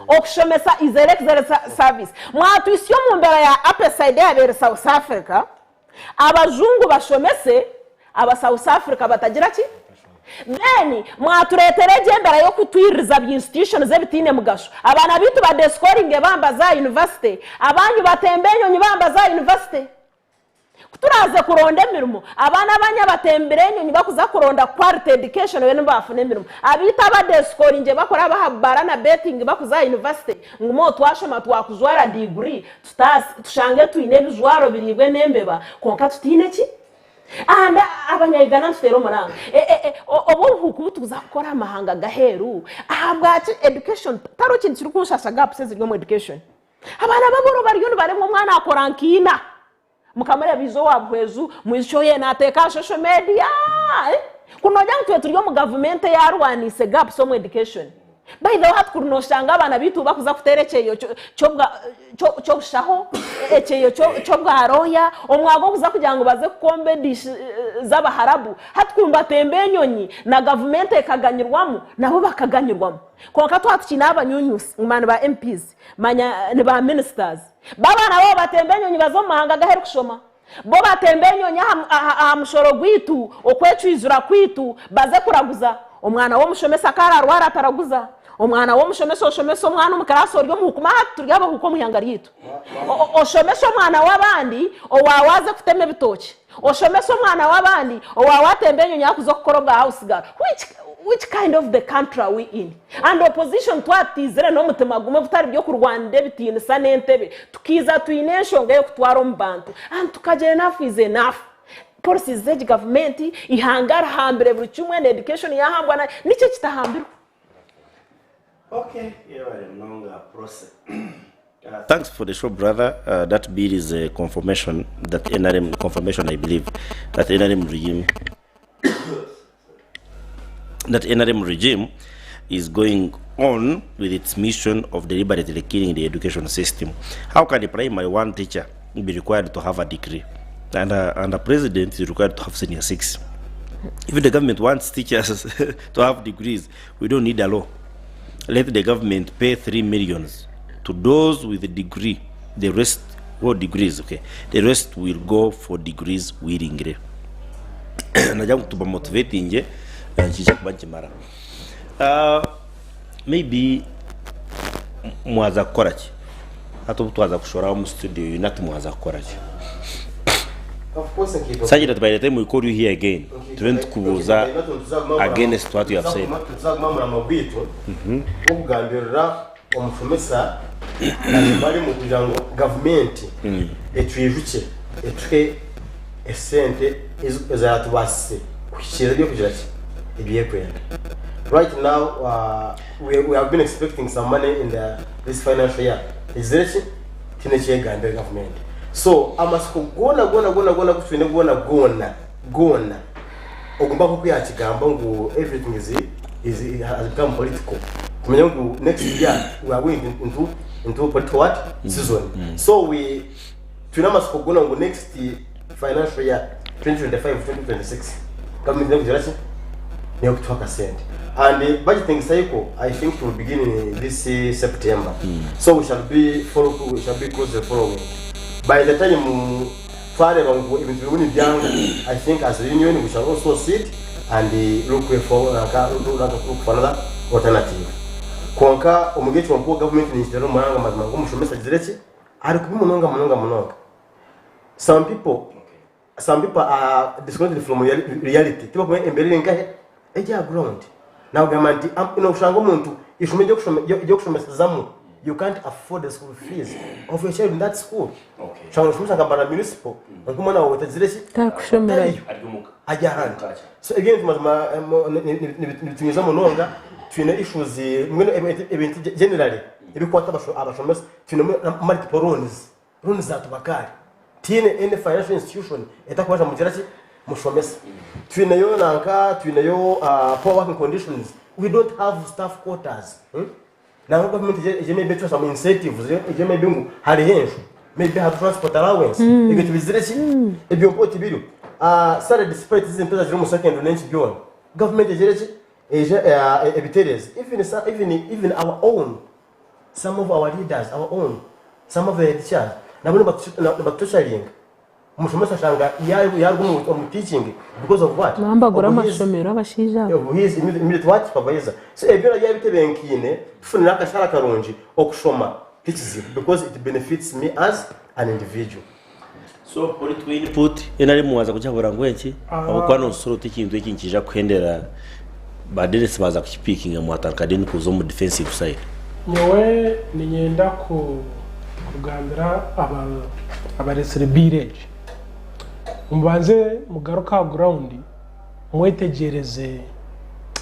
Okushomesa is a luxury service. Mwatuhitsya omu mbeera ya apartheid eyabaire South Africa, Abajungu bashomese aba South Africa batagira ki? Then mwaturetera egyo embera yokutwiririza bi institutions ebitiine mugasho. Abaana baitu ba descoringe bamba za university, abanyu batembe enyonyi bamba za university. Ku turaaze kuronda emirimo, abaana abanya abatembire enyonyi bakuza kuronda quality education bene baafuna emirimo. Abaitu abadeesikoringye bakuraba aha bubaara na betting bakuza aha university ngu mo twashoma twakujwara degree tutaase tushange twine ebijwaro biriibwe n'embeba kwonka tutaine ki? And abanya-Uganda nituteera omuranga. Obu obuhuuku obu turikuza kukora aha mahanga g'aheeru, ahabwaki education, tihariho kintu kirikunshasha gaps eziri omu education. Abaana b'abooro bariyo nibaremwa omwana akora nkaina. Mukamureeba aiza owa Buhweju, mwijukye oye naateeka aha social media. Kuri noogira ngu itwe turi omu gavumenti eyaarwaniise gaps omu education. By the way hati kuri nooshanga abaana baitu bakuza kuteera ekyeyo ky'obushaho, ekyeyo ky'obwa lawyer, omwaka oguza kugira ngu baze kukomba edishi z'abaharabu, hati kuri nibatemba enyonyi na gavumenti ekaganyirwamu, nabo bakaganyirwamu. Kwonka twaba tukiine abanyunyusi ngu manya ni ba MPs, manya ni ba ministers, Bo abaana baabo batemba enyonyi baza omu mahanga g'aheeru kushoma. Bo batemba enyonyi aha mushoro gwaitu, okwecwizura kwaitu, baze kuraguza. Omwana w'omushomesa ku ararwara ataraguza. Omwana w'omushomesa oshomesa omwana omu kiraasi ori omuhuuku. Manya hati turi abahuuku omu ihanga ryaitu. Oshomesa omwana w'abandi owaawe aze kutema ebitookye. Oshomesa omwana w'abandi owaawe atemba enyonyi arikuza kukora obwa house girl. Which which kind of the country are we in? And opposition twaba tutaizire n'omutima gumwe butari by'okurwanira ebitiinisa n'entebe, tukaija twine enshonga ey'okutwara omu bantu and tukagira enough is enough. Policies z'egi gavumenti, eihanga rihambire buri kimwe na education yaahambwa na niki ekitahambirwe? Okay, yebare munonga Prossy. Thanks for the show brother, that bill is a confirmation that NRM confirmation I believe that NRM regime that NRM regime is going on with its mission of deliberately killing the education system. How can a primary one teacher be required to have a degree and a, and a president is required to have senior six? If the government wants teachers to have degrees, we don't need a law. Let the government pay 3 millions to those with a degree, the rest, what degrees, okay, the rest will go for degrees willingly. Nagira ngu tuba motivatinge nikiija kuba nikimara. Maybe mwaza kukora ki? Hati obu twaza kushora omu studio UNATU mwaza kukora ki? Sagira by the time we call you here again tube nitukubuuza against what you have said. Nituza kuguma murama gwaitu gw'okugambirira omushomesa barimu kugira ngu gavumenti etwijukye etuhe esente eziratubaasise kuhikiiriza eby'okugira ki eby'ekwenda. Right now we have been expecting some money in the this financial year egizire ki tihaine eki egambire gavumenti. So amatsiko goona goona goona goona agu twine goona goona goona Ogu mba nk'oku yaakigamba ngu everything is, is, has become political. Tumanye ngu next year we are going into, into political what? Season. So we twine amatsiko goona ngu next financial year 2025-2026 government nekugira ki? Nekutuha akasente. And budgeting cycle I think it will begin in this September. So we shall be follow, we shall be closely following. By the time Twareeba ngu ebintu birimu nibyanga, I think as a union we shall also sit and look for look for another alternative. Kwonka omuri ekyo mpuwo gavumenti neekiteera omuranga mazima ngu omushomesa agizire ki? Ari kubi munonga munonga munonga. Some people some people are disconnected from reality tibakumanya embeera eri nkahe? Eri aha ground. Nakugamba nti noshanga omuntu eishomero ery'okushomesezamu you can't afford the school fees of your child in that school. Oshanga noshomesa nka Mbarara municipal kwonka omwana waawe tagizire ki? Tarikushomerayo. Tariyo. Ari ahandi. So ebyo ebintu mazima nibitunyiiza munonga. Twine issues mbwenu ebintu generally ebikukwata abashomesa twinemu multiple loans. Loans za Tubakaali. Tihaine any financial institution etakubaasa mugira ki? Mushomesa. Twineyo nanka, twineyo poor working conditions, we don't have staff quarters. Nangwa government egye maybe etuha some incentives, egye maybe ngu hariho enju, maybe hariho transport allowance, ebyo tibizire ki? Ebyo mpowe tibiriho. Salary despite ziri ziri omu secondary n'enki byona, government egire ki? Eije ebitereeze. Even, even our own Some of our leaders, our own, some of the teachers nabo nibatutorturinga. Omushomesa ashanga yaruga omu teaching because of what? Nabo nibagura Of his- amashomero abashaija abo. of his immediate what? Supervisor. So ebyo byona byabitebenkaine tufunire akashara karungi okushoma tikizibu because it benefits me as an individual. So ori tuhe input NRM waaza kugihabura ngu enki ahabw'okuba nooshushura oti ekintu eki nikiija kuhendera ba Denis baaza kukipiikinga mwatandika then kuza omu defensive side. Nyowe niinyenda kugambira abareetsire bill egi, mubanze mugaruke aha ground mwetegyereze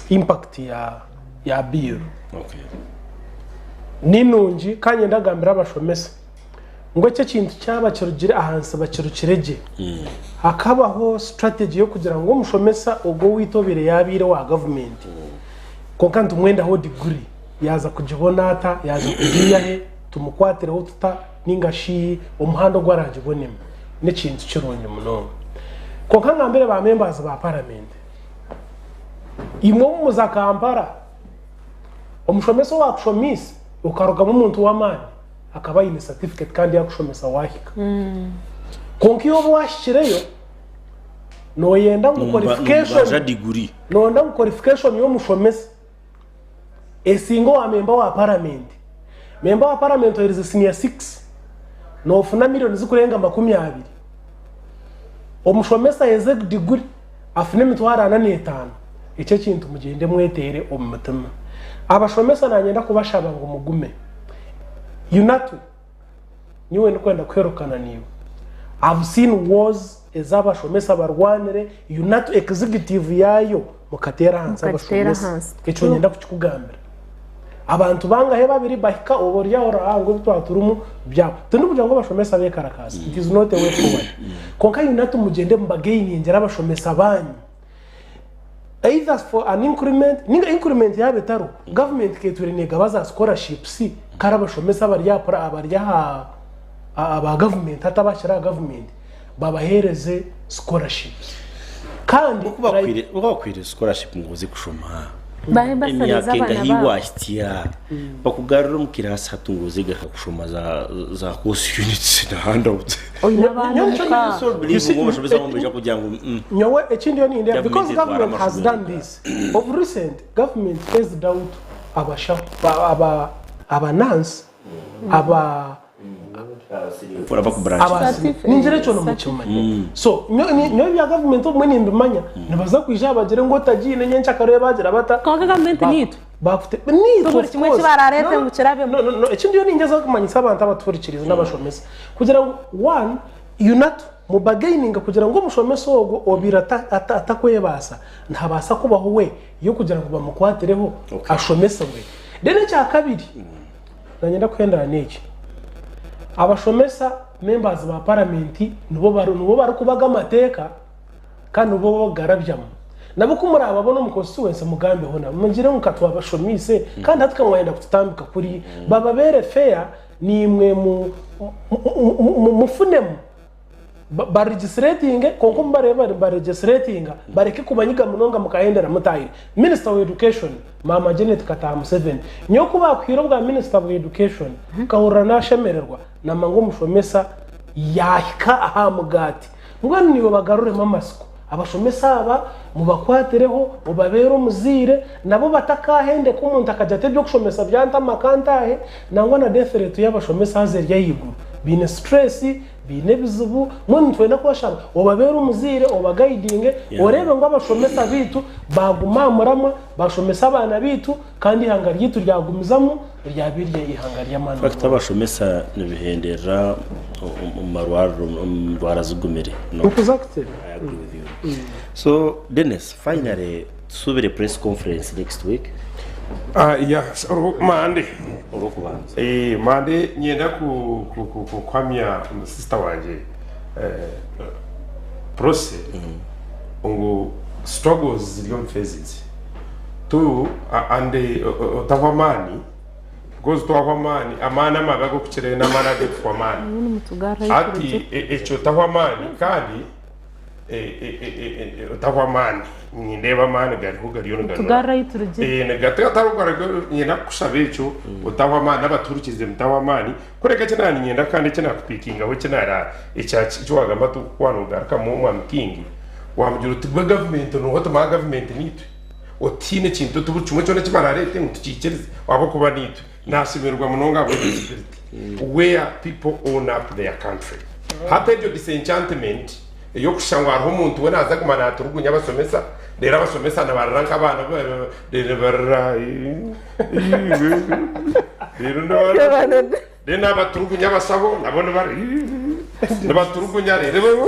impact ya bill. Ni nungi kandi niinyenda kugambira abashomesa ngu eki ekintu kyaba kirugire ahansi bakirukire gye. Hakabaho strategy y'okugira ngu omushomesa ogwo owaitu obaire yaabaire owa gavumenti kwonka nitumwendaho diguri yaaza kugibona ata, yaaza kugiiha he, tumukwatireho tuta nainga shi omuhanda ogu araagibonemu. N'ekintu kirungi munonga. Kwonka ngambire ba members ba paramenti, imwe obu muza Kampala, omushomesa owaakushomiise okarugamu omuntu w'amaani, akaba aine certificate kandi yakushomesa wahika. Kwonka iwe obu wahikireyo noyenda ngu qualification Nomubanja diguri. noyenda ngu qualification y'omushomesa esinge owa memba wa paramenti. Memba wa paramenti oherize senior 6 nofuna million zikurenga 20. Omushomesa aherize diguri afune emitwaro ana n'etaano. Ekyo ekintu mugyende mweteere omu mitima. Abashomesa nanyenda kubashaba ngu mugume. UNATU, nyowe ndikwenda kuherukana naiwe. I've seen wars ez'abashomesa barwanire, UNATU executive yaayo mukateera ahansi Mukagiteera abashomesa. ahansi. Ekyo niinyenda kukikugambira. Abantu bangahe babiri bahika oba ori aho oraha ngu ebi twaba turimu byahwa. Tindikugira ngu abashomesa beekarakaase, it is not a way forward. Kwonka UNATU mugyende mubagainingire abashomesa baanyu. Either for an increment ninga increment yaaba etariho, government ketwire negaba za scholarships kare abashomesa abari aha pra abari aha aba government hati abakiri aha government babahereze scholarships kandi Oku bakwire oku bakwire scholarship ngu oze kushoma Bahe bursary emyaka z'abaana engahi baabo. wahitsya bakugarure omu kirasi hati ngu oze garuka kushoma za za course units na handouts. Oine abaana Nyowe nicyo omuka. ndi- So You believe see, ngu abashomesa bamwe nibaija kugira ngu mm. Nyowe eki ndiyo nindeeba Government because etwara government has amashomero done this of recent government phased out abashaho aba aba nurse aba Abaku branch. aba ningira ekyo nimukimanya so nyowe ebya government obumwe nimbimanya nibaza kwija bagire ngu otagiine nyenkyakare bagira bata Kwonka government niitwe. Bakute niitwe Buri of kimwe course. eki baraareete No, no, ngu kirabemu. no, no, no, eki ndiyo ningyezaho kumanyisa abantu abatuhurikiriize n'abashomesa kugira ngu one UNATU mubagaininga kugira ngu omushomesa ogwo obaire atakwebaasa nihabaasa kubaho way y'okugira ngu bamukwatireho ashomesibwe. Then ekyakabiri nanyenda kuhendera n'eki, abashomesa members ba paramenti nibo barikubaga amateeka kandi nibo bakugarabyamu. Nabo ku muraababona omu constituency mugambeho nabo mugire ngu ka twabashomiise kandi hati ka mwayenda kututambika kuriya. Bababeere fair naimwe mufunemu baregistratinge kwonka obu bariba nibaregistratinga bareke kubanyiga munonga mukahendera mutaahire. Minister wa education Maama Janet Kataaha Museveni nyowe ku baakuhaire obwa minister bwa education nkahurira naashemererwa namanya ngu omushomesa yaahika aha mugaati. Mbwenu naiwe bagaruremu amatsiko. Abashomesa aba mubakwatireho, mubabeere omuzaire, nabo batakahendeka omuntu akagira ati eby'okushomesa byantama ka ntaahe, nangwa na death rate y'abashomesa haza eri ahaiguru. Baine stress, baine ebizibu, mbwenu nitwenda kubashaba obabeere omuzaire, obagaidinge, oreebe ngu abashomesa baitu baaguma aha muramwa, bashomesa abaana baitu kandi eihanga ryaitu ryagumizamu ryaba riri eihanga ry'amaani In fact munonga. abashomesa nibihenderera omu marwariro omu ndwara zigumire. No. Exactly. I agree with you. So Dennis, finally tusuubire press conference next week. Ah, yeah, so, Monday. Orwokubanza. Eh, Monday nyenda ku ku ku ku kuhamya sister wangye eh, Prossy ngu struggles ziri omu phases. Tu and otahwa amaani because twahwa amaani, amaani amabi ag'okukirayo n'amaani ag'okuhwa amaani. Hati ekyo otahwa amaani kandi otahwa amaani. Nindeeba amaani gariho gariyo niganura. Niinyenda kukushaba ekyo otahwa amaani n'abatuhurikiize mutahwa amaani kureka eki naaniinyenda kandi eki naakupiikingaho eki naara eki waagamba oti waaba noogarukamu Omwami King waamugira oti gwe gavumenti nooha otumaha gavumenti niitwe. Otiine kintu oti buri kimwe kyona eki baraareete ngu tukiikirize ahabw'okuba niitwe. Naashemererwa munonga ahabw'egyo spirit where people own up their country. Hati egyo disenchantment ey'okushusha ngu hariho omuntu we naaza kuguma naaturugunya abashomesa, reero abashomesa nibarira nk'abaana reero nibarira reero Then abaturugunya abashaho nabo nibari nibaturugunya reero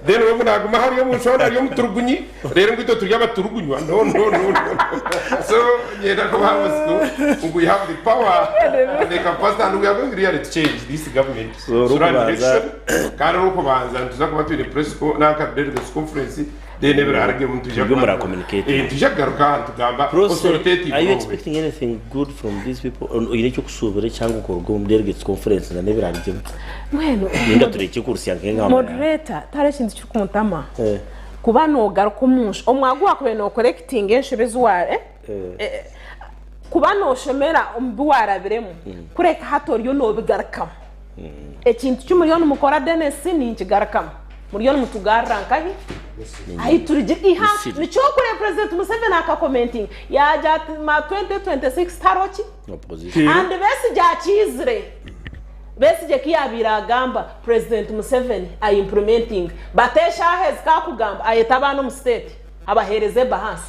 then we naguma hariya omu nshoho ari omuturugunyi reero ngu itwe turi abaturugunywa no no no no so nyenda kubaha amatsiko ngu we have the power and the capacity and we are going really to change this government So, through an orikubanza- election kandi orikubanza nituza kuba twine press co- nanka delegates conference then ebirarugemu nitwija Nibyo kuba- murakommunicating. Eh, nitwija kugaruka aha nitugamba Proce, authoritative are you role. expecting anything good from these people? Oine ekyokusuubira cyangwa okuruga omu delegates conference na n'ebirarugemu Mbwenu, ninga tureke kurusya nk'engamba yawe. moderator tari ekintu kirikuntama Eh, kuba nogaruka omunsho omwaga wakubaire nokorekitinga enshobe ezi wa eh? eh. Eh, kuba noshomera omu bi warabiremu kureka hati oriyo nobigarukamu ekintu ki muriyo nimukora Denis ninkigarukamu muriyo nimutugarura nkahi ahi turigye iha Misiri. nikyo kureba president Museveni akakomentinga yagira ati ma 2026 taro ki Opposition. and Besigye akizire Besigye ki yabaire agamba president Museveni a implementing but eshaaha ezi kakugamba ayeta abaana omu state abaheereza ebahansi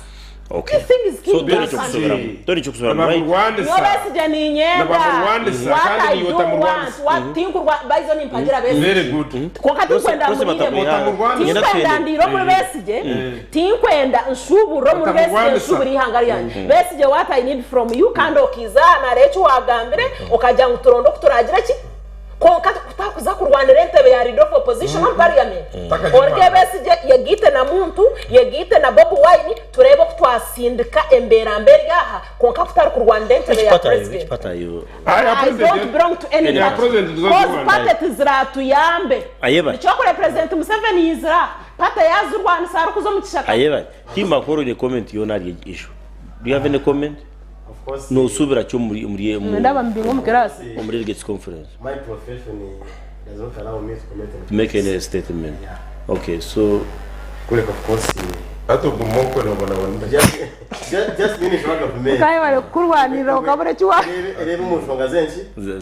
Okay. This thing is So killing twine us. ekyokusuubiramu. Twine ekyokusuubiramu, right? Nyowe Besigye niinyenda Nibamurwanisa, what kandi I niiwe do otamurwanisa. want what tinkurwa baizo nimpagira Besigye Very good. konka tinkwenda Rose murire batamwiha. tinkwenda ndire omuri Besigye tinkwenda nshuburire omuri Besigye Otamurwanisa. nshubure ihanga ryange Besigye what I need from you kandi okiza nare eki wagambire okagira ngu turonde oku turagira ki konka kutakuza kurwanira entebe ya leader of opposition omu parliament orige Besigye yegiite na muntu yegiite na Bobi Wine turebe oku twasindika embeera mbi eri aha konka kutari kurwanira entebe Which ya part are you? president Which part are you? I don't belong to any Yeah, party. president does not Cause want party tiziratuyambe. Ayeba. Nikyokore president Museveni yizira. Party yazirwanisa arikuza omu kishaka. Ayeba, timba nkoro ne comment yona ari issue. Do you have any comment? Of course. Nosuubira ki omuri omuri mu- Ndaba mbinga omu class. omu delegates conference? My profession does not allow me to comment on To make any statement. Okay, so Kureka of course. Hati oguma okwerabonabona. Just meaning for government. Kaye bari kukurwanirira ukabura eki wa. Reba omu nshonga zenki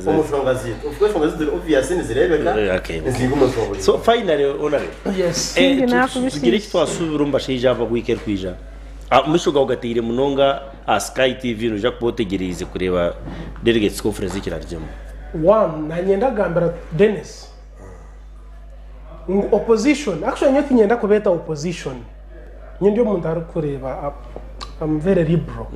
omu nshonga zitu of course enshonga zitu obvious nizirebeka Eh, okay. niziga omu nshonga So finally honorable. Yes. Eh, Singi nakubishinja. tugire eki twasuubira omu bashaija aba wiiki erikwija. Ah, Omumaisho gawe gateire munonga aha Sky TV noija kuba otegyereize kureeba delegates conference ekirarugyemu. One, nanyenda kugambira Dennis ngu opposition actually nyowe tinyenda kubeeta opposition nyowe ndi omuntu arikureeba I'm very liberal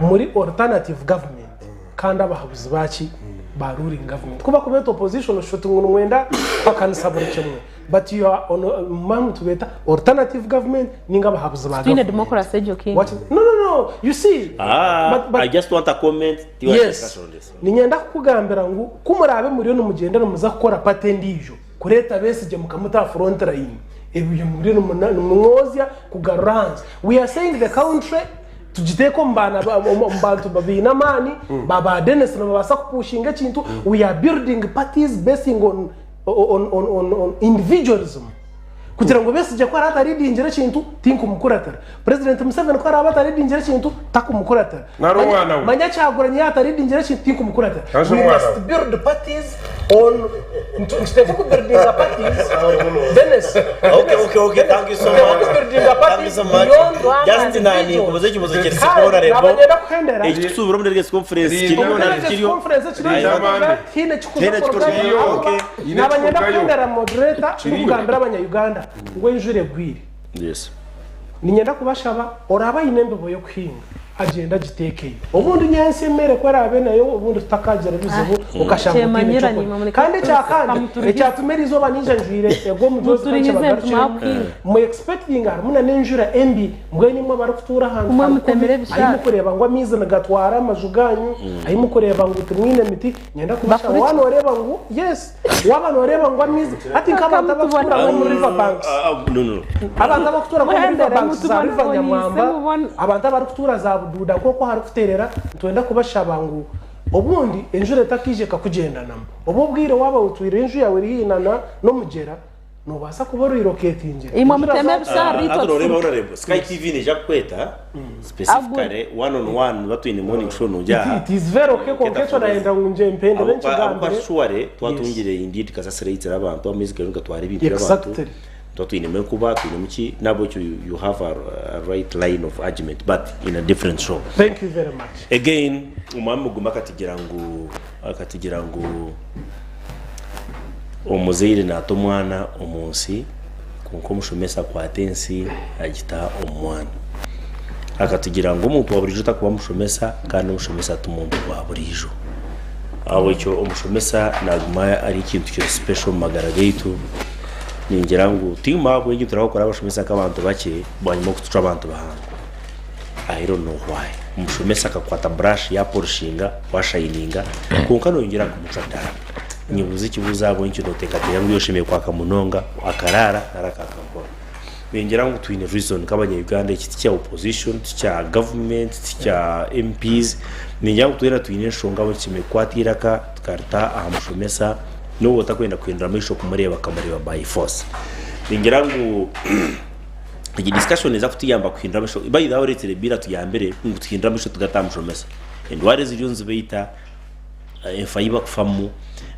muri alternative government kandi abahabuzi baki ba ruling government kuba kubeeta opposition oshuta ngu nimwenda kuhakanisa buri kimwe but you are on mamu tubeeta alternative government ninga abahabuzi ba Twine government democracy egyo king. What no no no you see Ah, but, but I just want a comment. Do you want to yes discuss on this? ninyenda kukugambira ngu kumuraabe muriyo nimugyenda nimuza kukora party endiijo kureeta Besigye mukamuta front line ebyo muriyo nimumwozya kugarura ahansi we are saying the country tugiteeke omu baana ba- omu omu bantu baine amaani ba Dennis nibabaasa kupushinga ekintu we are building parties basing on individualism kugira ngu Besigye ku araba ataridingira ekintu tinkumukuratira president Museveni ku araba ataridingira ekintu takumukuratira Nari omwana we. manya Kyagulanyi yataridingira ekintu tinkumukuratira Nari we omwana must we. build parties on nituteeka kubuildinga parties Dennis Okay, thank you so much. Thank you so much. Just nani kubuza ekibuzo kiri honorable. nabanyenda kuhendera Eki tusuubira omu delegates conference kiriyo na Delegates kiriyo. conference kiriyo hine Hine kikuza okay. nabanyenda kuhendera moderator ndikugambira abanya-uganda ngu enjura egwire Yes. ninyenda kubashaba oraba aine embibo y'okuhinga agenda agiteekeyo obundi nyensi emere ku eraabe nayo obundi tutakagira bizibu Ah. okashanga otiine Kyemanyira ekyokurya. nimwe mureke kandi ekyakandi kamuturuhize. ekyatuma erizooba ninja njwire ego omujozi Muturihize kakibagarukiremu ntimuhakuhinga. mu expecting harimu na n'enjura embi mbwenu imwe abarikutuura ahantu Kumwe harukubi, mutemere ebishaka. ahi mukureeba ngu amaizi nigatwara amaju ganyu ahi mukureeba ngu timwine miti nyenda kubashaba Bakuru ki? waaba nooreeba ngu yes waaba nooreeba ngu amaizi hati nk'abantu abakutuura nko muri river banks Ah, no no no. abantu abakutuura nko muri river Muhendere, banks za river mutubone, nyamwamba mubone. abantu abarikutuura za bududa nk'oku harikuterera nitwenda kubashaba ngu obundi enjura etakaije ekakugendanamu oba obwire waaba otwire enju yawe erihinana n'omugyera Noobaasa kuba oriroketingire. Imwe muteme ebisaaro itwe Hati noreeba tufuruke. honorable Sky TV neija kukweta specifically one on one niba twine morning show nungi aha. It is very okay kwonka ekyo nayenda ngu ngye mpendere nkigambire. Ahabw'okuba surely twatungire indeed kasasiro eyitsire abantu amaizi gariyo nigatwara ebintu by'abantu. Exactly. Tuba twinemu enkuba twinemu ki nahabwekyo you have a right line of argument but in a different show. Thank you very much. Again omwami Mugume akatugira ngu akatugira ngu Omuzaire naata omwana omu nsi, kwonka omushomesa akwata ensi agita omu mwana. Akatugira ngu omuntu wa buriijo takuba mushomesa kandi omushomesa ti muntu wa buriijo. Ahabw'ekyo omushomesa naguma ari ekintu kiri special omu magara gaitu. Ningira ngu tiimu ahabw'enki turahakora abashomesa nk'abantu bakye bwanyima okutucwa abantu bahango. I don't know why. Omushomesa akakwata brush yapolishinga washayininga kwonka noyongyera kumucwa dara. Nyebuuza ekibuuzo ahabw'enki noteekateeka ngu oshemereire kwaka munonga akaraara nari akaaka mpora. Ningira ngu twine reason nk'abanya Uganda eki tikya opposition, tikya government, tikya MPs, ningira ngu twena twine enshonga ahabw'enki tushemereire kukwata eiraka tukarita aha mushomesa n'obu otakwenda kuhindura amaisho kumureeba okamureeba by force. Ningira ngu Egi discussion neeza kutuyamba kuhindura amaisho. By the way oreetsire bill atuyambire ngu tuhindure amaisho tugate aha mushomesa. Endwara eziriyo nizibaita, enfa ei bakufamu,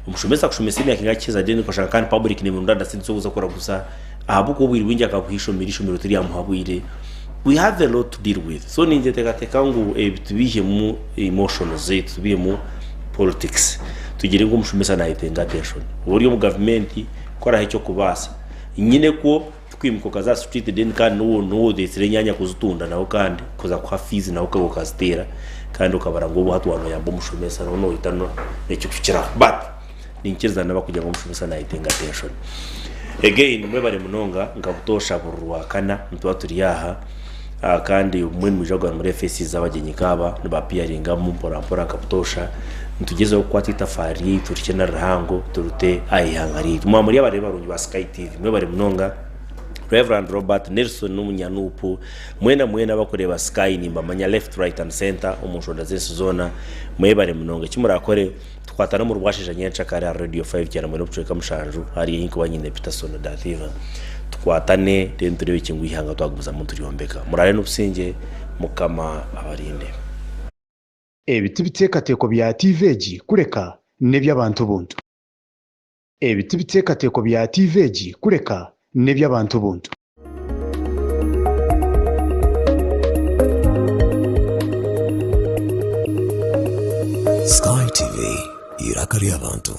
omushomesa akushomesa emyaka engahi akiheza then okashanga kandi public nemurondana sente z'okuza kuraguza ahabw'okuba obwire bwingi akabuha eishomero, eishomero tiryamuha bwire. We have a lot to deal with. So ninteekateeka ngu ebi tubiihemu emotions zaitu, tubiihemu politics. Tugire ngu omushomesa nayetenga attention. Waaba ori omu gavumenti koraho eky'okubaasa. Nyine kwo. Tikwimuka okaza aha street then kandi n'owu n'owu oreetsire enyaanya kuzitunda nawe kandi kuza kuha fees nawe okaba okaziteera kandi okabara ngu obu hati waaba noyamba omushomesa nawe nohita n'ekikukiraho but niinyikiriza n'abakugira ngu omushomesa nayetenga attention. Again mwebare munonga nka butoosha buri Rwakana nituba turi aha kandi obumwe nimwija kuguma nimureeba faces z'abagyenyi nk'aba nibapiyaringamu mpora mpora nka butoosha nitugyezaho kukwata eitafaari ryaitu rikye nari rihango turite aha ihanga ryaitu. Mwaba muri abareebi barungi ba Sky TV mwebare munonga. Rev. Robert Nelson n'omunyanuupu mwena mwena abakureeba Sky nimbamanya left right and center omu nshonda z'ensi zoona mwebare munonga. Eki murakore tukwatane omu rwasheesha nyenkyakare aha Radio 5 91.7 hariya ahi nkuba nyine Peterson Dativa tukwatane then tureebe ngu eihanga twagumizamu nituryombeka. Muraare n'obusingye Mukama abarinde. Ebi tibiteekateeko bya tiivi egi kureka n'eby'abantu buntu. Ebi tibiteekateeko bya tiivi egi kureka n'eby'abantu buntu. Sky TV, eiraka ry'abantu.